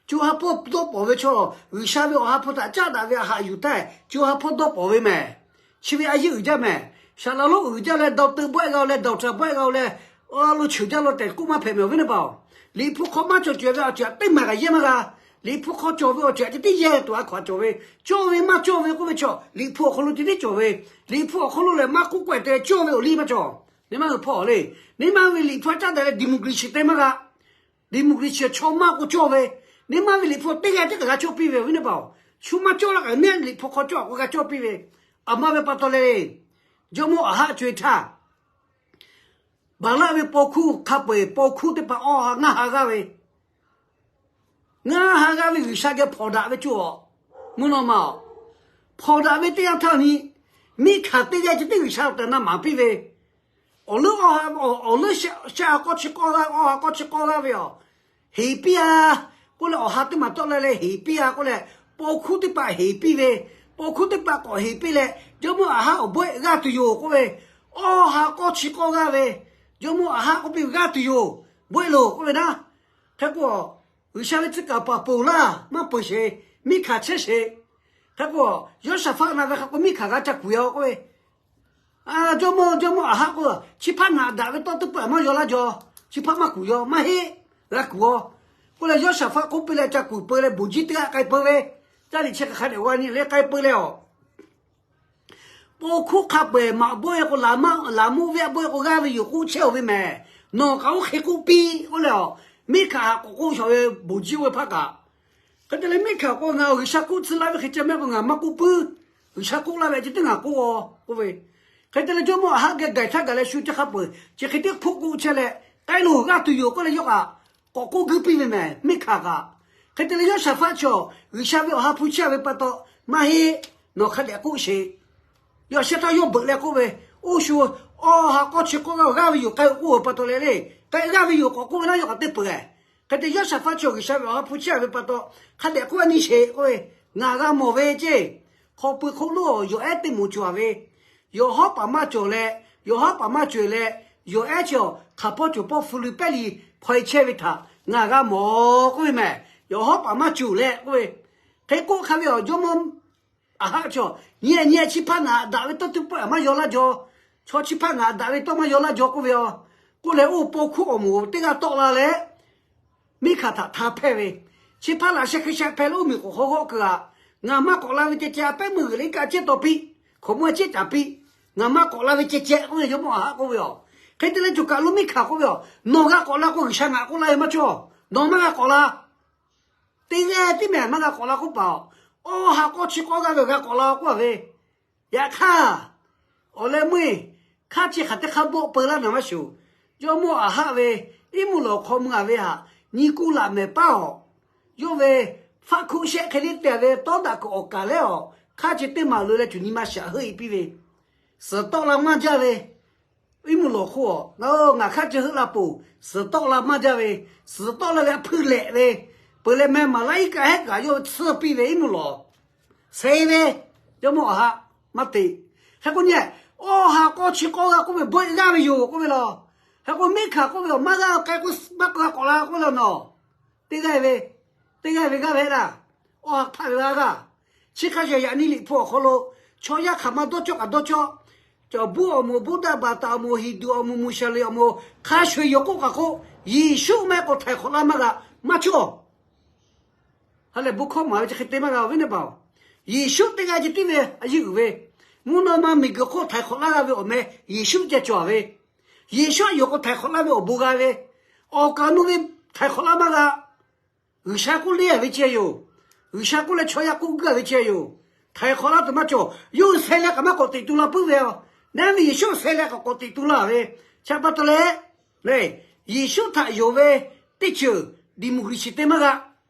Co ha hpawˇ dawˇ pawˍ ve chaw, G'uiˬsha ve Awˬ ha hpu htaꞈ caˉ daꞈ ve a haꞈ yuˬ taˇ, co ha hpawˇ dawˇ pawˍ ve mehˍ. Chi ve a yeˇ uiˍ jaˇ mehˍ. Saˍ laˍ lonˉ uiˍ jaˇ leh, daw teu bawehˆ g'a-o leh, daw htaꞈ bawehˆ g'a-o leh, a lo cheuˬ jaˇ law tehꞈ k'oˆ maˇ hpehꞈ mehˍ awˬ viˉ neˇ hpaˍ-oˬ. Liꞈ hpu hk'aw maˇ cawˬ cawˬ ve awˬ ceuˬ htaꞈ teˇ maˬ kaꞈ yehˇ maˇ g'a. Liꞈ hpu hk'aw cawˬ ve awˬ ceuˬ htaꞈ ceh tiˉ yehˇ tuˬ a hkaw-anˬ cawˬ ve, cawˇ ve maˇ cawˇ ve k'oˆ ve chaw, Liꞈ hpu awˬ hk'aw lo ceh tiˉ cawˬ ve, Liꞈ hpu awˬ hk'aw lo lehˬ maˇ k'oˆ k'oˆ-e te cawˇ ve awˬ liˇ maˇ cawˬ. Neˇ maˇ hui hpawˇ le, neˇ maˇ ve Liꞈ hpu caˉ daꞈ leh democracy te maˇ g'a. Democracy chaw maˇ k'o cawˇ ve, neˇ maˇ ve Liꞈ hpu teˇ g'aˇ tiˉ kaꞈ g'a cawˇ piˇ ve awˬ viˉ neˇ hpaˍ-oˬ. Shu maˇ cawˇ la kaꞈ neˇ Liꞈ hpu hk'aw cawˇ k'o g'a cawˇ piˇ ve. Aˬ ma ve pa taw leh, Jawˇmawˇ Aˍhaˆ co-e htaˇ, Baˍlaˆ ve paw hkuˇ hk'a peu-eˬ paw hkuˇ teˇ hpaˍ awˇ ha ngaˇ ha g'aˇ ve, ngaˇ ha g'aˇ ve G'uiˬsha geh hpawnˬ daꞈ ve co-a. Mvuhˇ naw ma-oˬ, hpawnˬ daꞈ ve teˇ yanˇ htaˇ nyi, Miˉhkaˍ teˇ g'aˇ ceh tiˉ G'uiˬsha awˬ tehˬ na maˍ piˇ ve, awˬ leuˉ awˇ ha, awˬ leuˉ shaˆ ha k'awˇ chi k'awˇ g'aˇ, awˇ ha k'awˇ chi k'awˇ g'aˇ ve awˬ heˍ piˇ-a k'oˆ leh, awˬ ha teˇ maˬ tawˆ la leh heˍ piˇ-a k'oˆ leh, paw hkuˇ teˇ hpaˍ heˍ piˇ ve, paw hkuˇ teˇ hpaˍ k'awꞈ heˍ piˇ leh, Jawˇmawˇ Aˍhaˆ awˬ bawehˆ g'aˇ tuˬ yoˬ k'oˆ ve, awˇ ha k'awˇ chi k'awˇ g'aˇ ve, Jawˇmawˇ Aˍhaˆ k'oˆ piˇ ve g'aˇ tuˬ yoˬ, bawehˆ loˬ k'oˆ ve naˉ. Hk'e k'o, G'uiˬsha ve tcuh kaˍ paˍ ponˬ laˇ maˇ peuˬ sheˍ, Miˉhkaˍ chehˇ sheˍ. Hk'e k'o, Yawˇshaˍhfaˆ na ve hk'a k'o Miˉhkaˍ g'a ca kuˬ-a k'oˆ ve, Jawˇmawˇ, Jawˇmawˇ Aˍhaˆ k'oˆ, chi hpaˇ ngaˬ daꞈ ve tawˇ teˇ peuˬ maˇ yaw laˇ jaw, chi hpaˇ maˇ kuˬ yaw, maˇ heˆ, g'a kuˬ-a k'oˆ leh, Yawˇshaˍhfaˆ k'oˆ piˇ leh ca kuˬ peu leh, bawˬ jiˇ teˇ g'aˇ k'ai peu ve, caˇ liꞈ chi hk'aˬ hk'a dehꞈ g'a nyi leh k'ai peu leh-aˬ, paw hkuˇ hk'a peu-eˬ maꞈ bawehˇ k'o, laꞈ moˉ, laꞈ moˉ venˇ a bawehˇ k'o g'aˇ ve yoˬ k'oˆ chehˇ-oˬ ve mehˍ. Nawˬ kaꞈ oˇ hk'e k'oˆ piˇ k'oˆ leh-aˬ, Miˉhkaˍ htaꞈ k'awꞈ k'oˆ shawˍ ve bawˬ jiˇ oˇ ve hpaˇ kaꞈ. Hk'e te leh Miˉhkaˍ k'o, Ngaˬ G'uiˬsha k'oˆ tcuh laˇ ve hk'e ceh mehˆ k'o ngaˬ maˇ k'oˆ puiˉ. G'uiˬsha k'oˆ laˇ ve ceh tiˉ ngaˬ k'oˆ-a k'oˆ ve. Hk'e te leh Jawˇmawˇ Aˍhaˆ geh gaˬ htaˇ gaˬ leh shu ca hk'a peu-eˬ chi hk'e tiˉ hpoˆ k'oˆ chehˇ leh, k'ai loˬ g'aˇ tuˬ yoˬ k'oˆ leh yawˇ kaꞈ k'awꞈ k'oˆ guiˇ piˇ ve mehˍ Miˉhkaˍ kaꞈ. Hk'e te leh Yawˇshaˍhfaˆ chaw G'uiˬsha ve Awˬ ha hpu chehˇ ve pa taw, Maˇ heˆ, nawˬ hk'a dehꞈ k'oˆ sheˍ. Yawˇ shehˇ htaˇ yawˇ beuꞈ leh k'oˆ ve, Oˇ shu, awˇ ha k'awˇ chi k'awˇ g'aˇ ve g'aˇ ve yoˬ k'ai-oˬ k'oˆ ve pa taw leh le, k'ai g'aˇ ve yoˬ k'awꞈ k'oˆ ve naˉ yawˇ kaꞈ teˇ peuˬ-eˬ. Hk'e te Yawˇshaˍhfaˆ chaw G'uiˬsha ve Awˬ ha hpu chehˇ ve pa taw, Hk'a dehꞈ k'oˆ a nyi sheˍ k'oˆ ve, Ngaˬ g'a mawˬ ve ceˇ, hk'aw pui hk'oˆ lo yawˬ ehˉ teˇ moˍ cawˬ-a ve, yawˬ hawˉ paˍ maˇ cawˬ leh, yawˬ hawˉ paˍ maˇ cawˬ leh, yawˬ ehˉ chi-a hk'aˬ pawˇ cawˬ pawˇ hpu leh pehˉ li hpaw-e chehˇ ve htaꞈ ngaˬ g'a mawˬ k'oˆ ve mehˍ. Yawˬ hawˉ paˍ maˇ cawˬ leh k'oˆ ve, hk'e k'oˆ hk'a ve awˬ Jawˇmawˇ Aˍhaˆ chaw, Nyi-a nyi-a, chi hpaˇ ngaˬ daꞈ ve tawˇ teˇ pawˆ maˇ yaw laˇ jaw. Chaw chi hpaˇ ngaˬ daꞈ ve tawˇ maˇ yaw laˇ jaw k'oˆ ve-a. K'oˆ leh oˇ paw hkuˇ awˬ moˍ teˇ g'aˇ tawˆ la leh, Miˉhkaˍ htaꞈ hta hpehˇ ve, Chi hpaˇ laꞈ sheh hk'e sha hpehˇ leh oˇ miˬ k'oˍ hk'aw g'awˆ keu-a. Ngaˬ maˇ k'awꞈ la ve ceh ceh, a pehˉ meuˇ g'uiˬ leh iˉ kaˆ cehˇ taw piˇ, hkaoˍmonˇ cehˇ caˍ piˇ. Ngaˬ maˇ k'awꞈ la ve ceh ceh k'oˆ ve Jawˇmawˇ Aˍhaˆ k'oˆ ve-a. Hk'e te leh cawˬ kaˬ lo Miˉhkaˍ k'oˆ ve-a, Nawˬ g'a k'awꞈ la k'o G'uiˬsha ngaˬ k'oˆ laˇ ve maˇ cawˇ. Nawˬ maˇ g'a k'awꞈ la. Teˇ g'aˇ tiˉ mehˍ maˇ g'a k'awꞈ la k'oˆ paˍ-oˬ, awˇ ha k'awˇ chi k'awˇ g'aˇ ve g'a k'awꞈ la k'oˆ-a ve. Yaꞈ hk'aˇ, awˬ leh meuˇ-eˬ, hkaˇ chi hk'aˬ teˇ hk'aˇ bawˆ peu laˇ naˍ maˇ shoˍ. Jawˇmawˇ Aˍhaˆ ve iˉ muˇ lawˬ hk'aw mui-a ve htaꞈ nyi kuˇ laꞈ mehˍ paˉ-awˬ. Yawˇ ve faˆ hkuˆ shehˆ hk'e liˇ te ve tawˉ daꞈ kuiˬ awˬ kaˍ lehˉ-awˬ, hkaˇ chi teˇ maˬ lo leh cuˬ nyi ma shaꞈ heuˆ-e piˇ ve, suhˍ tawˆ la maˇ jaˇ ve, iˉ muˇ lawˬ hk'oˆ-a, Ngaˬ hkaˇ chi heuˆ la poˬ, suhˍ tawˆ la maˇ jaˇ ve, suhˍ tawˆ la leh a hpuiˇ lehꞈ ve, peuˬ leh meh maˍ laˇ iˉ kaˆ hehˉ kaꞈ yawˇ ve tsuhˇ piˇ ve iˉ muˇ lawˬ, sheh ve, Jawˇmawˇ Aˍhaˆ maˇ te. Hk'e k'o nyi, awˇ ha k'awˇ chi k'awˇ g'aˇ k'oˆ ve bawehˆ g'aˇ ve yoˬ k'oˆ ve law. Hk'e k'o Miˉhkaˍ k'oˆ ve-a, Maˇ g'aˇ k'ai k'o maˇ k'awꞈ la k'oˆ ve law nawˬ. Teˇ g'aˇ ve, teˇ g'aˇ ve g'aˇ ve laˇ, awˇ ha hpehˇ ve g'aˇ g'aˇ. Chi hk'a shuˍ yaꞈ nyi Liꞈ hpu awˬ hk'aw lo, chaw yaˇ hk'aˬ ma dawˇ cawˇ kaꞈ dawˇ cawˇ, cawˬ buˇ awˬ moˍ, Buddha baˍtaˍ awˬ moˍ, Hindu awˬ moˍ, Muslim awˬ moˍ, hk'a shuˍ yoˬ k'oˆ kaꞈ k'o, Yeˍsuˆ mehˆ k'o htaiˍ hk'awꞈ laˇ maˇ g'a, maˇ cawˇ. Ha lehˬ bon hkawˇ maˍ ve chi hk'e te maˇ g'a awˬ viˉ neˇ paˍ-oˬ. Yeˍsuˆ teˇ g'aˇ ceh tiˉ ve a yeˇ uiˍ ve, mvuhˇ naw ma miˬguiˬ hk'oˆ htaiˍ hk'awꞈ laˇ g'a ve awˬ meh Yeˍsuˆ ceh cawˬ ve, Yeˍsuˆ a yoˬ k'o htaiˍ hk'awꞈ laˇ ve awˬ bon g'a ve, awˬ kaˍ awˬ nu ve htaiˍ hk'awꞈ laˇ maˇ g'a. G'uiˬsha k'oˆ leˇ-a ve ceh yoˬ. G'uiˬsha k'oˆ leh chaw yaˇ k'oˆ guˇ-a ve ceh yoˬ. Htaiˍ hk'awꞈ laˇ tuˬ maˇ cawˬ. Yawˇ hui sheh leh kaꞈ maˇ k'awꞈ teꞈ tu la puiˉ ve-a. Naˉ ve Yeˍsuˆ sheh leh kaꞈ k'awꞈ teꞈ tu la ve, chi pa taw leh, Yeˍsuˆ htaꞈ yonˍ ve teˇ ceuˬ democracy te maˇ g'a.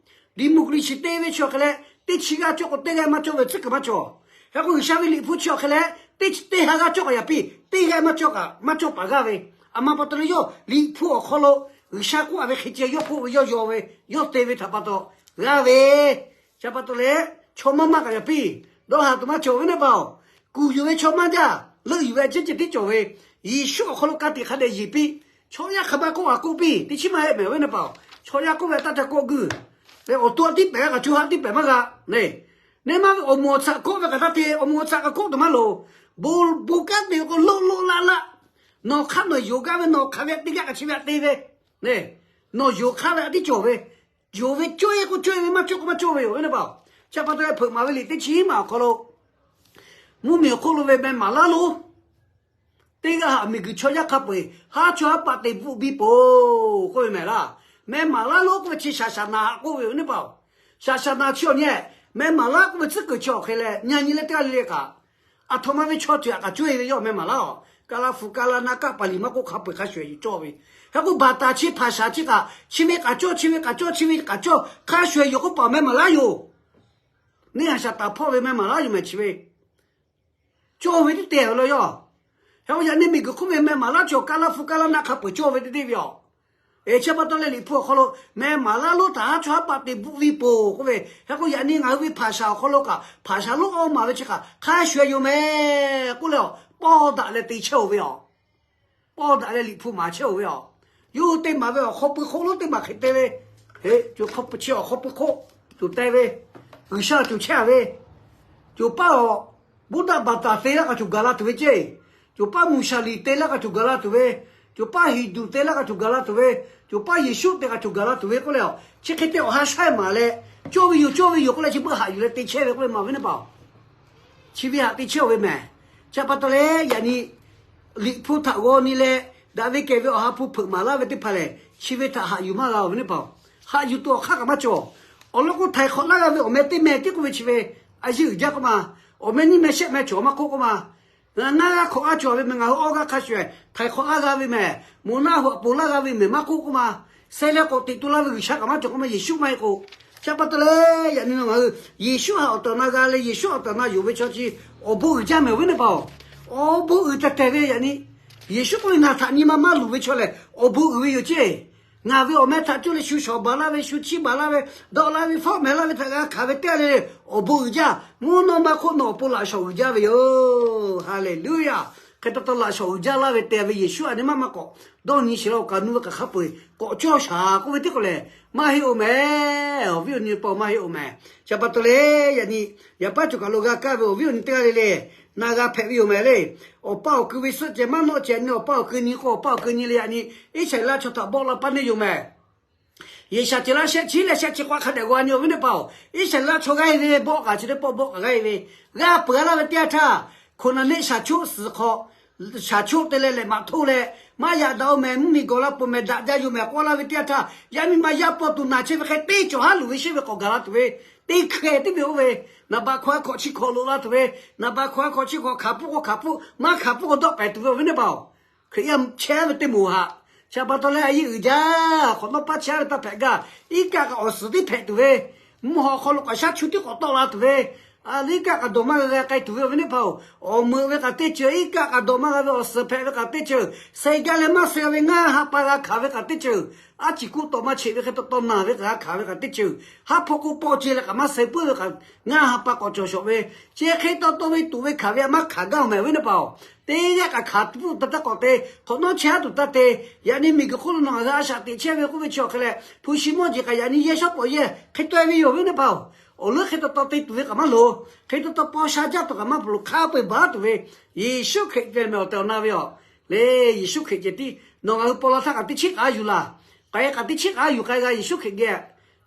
Democracy te ve chi awˬ hk'e leh, teˇ chi g'aˇ cawˇ k'o teˇ g'aˇ maˇ cawˇ ve tcuhˉ kuiˬ maˇ cawˬ. Hk'e k'o G'uiˬsha ve Liꞈ hpu chi awˬ hk'e leh, teˇ chi teˇ ha g'aˇ cawˇ kaꞈ yaꞈ piˇ, teˇ g'aˇ maˇ cawˇ kaꞈ maˇ cawˇ paˍ g'aˇ ve, aˬ ma pa taw leh yawˇ Liꞈ hpu awˬ hk'aw lo G'uiˬsha k'oˆ-a ve hk'e ceh yawˇ k'oˆ ve yawˇ yaw ve, yawˇ te ve htaꞈ pa taw g'aˇ ve, chi pa taw leh chaw maˇ maˇ kaꞈ yaꞈ piˇ, dawˇ haˍ tuˬ maˇ cawˬ ve neˇ paˍ-oˬ. Kuˬ yuˬ ve chaw maˇ jaˇ, leuˆ yuˬ ve a ciˉ ceh tiˉ cawˬ ve, Yeˍsuˆ awˬ hk'aw lo ka tiꞈ hk'a dehꞈ yeˬ piˇ, chaw yaˇ hk'aˬ ma k'oˆ a k'oˆ piˇ, teˇ chiˉ maˇ heˆ mehˍ awˬ viˉ neˇ paˍ-oˬ. Chaw yaˇ k'oˆ ve taˇ ca kawˆ guiˇ. Awˬ to a tiˉ pehˍ g'a kaꞈ co ha tiˉ pehˍ maˇ g'a. Neˇ maˇ ve awˬ moˍ awˬ tsuhꞈ kawˆ ve kaꞈ taˇ te, awˬ moˍ awˬ tsuhꞈ kaꞈ kawˆ tuˬ maˇ loˍ. Bon bon kanˉ te ve k'o loˆ loˆ laˆ laˆ, nawˬ hk'aˇ nawˬ yonˍ gaˇ ve, nawˬ hk'aˬ ve te gaˇ kaꞈ chi ve htaꞈ te ve. Neˇ, nawˬ yonˍ hk'aˇ ve a tiˉ cawˬ ve, yonˍ ve cawˇ e k'o cawˇ e ve, maˇ cawˇ k'o maˇ cawˇ ve yoˬ ve neˇ paˍ. Chi pa taw leh Hpeuꞈ maˍ ve liꞈ teˇ chi maˬ awˬ hk'aw lo mvuhˇmiˬ awˬ hk'oˆ lo ve meh maˍ laˇ lonˉ teˇ g'aˇ htaꞈ miˬguiˬ chaw yaˇ hk'a peu-eˬ haˉ chawˇ haˉ paˆ te bvuhˆ biˇ peuˬ k'oˆ ve mehˍ laˇ. Meh maˍ laˇ lonˉ k'oˆ ve chi shaˍ shaˍ naˍ haꞈ k'oˆ ve yoˬ neˇ paˍ-oˬ. Shaˍ shaˍ naˍ chi awˬ nyi, meh maˍ laˇ k'oˆ ve tsuhˉ kuiˬ chi awˬ hk'e leh nyi nyi leh teˇ g'aˇ le le kaꞈ, aˬ htoꞈ ma ve chaw ceuˬ htaꞈ kaꞈ cawˇ e ve yawˇ meh maˍ laˇ-oˬ. Ka la hpu ka la na kaˆ paˍ liꞈ maˇ k'oˆ hk'a peu-eˬ hk'a shuˍ shuˍ yuˬ cawˇ ve. Hk'e k'o baˬ taˍ chi hpanˍ shaˍ chi kaꞈ chi ve k'aꞈ cawˇ chi ve k'aꞈ cawˇ chi ve k'aꞈ cawˇ hk'a shuˍ shuˍ yuˬ k'oˆ paˍ meh maˍ laˇ yoˬ. Neˇ haˍ shaˍ taˍ hpawˇ ve meh maˍ laˇ yoˬ mehˍ chi ve cawˇ ve teˇ te ve la yawˇ. Hk'e k'o yaꞈ nyi miˬguiˬ hk'oˆ ve meh maˍ laˇ cawˬ ka la hpu ka la na hk'a peu-eˬ cawˇ ve teˇ te ve yoˬ. Eˬ, chi pa taw leh Liꞈ hpu awˬ hk'aw lo meh maˍ laˇ lonˉ htaꞈ haˉ chawˇ haˉ paˆ te bvuhˆ viˇ peuˬ k'oˆ ve. Hk'e k'o yaꞈ nyi ngaˬ hui ve hpanˍ shaˍ awˬ hk'aw lo kaꞈ hpanˍ shaˍ lonˉ awˇ maˍ ve chi kaꞈ hk'a shuˍ shuˍ yoˬ meh k'oˆ leh, pawˇ daꞈ leh te chehˇ-oˬ ve yoˬ. Pawˇ daꞈ leh Liꞈ hpu maˍ chehˇ-oˬ ve yoˬ. Yawˇ hui te maˍ ve awˬ hk'aw pui hk'oˆ lonˉ teˇ maˬ hk'e te ve, e, co hk'aw pui chi awˬ hk'aw pui hk'oˆ co te ve, G'uiˬsha co chehˇ-a ve, co paˉ awˬ Buddha baˍtaˍ te laˇ kaꞈ co gaˬ la tuˬ ve ceˇ, co paˉ Muˍshaˍliˍ te laˇ kaꞈ co gaˬ la tuˬ ve, co paˉ Hinˍduˍ te laˇ kaꞈ co gaˬ la tuˬ ve, co paˉ Yeˍsuˆ te kaꞈ co gaˬ la tuˬ ve k'oˆ leh, chi hk'e te awˬ ha shaˉ maˍ leh, cawˇ ve yoˬ cawˇ ve yoˬ k'oˆ leh chi beuꞈ haꞈ yuˬ leh te chehˇ ve k'oˆ ve maˍ ve neˇ paˍ-oˬ. Chi ve htaꞈ te chehˇ-oˬ ve mehˍ. Chi pa taw leh yaꞈ nyi Liꞈ hpu htaꞈ g'aw nyi leh, daꞈ ve kehˬ ve Awˬ ha hpu hpeuꞈ maˍ laˇ ve teˇ hpaˍ lehˬ, chi ve htaꞈ haꞈ yuˬ maˇ g'a-oˬ ve neˇ paˍ-oˬ. Haꞈ yuˬ tuˬ awˬ hk'aˇ kaꞈ maˇ cawˬ. Awˬ lawn k'o htaiˍ hk'awꞈ laˇ g'a ve awˬ meh teˇ meh tiˉ k'oˆ ve chi ve a yeˇ uiˍ jaˇ k'oˆ ma, awˬ meh nyiˇ meh shehˆ meh cawˬ maˇ k'oˆ k'oˆ ma, ngaˇ g'aˇ hk'awꞈ g'aˇ cawˬ ve mehˍ, ngaˬ hui awˇ g'aˇ hk'a shuˍ htaiˍ hk'awꞈ laˇ g'a ve mehˍ, moˍ naˆ hoꞈ aꞈ poˬ laˇ g'a ve mehˍ maˇ k'oˆ k'oˆ ma, seh leh k'awꞈ teꞈ to laˇ ve G'uiˬsha kaꞈ maˇ cawˬ k'oˆ ma, Yeˍsuˆ maˇ heˆ k'o. Chi pa taw leh yaꞈ nyi nawˬ ngaˬ hui Yeˍsuˆ htaꞈ awˬ tehˬ awˬ na g'a leh Yeˍsuˆ awˬ tehˬ awˬ na yonˍ ve chaw chi awˬ bon uiˍ jaˇ mehˍ ve neˇ paˍ-oˬ. Awˬ bon uiˍ tehˬ tehˬ ve yaꞈ nyi Yeˍsuˆ k'oˆ ve ngaˬ htaꞈ nyi ma maˇ luˬ ve chaw lehˬ awˬ bon uiˍ ve yoˬ ceˇ. Ngaˬ ve awˬ meh htaꞈ cuˇ leh shu shawˍ baˬ laˇ ve, shu chiˇ baˬ laˇ ve, dawˆ laˇ ve, fawˉ mehˍ laˇ ve htaꞈ g'a hkanˍ ve teˇ g'aˇ le le, awˬ bon uiˍ jaˇ. Mvuhˇ naw ma hk'oˆ nawˬ awˬ pon laꞈ shawˍ uiˍ jaˇ ve yoˬ. Haˍleˍluˇyaˬ. Hk'e taw taw laꞈ shawˍ uiˍ jaˇ laˇ ve te ve Yeˍsuˆ a nyi maˇ maˇ k'awꞈ dawˇ nyi sheˍ la awˬ kaꞈ nu ve kaꞈ hk'a peu-eˬ k'awꞈ cawˇ shaˍ k'oˆ ve tiˉ k'o lehˬ, maˇ heˆ-oˬ mehˍ. Awˬ viˉ awˬ nyi paw maˇ heˆ-oˬ mehˍ. Chi pa taw leh yaꞈ nyi yaꞈ paˉ cawˬ kaˬ lo g'a kaˇ ve awˬ viˉ awˬ nyi teˇ g'aˇ le le, na g'a hpehꞈ ve yoˬ mehˍ le. Awˬ pa awˬ kui ve suhˆ ceh maˇ nawˆ ceh nyi, awˬ pa awˬ kui nyi k'o awˬ pa awˬ kui nyi leh yaꞈ nyi Iˉsaˍreˍlaˆ chaw htaꞈ bawˆ la paˇ neˇ yoˬ mehˍ. Yeˍsaˍ ceuˬ laˇ shehˆ chi leh shehˆ chi k'o hk'a dehꞈ g'a nyi-oˬ ve neˇ paˍ-oˬ. Iˉsaˍreˍlaˆ chaw g'aˇ e ve bawˆ kaꞈ chi teˇ pawˆ bawˆ kaꞈ g'aˇ e ve, g'a peuˬ a laˇ ve teˇ yanˇ htaˇ, Hkaoˍnaˍneˆ shaˍ choˆ suhˍ hk'aw, shaˍ choˆ te leh lehˬ maꞈ htoˇ leh, maˇ yaꞈ daꞈ-oˬ mehˍ, mvuhˇmiˬ gawˬ la peuˬ mehˍ, daꞈ jaˇ yoˬ mehˍ k'oˆ laˇ ve teˇ yanˇ htaˇ, yaꞈ nyi maˇ yaˇ paw tuˬ naˬ chehˇ ve hk'e teˇ cawˬ haˉ luˬ ve sheˉ ve k'awꞈ gaˬ la tuˬ ve, teˇ hkeh tiˉ ve oˇ ve, naˍ baꞈ hkawˇ a hkawꞈ chi hkawꞈ loꞈ la tuˬ ve, naˍ baꞈ hkawˇ a hkawꞈ chi hkawꞈ hkanˍ pfuhˆ k'o hkanˍ pfuhˆ, maˇ hkanˍ pfuhˆ k'o dawˆ pehˍ tuˬ ve awˬ viˉ neˇ paˍ-oˬ. Hkriꞈ yaˇ chehˇ ve teˇ moˍ haꞈ, chi pa taw leh a yeˇ uiˍ jaˇ. Hk'awꞈ nawˉ paˇ chehˇ ve taˇ hpehꞈ gaˇ. Iˉ kaˆ kaꞈ awˬ suhˍ tiˉ hpehꞈ tuˬ ve, mvuhˇ haw hk'aw lo k'awꞈ shaˉ chu tiˉ k'awꞈ tawˆ la tuˬ ve, a, iˉ kaˆ kaꞈ dawˬ maˇ g'a g'a k'ai tuˬ ve awˬ viˉ neˇ paˍ-oˬ. Awˬ meuꞈ ve kaꞈ teˇ ceuˬ, iˉ kaˆ kaꞈ dawˬ maˇ g'a ve awˬ suhˍ hpehꞈ ve kaꞈ teˇ ceuˬ, seh gaˇ leh maˇ seh g'a ve ngaˇ ha pa g'a hkanˍ ve kaꞈ teˇ ceuˬ, aˉ ciˍ kuˆ tawꞈ ma cheꞈ ve hk'e taw taw naˬ ve kaꞈ g'a hkanˍ ve kaꞈ teˇ ceuˬ, haˉ hpawˇ k'oˆ pawˆ ce leh kaꞈ maˇ seh puiˉ ve kaꞈ ngaˇ ha pa k'awꞈ cawˬ shawˍ ve, chi hk'e taw taw ve tuꞈ ve hkanˍ ve a maˇ hkanˍ gaˇ-oˬ mehˍ awˬ viˉ neˇ paˍ-oˬ. Teˇ g'aˇ kaꞈ hkanˍ pfuhˆ taˇ taˇ k'awꞈ te, hk'awꞈ nawˉ chehˇ tuˬ taˇ te. Yaꞈ nyi miˬguiˬ hk'oˆ lo nawˬ ngaˬ hui a shaꞈ teꞈ chehˇ ve k'oˆ ve chi awˬ hk'e leh, hpu shi mawˇ jeˬ kaꞈ yaꞈ nyi yehˇ shawˉ pawˍ yehˇ hk'e tawˆ e ve yoˬ awˬ viˉ neˇ paˍ-oˬ. Awˬ leuˉ hk'e taw taw te tuˬ ve kaꞈ maˇ loˍ. Hk'e taw taw paw sha jaˇ tuˬ kaꞈ maˇ loˍ, hk'a peu-eˬ baˬ tuˬ ve Yeˍsuˆ Hkriꞈ geh mehˍ awˬ tehˬ awˬ na ve yoˬ. Le, Yeˍsuˆ Hkriꞈ ceh tiˉ nawˬ ngaˬ hui paw la htaˇ kaꞈ teˇ chiˉ k'aꞈ a yuˬ laˬ. K'ai kaꞈ teˇ chiˉ k'aꞈ a yuˬ k'ai g'a Yeˍsuˆ Hkriꞈ geh.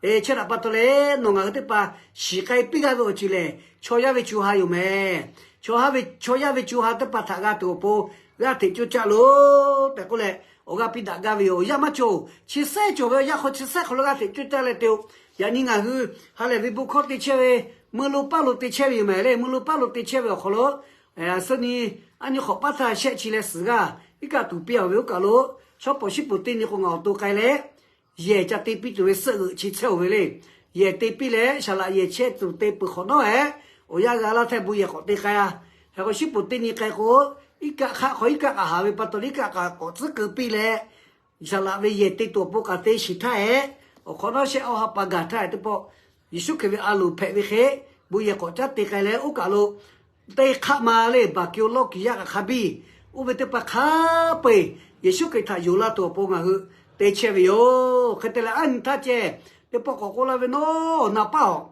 E, chi htaꞈ pa taw leh nawˬ ngaˬ hui teˇ hpaˍ shiˍ k'ai piˇ g'a ve awˬ ceuˬ lehˬ, chaw yaˇ ve co ha yoˬ mehˍ. Chaw ha ve, chaw yaˇ ve co ha teˇ hpaˍ htaꞈ g'a tuˬ awˬ pon g'aˇ hteꞈ coˇ caˆ loˬ tehꞈ k'oˆ leh, awˬ g'aˇ piˇ daꞈ gaˇ ve yoˬ. Awˬ yanˇ maˇ cawˬ-oˬ. Chi sehˉ cawˬ ve awˬ yanˇ hk'aw chi sehˉ hk'aw lo g'aˇ hteꞈ coˇ caˆ leh te-o. Yaꞈ nyi ngaˬ hui ha lehˬ ve bon hkawˇ te chehˇ ve, meuˇ lo paˇ lo te chehˇ ve yoˬ mehˍ le. Meuˇ lo paˇ lo te chehˇ ve awˬ hk'aw lo, suhˆ nyi, aˉ nyi hk'awꞈ paˉ htaˇ shehˆ chi leh suhˍ g'aˇ iˉ kaˆ tuˍ piˇ-a ve oˇ kaˬ lo, shawˉ pawˍ shiˉ puˍ teˇ nyi k'o ngaˬ awˬ to k'ai leh yehˬ ca te piˇ tuˬ ve suhˆ g'euꞈ chi chehˇ-oˬ ve le. Yehˬ te piˇ leh saˍ laꞈ yehˬ chehˇ tuˬ te peuˬ hk'awꞈ nawˉ-ehˉ, awˬ yanˇ g'a laˇ htehˇ bon yehˬ k'awꞈ te k'ai-a. Hk'e k'o shiˉ puˍ teˇ nyi k'ai k'o, iˉ kaˆ hk'aˆ hk'aw iˉ kaˆ kaꞈ haˍ ve pa taw leh iˉ kaˆ kaꞈ k'awꞈ tcuhˉ keu piˇ leh, saˍ laꞈ ve yehˬ te tuˬ awˬ pon kaꞈ te shiˍ htaˇ-ehˉ, awˬ hk'awꞈ nawˉ shehˆ awˇ ha pa gaˬ htaˇ-ehˉ teˇ pawˆ, Yeˍsuˆ Hkriꞈ ve a loˍ hpehꞈ ve hk'e, bon yehˬ k'awꞈ caˉ te k'ai leh oˇ kaˬ lo teˇ hk'aˆ ma le baˬ ke-o lawˇ kiˬ yaˇ kaꞈ hk'a biˇ, oˇ ve teˇ hpaˍ hk'a peu-eˬ Yeˍsuˆ Hkriꞈ htaꞈ yonˍ la tuˬ awˬ pon ngaˬ hui te chehˇ ve yoˬ. Hk'e te leh aˉ nyi htaˇ ceh Teˇ pawˆ k'awꞈ k'oˆ laˇ ve, Nawˬ naˍ paˇ-oˬ,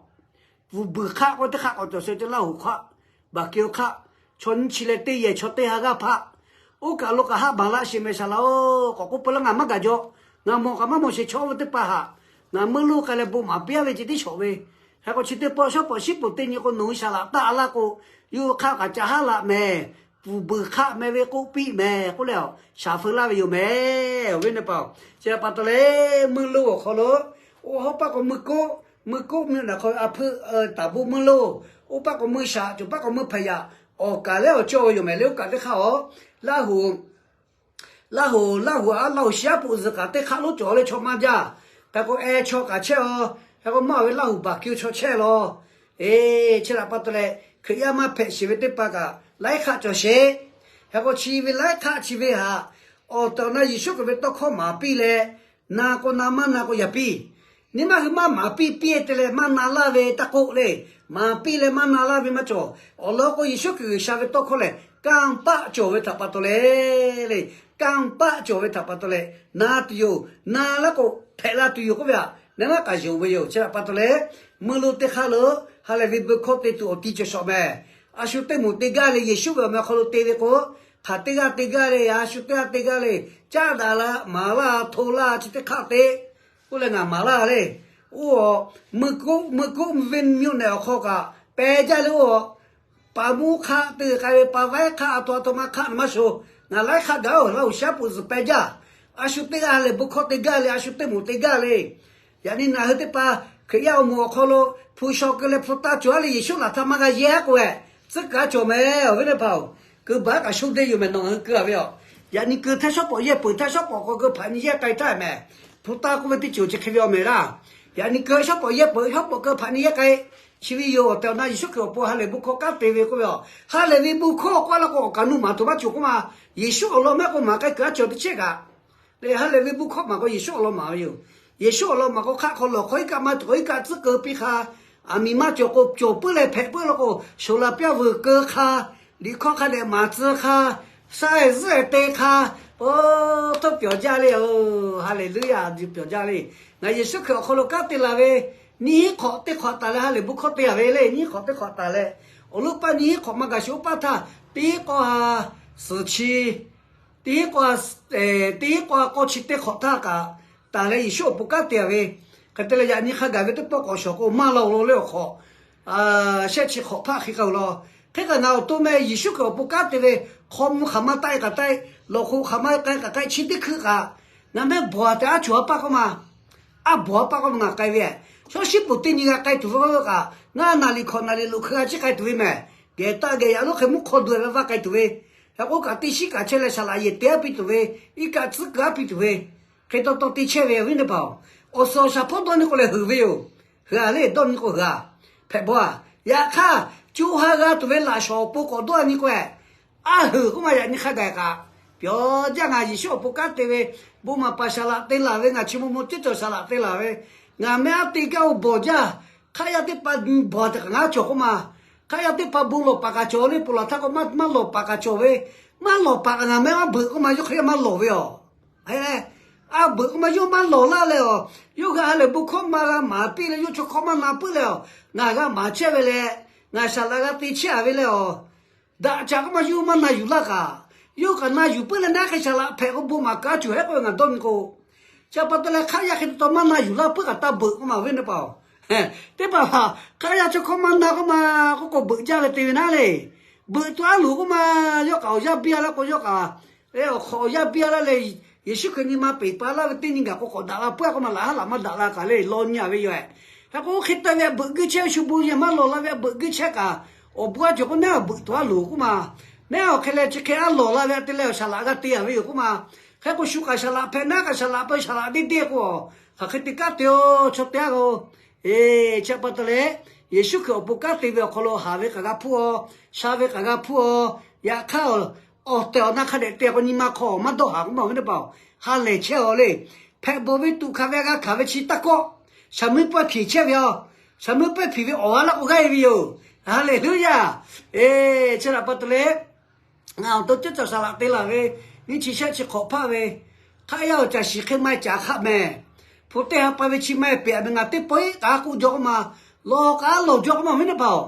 bvuhˬ buiˬ hk'aˆ k'oˆ teˇ hk'aˆ k'awꞈ cawˬ sheh te Laˇ huˍ hk'aˆ, baˬ ke-o hk'aˆ, chaw nyiˇ chi leh teˇ yehˬ chaw teˇ ha g'aˇ hpaˆ, oˇ kaˬ lo kaꞈ haˆ baˬ laˇ sheˍ mehˍ saˍ laꞈ-oˬ. K'awꞈ k'oˆ peuˬ laˇ, ngaˬ maˇ gaˬ jaw. Ngaˬ mawˬ kaꞈ maˇ mawˬ sheˍ, chaw oˇ ve teˇ hpaˍ htaꞈ ngaˬ meuˇ loˇ k'ai leh bon maˍ piˇ-a ve ceh tiˉ shawˍ ve. Hk'e k'o chi teˇ pawˆ shawˉ pawˍ shiˉ peuˬ teˇ nyi k'o, nawˬ hui saˍ laꞈ taˆ laˇ k'o, yawˇ hui hk'aˆ kaꞈ ca haˉ laꞈ mehˍ, bvuhˬ buiˬ hk'aˆ meh ve k'oˆ piˇ mehˍ k'oˆ leh, shaˍ feu laˇ ve yoˬ mehˍ. Awˬ viˉ awˬ nyi teˇ hpaˍ-oˬ, chi pa taw leh meuˇ loˇ awˬ hk'aw lo, oˇ hawˉ paˆ k'o meuˇ koˆ, meuˇ koˆ mvuhˇ naw hk'aw a hpeuˆ taˍ bon meuˇ loˇ, oˇ paˆ k'o meuˇ shaꞈ, cawˬ paˆ k'o meuˇ hpaˍ yaꞈ, awˬ kaˍ leh awˬ cawˇ ve yoˬ mehˍ le. Oˇ kaꞈ teˇ hk'aˇ-oˬ, Laˇ huˍ Laˇ huˍ, Laˇ huˍ aˉ Laˇ huˍ shiˉ aˉ poꞈ zuhˬ kaꞈ teˇ hk'aˆ lonˉ cawˬ leh chaw maˇ jaˇ. Hk'e k'o, eh, chaw kaꞈ chehˇ-aw. Hk'e k'o, maˇ ve Laˇ huˍ baˬ ke-o chaw chehˇ law. Eh, chi htaꞈ pa taw leh, Hkriꞈ yaˇ maˇ hpehꞈ sheˍ ve teˇ hpaˍ kaꞈ laiˉ hk'aˆ cawˬ sheˍ. Hk'e k'o, chi ve laiˉ hk'aˆ chi ve htaꞈ awˬ tehˬ awˬ na Yeˍsuˆ Hkriꞈ ve tawˇ hkawˇ maˍ piˇ leh, na k'o na, maˇ na k'o yaꞈ piˇ. Nyi maˇ hui maˇ maˍ piˇ piˇ-e te leh maˇ na laˇ ve taˇ k'oˆ le. Maˍ piˇ leh maˇ na laˇ ve maˇ cawˬ. Awˬ lawn k'o, Yeˍsuˆ Hkriꞈ G'uiˬsha ve tawˇ hkawˇ lehˬ kanˇ paˆ cawˬ ve htaꞈ pa taw leh le, kanˇ paˆ cawˬ ve htaꞈ pa taw leh na tuˬ yoˬ. Na laˇ k'o, hpehꞈ la tuˬ yoˬ k'oˆ ve htaꞈ ngaˬ maˇ k'aꞈ yonˍ ve yoˬ. Chi htaꞈ pa taw leh, meuˇ loˇ teˇ hk'aˇ lo ha lehˬ ve bon hkawˇ te tuˬ awˬ ti cawˬ shawˍ mehˍ. A shu teˇ moˍ te gaˇ le, Yeˍsuˆ ve awˬ meh hk'aw lo te ve k'o, hk'aˬ teˇ g'aˇ te gaˇ le, a shu teˇ g'aˇ te gaˇ le, caˇ daꞈ la, maˍ laˇ, hto laˇ, chi teˇ hk'aˆ te k'oˆ leh ngaˬ maˍ laˇ le. Oˇ, meuˇ koˆ meuˇ koˆ ve mvuhˇ naw awˬ hk'aw kaꞈ peh jaˇ le. Oˇ, pa mvuhˇ hk'aˆ te k'ai ve, pa vaiˉ hk'aˆ, a htoꞈ a htoꞈ ma hk'aˆ na maˇ shoˍ. Ngaˬ laiˉ hk'aˆ gaˬ-oˬ, Laˇ huˍ shiˉ aˉ poꞈ zuhˬ peh jaˇ. A shu teˇ g'aˇ lehˬ bon hkawˇ te gaˇ le, a shu teˇ moˍ te gaˇ le. Yaꞈ nyi ngaˬ hui teˇ hpaˍ Hkriꞈ yaˇ awˬ moˍ awˬ hk'aw lo hpu shaw keu leh hpu taˇ cawˬ-a leh Yeˍsuˆ laˬ htaˇ maˇ g'a yehˇ k'o-e, tcuhˉ kaꞈ cawˬ mehˍ. Awˬ viˉ teˇ hpaˍ-oˬ, keu baˬ kaꞈ shu deˇ yoˬ mehˍ. Nawˬ ngaˬ hui keu-a ve yoˬ. Yaꞈ nyi keu htaˇ shawˉ pawˍ yehˇ peuˬ htaˇ shawˉ pawˍ k'o keu hpaꞈ nyi yehˇ k'ai htaˇ mehˍ. Hpu taˇ k'oˆ ve teˇ ceuˬ chi hk'e ve awˬ mehˍ laˇ. Yaꞈ nyi keu shawˉ pawˍ yehˇ peuˬ, shawˉ pawˍ keu hpaꞈ nyi yehˇ k'ai. Chi ve yoˬ. Awˬ tehˬ awˬ na Yeˍsuˆ Hkriꞈ awˬ pon ha lehˬ bon hkawˇ kanˉ te ve k'oˆ ve yoˬ. Ha lehˬ ve bon hkawˇ k'oˆ laˇ k'o, awˬ kaꞈ nuˇ maˍ tuˬ maˇ cawˬ k'oˆ ma. Yeˍsuˆ awˬ lawn mehˆ k'o maˍ k'ai kuiˬ a cawˬ teˇ chehˇ kaꞈ le. Ha lehˬ ve bon hkawˇ maˍ k'o Yeˍsuˆ awˬ lawn maˍ ve yoˬ. Yeˍsuˆ awˬ lawn maˍ k'o hk'aˆ hk'aw lawˬ hk'aw iˉ kaˆ maˇ cawˬ, iˉ kaˆ tcuhˉ keu piˇ hk'a, aˬ miˍ maˇ cawˬ k'o cawˬ puiˉ leh hpehꞈ puiˉ law k'o, shoˍ laˬ pyaˇ vuiˬ keu hk'a, liꞈ hkawˇ hk'a dehꞈ maˍ tcuh hk'a, shaˉ zuhˆ te hk'a, oˇ, htawˇ pyawˬ jaˇ le. Oˬ, Haˍleˍluˇyaˬ, pyawˬ jaˇ le. Ngaˬ Yeˍsuˆ Hkriꞈ awˬ hk'aw lo kanˉ te laˬ ve, nyiˇ hinˉ hk'awꞈ teˇ hk'awꞈ taˍ leh ha lehˬ bon hkawˇ te-a ve le. Nyiˇ hinˉ hk'awꞈ teˇ hk'awꞈ taˍ leh, awˬ lonˉ paˇ nyiˇ hinˉ hk'awꞈ maˇ gaˬ sheˍ, oˇ paˇ htaˇ teˇ hinˉ k'awˇ ha suhˍ chi, teˇ hinˉ k'awˇ ha, teˇ hinˉ k'awˇ ha k'awˇ chi teˇ hk'awꞈ htaˇ kaꞈ taˍ leh Yeˍsuˆ awˬ pon kanˉ te-a ve. Hk'e te leh yaꞈ nyi hk'a gaˬ ve teˇ pawˆ k'awꞈ shawˍ k'o maˇ law lo le awˬ hk'awꞈ shehˆ chi hk'awꞈ hpaˆ hk'e k'ai-oˬ law. Hk'e kaꞈ ngaˬ awˬ to meh Yeˍsuˆ Hkriꞈ awˬ pon kanˉ te ve, hk'aw mvuh hk'aˬ ma taˆ-e kaꞈ taˆ-e, lawˬ hk'oꞈ hk'aˬ ma k'ai kaꞈ k'ai, chi teˇ hkui kaꞈ ngaˬ mehˆ bawˬ-a tehꞈ aˉ cawˬ-a paˇ k'oˆ ma, aˉ bawˬ-a paˇ k'oˆ ma ngaˬ k'ai ve, shawˉ shiˉ poˬ teˇ nyi g'a k'ai tuˬ ve k'oˆ ve kaꞈ, ngaˇ naˍ riˍ hkawꞈ naˍ riˍ loꞈ hk'e g'a chiˇ k'ai tuˬ ve mehˍ. Gehˬ taˆ gehˬ yaꞈ lonˉ hk'e mvuhˇ hk'aw duˬ-e ve vaˇ k'ai tuˬ ve, hk'e k'oˆ kaꞈ teˇ shiˉ kaꞈ chehˇ leh saˍ laꞈ yehˬ te-a piˇ tuˬ ve, iˉ kaˆ tcuhˉ keu-a piˇ tuˬ ve, hk'e taw taw te chehˇ ve awˬ viˉ teˇ hpaˍ-oˬ, awˬ suhˍ awˬ shaˍ hpawˇ dawˇ nyi k'o lehˬ heuˬ ve yoˬ. Heuˬ-a le, dawˇ nyi k'o heuˬ-a. Hpehꞈ bawˬ-a. Yaꞈ hk'aˇ, co ha g'a tuˬ ve laꞈ shawˍ awˬ pon k'awꞈ dawˇ-a nyi k'o-e, aˉ heuˬ k'oˆ ma yaꞈ nyi hk'a gaˬ kaꞈ, pyawˬ jaˇ. Ngaˬ Yeˍsuˆ awˬ pon kanˉ te ve, bon maˍ paˍ saˍ laꞈ te laˬ ve, ngaˬ chi maw maw ceuˇ cawˬ saˍ laꞈ te laˬ ve, ngaˬ mehˆ aˉ te gaˇ-oˬ bawˬ jaˇ. Hk'aˆ yaˇ teˇ hpaˍ bawˬ tehꞈ kaꞈ ngaˬ cawˬ k'oˆ ma. Hk'aˆ yaˇ teˇ hpaˍ bon lawˬ paˍ kaꞈ cawˬ le, ponˬ laˬ htaˇ k'o maˇ lawˬ paˍ kaꞈ cawˬ ve, maˇ lawˬ paˍ kaꞈ ngaˬ mehˆ aˉ beuꞈ k'oˆ ma, yawˇ hk'aˆ yaˇ maˇ lawˬ ve yoˬ. Aˉ beuꞈ k'oˆ ma yawˇ maˇ lawˬ laˇ leh-aˬ, yawˇ g'a ha lehˬ bon hkawˇ ma g'a maˍ piˇ leh yawˇ chaw hkawˇ maˇ na puiˉ leh-aˬ, ngaˬ g'a maˍ chehˇ ve leh, ngaˬ saˍ laꞈ g'a te chehˇ-a ve leh-aˬ, daꞈ caꞈ k'oˆ ma yawˇ maˇ na yuˬ laˇ kaꞈ, yawˇ kaꞈ na yuˬ puiˉ leh naˉ hk'e saˍ laꞈ hpehꞈ k'o bon maˍ kaꞈ cawˬ hehˉ k'oˆ ve ngaˬ dawˇ nyi k'o, chi pa taw leh hk'aˆ yaˇ hk'e te taw maˇ na yuˬ laˇ puiˉ kaꞈ taˇ beuꞈ k'oˆ ma awˬ viˉ teˇ hpaˍ-oˬ. Teˇ hpaˍ hpaˍ hk'aˆ yaˇ chaw hkawˇ maˇ na k'oˆ ma, k'oˆ k'o beuꞈ jaˇ leh te ve naˉ le. Beuꞈ tuˬ aˉ loˍ k'oˆ ma, yawˇ kaꞈ awˬ yaˇ biˇ-a laˇ k'o, yawˇ kaꞈ awˬ hk'awꞈ awˬ yaˇ biˇ-a laˇ leh, Yeˍsuˆ Hkriꞈ nyi ma peˬ pa laˇ ve teˇ nyi gaˬ k'o k'awꞈ daꞈ la puiˉ-a k'oˆ ma, laꞈ haˉ laꞈ maˇ daꞈ la kaꞈ le, law nyi-a ve yoˬ-e. Hk'e k'o oˇ hk'e te ve beuꞈ geuˇ chehˇ, shu bon yehˬ maˇ lawˬ la ve beuꞈ geuˇ chehˇ kaꞈ, awˬ bon a cawˬ k'o, naˉ beuꞈ tuˬ aˉ loˍ k'oˆ ma, naˉ awˬ hk'e leh chi hk'e aˉ lawˬ la ve te leh awˬ saˍ laꞈ g'a te-a ve yoˬ k'oˆ ma. Hk'e k'o shu kaꞈ saˍ laꞈ hpehꞈ, naˉ kaꞈ saˍ laꞈ hpehꞈ, saˍ laꞈ deˇ deˇ k'o, hk'aˬ hk'e te kanˉ te-o, chaw te-a-o. Eˬ, chi pa taw leh, Yeˍsuˆ Hkriꞈ awˬ pon kanˉ te ve awˬ hk'aw lo haˍ ve kaꞈ g'a hpuˇ-aw, sha ve kaꞈ g'a hpuˇ-aw. Yaꞈ hk'aˇ, awˬ tehˬ awˬ na hk'a dehꞈ te k'o nyi ma hk'aw maˇ dawˇ haˍ k'oˆ ma awˬ viˉ teˇ hpaˍ-oˬ, ha lehˬ chehˇ-aw le. Hpehꞈ bawˬ ve tuꞈ hkanˍ ve g'a hkanˍ ve chi taˇ kawˆ. Shaˍ muiˇ pawehˇ hpiˍ chehˇ ve-aˬ. Shaˍ muiˇ pawehˇ hpiˍ ve awˬ g'aˇ laˇ k'o g'aˇ-e ve yoˬ. Haˍleˍluˇyaˬ. Eˬ, chi htaꞈ pa taw leh, ngaˬ awˬ to ceuˇ cawˬ saˍ laꞈ te laˬ ve, nyiˇ chi shehˆ chi hk'awꞈ hpaˆ ve, hk'aˆ yaˇ awˬ caˬ shiˍ hk'e maˇ caˍ hk'aˆ mehˍ. Hpu teˇ ha pa ve chi maˇ heˆ peꞈ ve ngaˬ teˇ pawehˇ kaꞈ k'oˆ jaw k'oˆ ma, lawˬ kaꞈ lawˬ jaw k'oˆ ma ve teˇ hpaˍ-oˬ.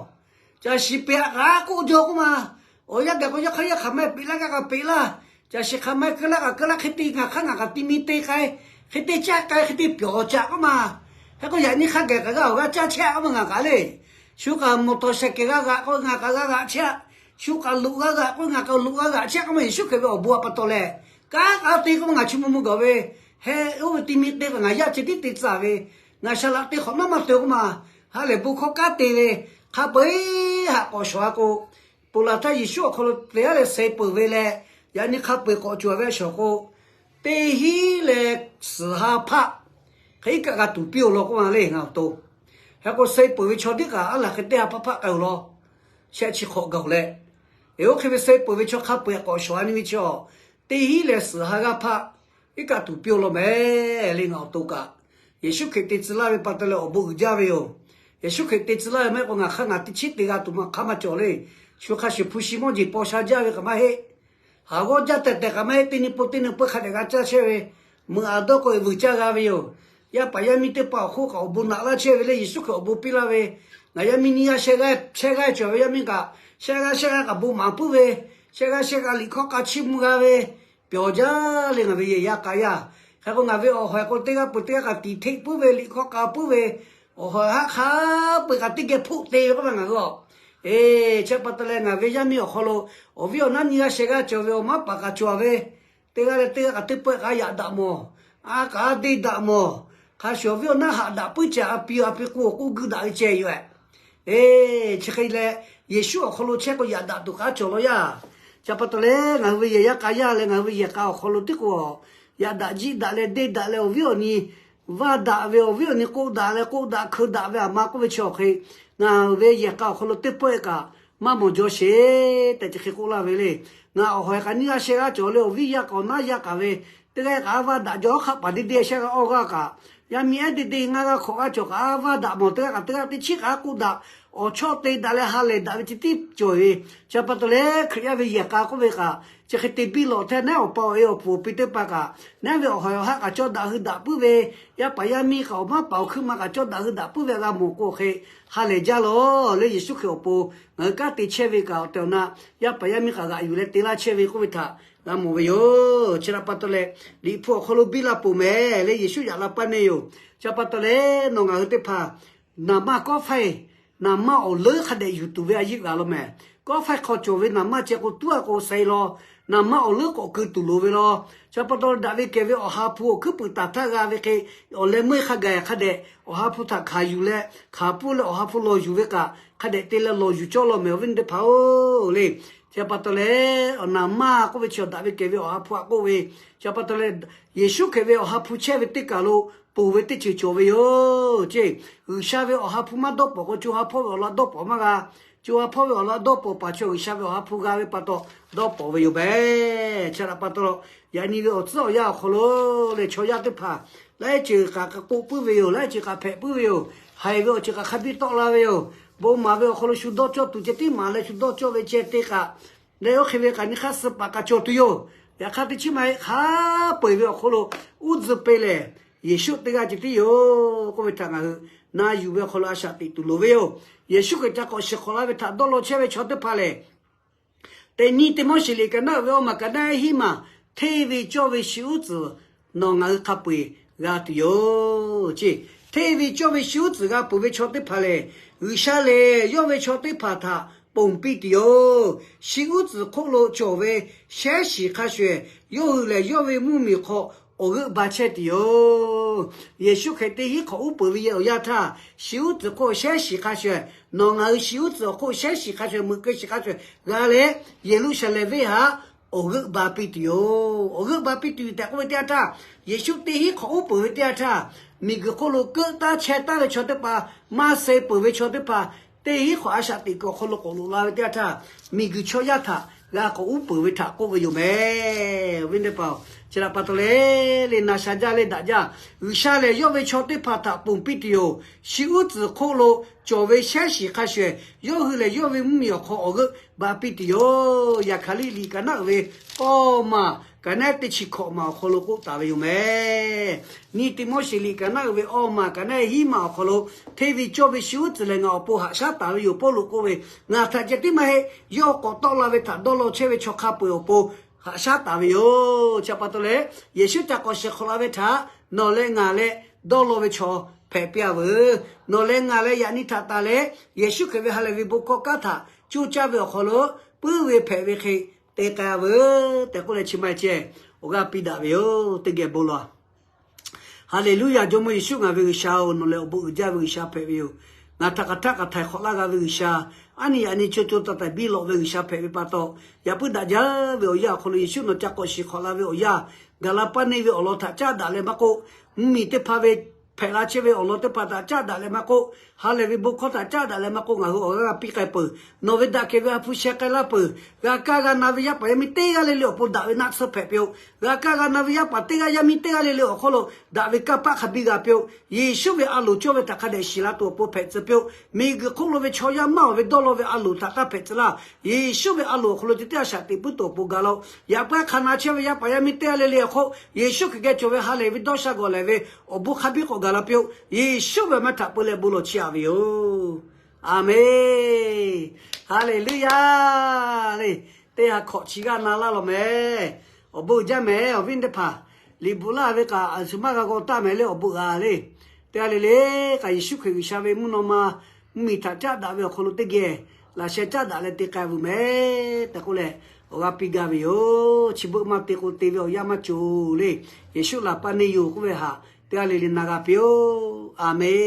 Caˬ shiˍ peꞈ kaꞈ k'oˆ jaw k'oˆ ma, awˬ yanˇ gaˬ k'o yaˇ hk'aˇ yaˇ hk'aˬ maˇ heˆ peꞈ laˇ kaꞈ kaꞈ peꞈ laˇ, caˬ shiˍ hk'aˬ maˇ heˆ keu laˇ kaꞈ keu laˇ, hk'e te ngaˬ hk'aˇ ngaˬ kaꞈ ti mi te k'ai, hk'e te caˇ k'ai, hk'e te pyawˬ caꞈ k'oˆ ma. Hk'e k'o yaꞈ nyi hk'a gaˬ kaꞈ g'a awˬ g'aˇ caˇ chehˇ k'oˆ ma ngaˬ kaꞈ le. Shu kaꞈ motorcycle g'a g'aꞈ k'oˆ ngaˬ kaꞈ g'a g'aꞈ chehˇ, shu kaꞈ loꞈ g'a g'aꞈ k'oˆ ngaˬ kaꞈ loꞈ g'a g'aꞈ chehˇ k'oˆ ma, Yeˍsuˆ Hkriꞈ ve awˬ bon a pa taw leh, kanˉ k'aˉ te k'oˆ ma ngaˬ chi mvuh mvuh gawˬ ve, heh oˇ ve ti mi te kaꞈ ngaˬ yaˇ ceh tiˉ te tcuh ve, ngaˬ shaˍ laꞈ te hk'awꞈ naˉ maˇ te k'oˆ ma, ha lehˬ bon hkawˇ kanˉ te ve, hk'a peu-eˬ haꞈ k'awꞈ shawˍ a k'o, ponˬ laˬ htaˇ Yeˍsuˆ awˬ hk'aw lo te a leh suh peuˬ ve leh, yaꞈ nyi hk'a peu-eˬ k'awꞈ cawˬ ve a shawˍ k'o, teˇ hinˉ leh suhˍ ha hpaˆ hk'e iˉ kaˆ g'a tuˬ piˇ-oˬ law k'oˆ ma le ngaˬ awˬ to. Hk'e k'o suh peuˬ ve chaw teˇ kaꞈ aˉ laˬ hk'e teˇ ha hpaˆ hpaˆ k'ai-oˬ law, shehˆ chi hk'awꞈ gaˬ-oˬ leh, eˬ oˇ hk'e ve suh peuˬ ve chaw hk'a peu-eˬ k'awꞈ shawˍ a nyi ve chi, teˇ hinˉ leh suhˍ ha g'aˇ hpaˆ iˉ kaˆ tuˬ piˇ-oˬ law mehˍ le ngaˬ awˬ to kaꞈ. Yeˍsuˆ Hkriꞈ te tcuh laˇ ve pa taw leh awˬ bon uiˍ jaˇ ve yoˬ. Yeˍsuˆ Hkriꞈ te tcuh laˇ ve maˇ heˆ k'o ngaˬ hk'aˇ ngaˬ teˇ chiˉ te g'a tuˬ maˇ hk'aˇ maˇ cawˬ le. Shu hk'a shuˍ hpu shi mawˇ jeˬ paw sha jaˇ ve kaꞈ maˇ heˆ. Haˍ g'awˇ jaˇ tehˬ tehˬ kaꞈ maˇ heˆ, teˇ nyi pon teˇ nyi peuˇ hk'a dehꞈ g'a caˇ chehˇ ve, meuꞈ aꞈ dawˇ k'o vuiˬ caˇ g'a ve yoˬ. Yaˇ paˍ yaˇ miˇ teˇ hpaˍ awˬ hk'oˆ kaꞈ awˬ bon naꞈ laˇ chehˇ ve le Yeˍsuˆ Hkriꞈ awˬ bon piˇ laˇ ve, ngaˬ yaˇ miˇ nyiˇ g'aˇ shehˆ g'aˇ cawˬ ve yaˇ miˇ kaꞈ, shehˆ g'aˇ shehˆ g'aˇ kaꞈ bon maˍ puiˉ ve, shehˆ g'aˇ shehˆ g'aˇ liꞈ hkawˇ k'a chiˇ mvuh g'a ve, pyawˬ jaˇ le ngaˬ ve yehˬ yaˇ k'a yaˇ. Hk'e k'o ngaˬ ve awˬ hawˬ k'o teˇ g'aˇ peuˬ teˇ g'aˇ kaꞈ tiˍ hteˆ puiˉ ve, liꞈ hkawˇ k'a puiˉ ve, awˬ hawˬ haˆ hk'a peu-eˬ kaꞈ teˇ geh hpoˆ te ve k'oˆ ve ngaˬ hui a. Eˬ, chi pa taw leh ngaˬ ve yaˇ miˇ awˬ hk'aw lo awˬ viˉ awˬ naˉ nyiˇ g'aˇ shehˆ g'aˇ cawˬ ve, awˬ maˉ paˍ kaꞈ cawˬ ve, teˇ g'aˇ leh teˇ g'aˇ kaꞈ teˇ pawehˇ kaꞈ yaꞈ daꞈ mawˬ, a kaꞈ a deˇ daꞈ mawˬ. Hk'a shuˍ awˬ viˉ awˬ naˉ haꞈ daꞈ puiˉ ceh a pi a pi k'o awˬ k'oˆ guiˇ daꞈ ve ceh yoˬ. Eˬ, chi hk'e leh Yeˍsuˆ awˬ hk'aw lo chehˇ k'o yaꞈ daꞈ tuˬ k'aˉ cawˬ law yaˇ. Chi pa taw leh ngaˬ hui ve yehˬ yaˇ k'a yaˇ leh ngaˬ hui ve yehˬ k'a awˬ hk'aw lo teˇ k'o yaꞈ daꞈ jiˇ daꞈ leh deˇ daꞈ leh awˬ viˉ awˬ nyi vaˇ daꞈ ve, awˬ viˉ awˬ nyi k'oˆ daꞈ leh k'oˆ daꞈ hkeu daꞈ ve aˬ ma k'oˆ ve chi awˬ hk'e, ngaˬ hui ve yehˬ k'a awˬ hk'aw lo teˇ pawehˇ kaꞈ maˇ mawˬ jaw sheˍ tehꞈ chi hk'e k'oˆ laˇ ve le. Ngaˬ awˬ hawˬ kaꞈ nyiˇ g'aˇ shehˆ g'aˇ cawˬ leh awˬ viˉ yaˇ kaꞈ awˬ naˉ yaˇ kaꞈ ve, teˇ g'aˇ kaꞈ a vaˇ daꞈ jaw hk'aˆ paˍ deˇ deˇ shehˆ g'aˇ awˇ g'aˇ kaꞈ, yaˇ miˇ ehˉ deˇ deˇ ngaˇ g'aˇ hkawꞈ g'aˇ cawˬ kaꞈ a vaˇ daꞈ mawˬ, teˇ g'aˇ kaꞈ teˇ g'aˇ teˇ chiˉ kaꞈ k'oˆ daꞈ, awˬ chawˇ te daꞈ leh ha lehˬ daꞈ ve chi tiˉ cawˬ ve. Chi pa taw leh Hkriꞈ yaˇ ve yehˬ k'a k'oˆ ve kaꞈ chi hk'e te biˇ lawꞈ htehˇ, naˉ awˬ pa awˬ e awˬ pfuhˍ awˬ pi teˇ hpaˍ kaꞈ, naˉ ve awˬ hawˬ awˬ haˆ kaꞈ cawˇ daꞈ hui daꞈ puiˉ ve, yaˇ paˍ yaˇ miˇ kaꞈ awˬ maˉ paˍ awˬ hkuiˉ ma kaꞈ cawˇ daꞈ hui daꞈ puiˉ ve g'a mawˬ k'o hk'e, ha lehˬ jaˇ lawˬ leh Yeˍsuˆ Hkriꞈ awˬ pon ngaˬ hui kanˉ te chehˇ ve kaꞈ awˬ tehˬ awˬ na, yaˇ paˍ yaˇ miˇ kaꞈ g'aꞈ yuˬ leh te laˇ chehˇ ve k'oˆ ve htaꞈ g'a mawˬ ve yoˬ. Chi htaꞈ pa taw leh, Liꞈ hpu awˬ hk'aw lo biˇ la peuˬ mehˍ leh Yeˍsuˆ yaꞈ la paˇ neˇ yoˬ. Chi pa taw leh nawˬ ngaˬ hui teˇ hpaˍ naˍ manˇ kawˆ faiˇ, naˍ manˇ awˬ leuˉ hk'a dehꞈ yuˬ tuˬ ve a yeˇ g'a law mehˍ. Kawˆ faiˇ hk'aw cawˬ ve naˍ manˇ ceh k'o tuˉ a k'o sai law, naˍ manˇ awˬ leuˉ k'awꞈ keu tuˬ loˍ ve law. Chi pa taw leh daꞈ ve kehˬ ve awˬ ha hpu awˬ hkuiˉ puiˍ taˍ htaˇ g'a ve hk'e, awˬ leh meuˇ hk'a gaˬ hk'a dehꞈ awˬ ha hpu htaꞈ hkanˍ yuˬ leh hkanˍ pfuhˇ leh awˬ ha hpu lawˬ yuˬ ve kaꞈ hk'a dehꞈ te leh lawˬ yuˬ cawˇ law mehˍ awˬ viˉ awˬ nyi teˇ hpaˍ-oˬ le. Chi pa taw leh awˬ naˍ manˇ k'oˆ ve chi awˬ daꞈ ve kehˬ ve awˬ ha hpu htaꞈ k'oˆ ve. Chi pa taw leh Yeˍsuˆ Hkriꞈ ve awˬ ha hpu chehˇ ve teˇ kaˬ lo ponˬ ve teˇ ceuˬ cawˬ ve yoˬ ceˇ. G'uiˬsha ve awˬ ha hpu maˇ dawˇ pawˍ k'o co ha hpawˇ ve awˬ laꞈ dawˇ pawˍ maˇ g'a. Co ha hpawˇ ve awˬ laꞈ dawˇ pawˍ paˍ chaw G'uiˬsha ve awˬ ha hpu g'a ve pa taw dawˇ pawˍ ve yoˬ mehˍ. Chi htaꞈ pa taw, yaꞈ nyi ve awˬ tcuhˉ awˬ yanˇ awˬ hk'aw lo leh chaw yaˇ teˇ hpaˍ laiˉ ceuˬ kaꞈ k'oˆ puiˉ ve yoˬ, laiˉ ceuˬ kaꞈ hpehꞈ puiˉ ve yoˬ, haiˬ ve awˬ ceuˬ kaꞈ hk'a biˇ tawˆ la ve yoˬ. Bon maˍ ve awˬ hk'aw lo shu dawˇ cawˇ tuˬ ceh tiˉ maˍ leh shu dawˇ cawˇ ve ceh te kaꞈ, leh oˇ hk'e ve kaꞈ nyi hk'aˇ suh paˍ kaꞈ cawˬ tuˬ yoˬ. Yaꞈ hk'aˇ teˇ chiˉ maˇ heˆ, hk'a peu-eˬ ve awˬ hk'aw lo uˉ tcuh pe lehˬ, Yeˍsuˆ teˇ g'aˇ ceh tiˉ yoˬ k'oˆ ve htaꞈ ngaˬ hui na yuˬ ve awˬ hk'aw lo a shaꞈ teꞈ tuˬ loˍ ve yoˬ. Yeˍsuˆ Hkriꞈ ca k'awꞈ shiˍ hk'awꞈ la ve htaꞈ dawˇ law chehˇ ve chaw teˇ hpaˍ lehˬ, teꞈ nyi teˇ mawˇ shiˍ liꞈ ka naˉ uiˍ ve awˇ maˬ ka naˉ hiˉ maˬ, hteˇ ve cawˇ ve shi uˉ tcuhˍ nawˬ ngaˬ hui hk'a peu-eˬ g'a tuˬ yoˬ ceˇ. Hteˇ ve cawˇ ve shi uˉ tcuhˍ g'a peuˬ ve chaw teˇ hpaˍ lehˬ, G'uiˬsha lehˬ yawˇ ve chaw teˇ hpaˍ htaꞈ ponˬ piˇ tuˬ yoˬ. Shi uˉ tcuhˍ hk'oˆ lo cawˬ ve shehˉ shiˍ hk'a shuˍ, yawˇ hui lehˬ yawˇ ve mvuhˇmiˬ hk'aw awˬ g'euˆ ba chehˇ tuˬ yoˬ. Yeˍsuˆ Hkriꞈ teˇ hinˉ hk'awꞈ uˉ peunˍ ve yehˬ awˬ yanˇ htaˇ, shi uˉ tcuhˍ hk'oˆ shehˉ shiˍ hk'a shuˍ, nawˬ ngaˬ hui shi uˉ tcuhˍ awˬ hk'oˆ shehˉ shiˍ hk'a shuˍ, meuꞈ keu shiˍ hk'a shuˍ g'a leh, Yeˍruˆsaˍlehnˍ venˇ htaꞈ awˬ g'euˆ ba piˇ tuˬ yoˬ. Awˬ g'euˆ ba piˇ tuˬ tehꞈ k'oˆ ve teˇ yanˇ htaˇ, Yeˍsuˆ teˇ hinˉ hk'awꞈ uˉ peunˍ ve teˇ yanˇ htaˇ, miˬguiˬ hk'oˆ lo keuˆ taˉ chehˇ taˉ ve chaw teˇ hpaˍ, maˇ suh peuˬ ve chaw teˇ hpaˍ, teˇ hinˉ hk'awꞈ a shaꞈ teꞈ kuiˬ awˬ hk'aw lo k'awꞈ loꞈ la ve teˇ yanˇ htaˇ, miˬguiˬ chaw yaˇ htaꞈ g'a k'awꞈ uˉ peunˍ ve htaꞈ k'oˆ ve yoˬ mehˍ. Awˬ viˉ teˇ hpaˍ-oˬ, Chi htaꞈ pa taw leh, le na sha jaˇ leh daꞈ jaˇ. G'uiˬsha lehˬ yawˇ ve chaw teˇ hpaˍ htaꞈ ponˬ piˇ tuˬ yoˬ. Shi uˉ tcuhˍ hk'oˆ lo cawˬ ve shehˉ shiˍ hk'a shuˍ, yawˇ hui lehˬ yawˇ ve mvuhˇmiˬ awˬ hk'aw awˬ g'euˆ ba piˇ tuˬ yoˬ. Yaꞈ hk'aˬ liˇ liꞈ kaꞈ naˉ uiˍ ve awˇ maˬ kaꞈ naˉ teˇ chi hkawꞈ maˬ awˬ hk'aw lo k'oˆ taˍ ve yoˬ meh. Nyiˇ Tiˆmoˉseˍ liꞈ kaꞈ naˉ uiˍ ve awˇ maˬ kaꞈ naˉ hiˉ maˬ awˬ hk'aw lo, hteˇ ve cawˇ ve shi uˉ tcuhˍ lehˬ ngaˬ awˬ pon haꞈ shaˉ taˍ ve yoˬ. Pawˇluꞈ k'oˆ ve, ngaˬ htaꞈ ceh tiˉ maˇ heˆ, yawˇ k'awꞈ tawˆ la ve htaꞈ dawˇ law chehˇ ve chaw hk'a peu-eˬ awˬ pon haꞈ shaˉ taˍ ve yoˬ. Chi htaꞈ pa taw leh, Yeˍsuˆ ca k'awꞈ shiˍ hk'awꞈ la ve htaꞈ nawˬ leh ngaˬ leh dawˇ law ve chaw hpehꞈ piˇ-a veuˬ. Nawˬ leh ngaˬ leh yaꞈ nyi htaꞈ tanˬ leh, Yeˍsuˆ Hkriꞈ ve ha lehˬ ve bon hkawˇ kanˉ htaꞈ coˇ caˇ ve awˬ hk'aw lo puiˉ ve hpehꞈ ve hk'e te k'ai-a veuˬ tehꞈ k'oˆ leh, chi ma ceh awˬ g'aˇ piˇ daꞈ ve yoˬ. Teˇ geh bon lawˬ. Haˍleˍluˇyaˬ. Jawˇmawˇ Yeˍsuˆ ngaˬ ve G'uiˬsha-oˬ, nawˬ lehˬ awˬ bon uiˍ jaˇ ve G'uiˬsha hpehꞈ ve yoˬ. Ngaˬ htaꞈ hk'aˬ htaˆ hk'aˬ htaiˍ hk'awꞈ laˇ g'a ve G'uiˬsha, aˉ nyi yaꞈ nyi co co taiˍ taiˍ biˇ lawꞈ ve G'uiˬsha hpehꞈ ve pa taw, yaꞈ puiˉ daꞈ jaˇ ve awˬ yanˇ awˬ hk'aw lo Yeˍsuˆ nawˬ ca k'awꞈ shiˍ hk'awꞈ la ve awˬ yanˇ, gaˬ la paˇ neˇ ve awˬ lawn htaꞈ caˉ daꞈ leh maˇ k'oˆ, mvuhˇmiˬ teˇ hpaˍ ve hpehꞈ la chehˇ ve awˬ lawn teˇ hpaˍ htaꞈ caˉ daꞈ leh maˇ k'oˆ, ha lehˬ ve bon hkawˇ htaꞈ caˉ daꞈ leh maˇ k'oˆ, ngaˬ hui awˬ g'aˇ g'a piˇ k'ai peuˬ. Nawˬ ve daꞈ kehˬ ve ha hpu sheh k'ai laˇ peuˬ. G'a kaˇ g'a na ve yaˇ paˍ yaˇ miˇ teˇ g'aˇ le le awˬ pon daꞈ ve naˆ tsuhˇ hpehꞈ piˇ-oˆ. G'a kaˇ g'a na ve yaˇ paˍ teˇ g'aˇ yaˇ miˇ teˇ g'aˇ le le awˬ hk'aw lo daꞈ ve kanˇ paˆ hk'a biˇ g'a piˇ-oˆ. Yeˍsuˆ ve a loˍ cawˇ ve htaꞈ hk'a dehꞈ shiˍ la tuˬ awˬ pon hpehꞈ tcuh piˇ-oˆ. Miˬguiˬ hk'oˆ lo ve chaw yaˇ maˇ awˬ ve dawˇ law ve a loˍ htaꞈ taˇ hpehꞈ tcuh laˇ. Yeˍsuˆ ve a loˍ awˬ hk'aw lo te teˇ a shaꞈ teꞈ puiˉ tuˬ awˬ pon ga laˇ-oˆ. Yaꞈ puiˉ hk'a na chehˇ ve yaˇ paˍ yaˇ miˇ teˇ g'aˇ le le awˬ hk'oˆ, Yeˍsuˆ Hkriꞈ geh cawˬ ve ha lehˬ ve dawˇ sha gawˬ lehˬ ve awˬ bon hk'a biˇ k'awꞈ gaˬ la piˇ-oˆ. Yeˍsuˆ ve awˬ meh htaꞈ peu leh bon lawˬ chiˇ aꞈ ve yoˬ. Aˍmenˍ. Haˍleˍluˇyaˬ le. Teˇ ha hkawꞈ chi g'aˇ na laˇ lawˬ meh. Awˬ bon uiˍ jaˇ meh awˬ viˉ teˇ hpaˍ. Liꞈ bvuhꞈ laˇ ve kaꞈ a shu maˇ g'a g'aw taˇ meh le awˬ bon g'a le. Teˇ g'aˇ le le kaꞈ Yeˍsuˆ Hkriꞈ G'uiˬsha ve mvuhˇ naw ma mvuhˇmiˬ htaꞈ caˉ daꞈ ve awˬ hk'aw lo teˇ geh laꞈ sheh caˉ daꞈ leh te k'ai vuˬ meh tehꞈ k'oˆ leh, awˬ g'aˇ piˇ gaˇ ve yoˬ. Chi beuꞈ maˇ te k'o te ve awˬ yanˇ maˇ cawˬ le. Yeˍsuˆ laˬ paˇ neˇ yoˬ k'oˆ ve htaꞈ teˇ g'aˇ le le na g'a piˇ-oˆ. Aˍmenˍ.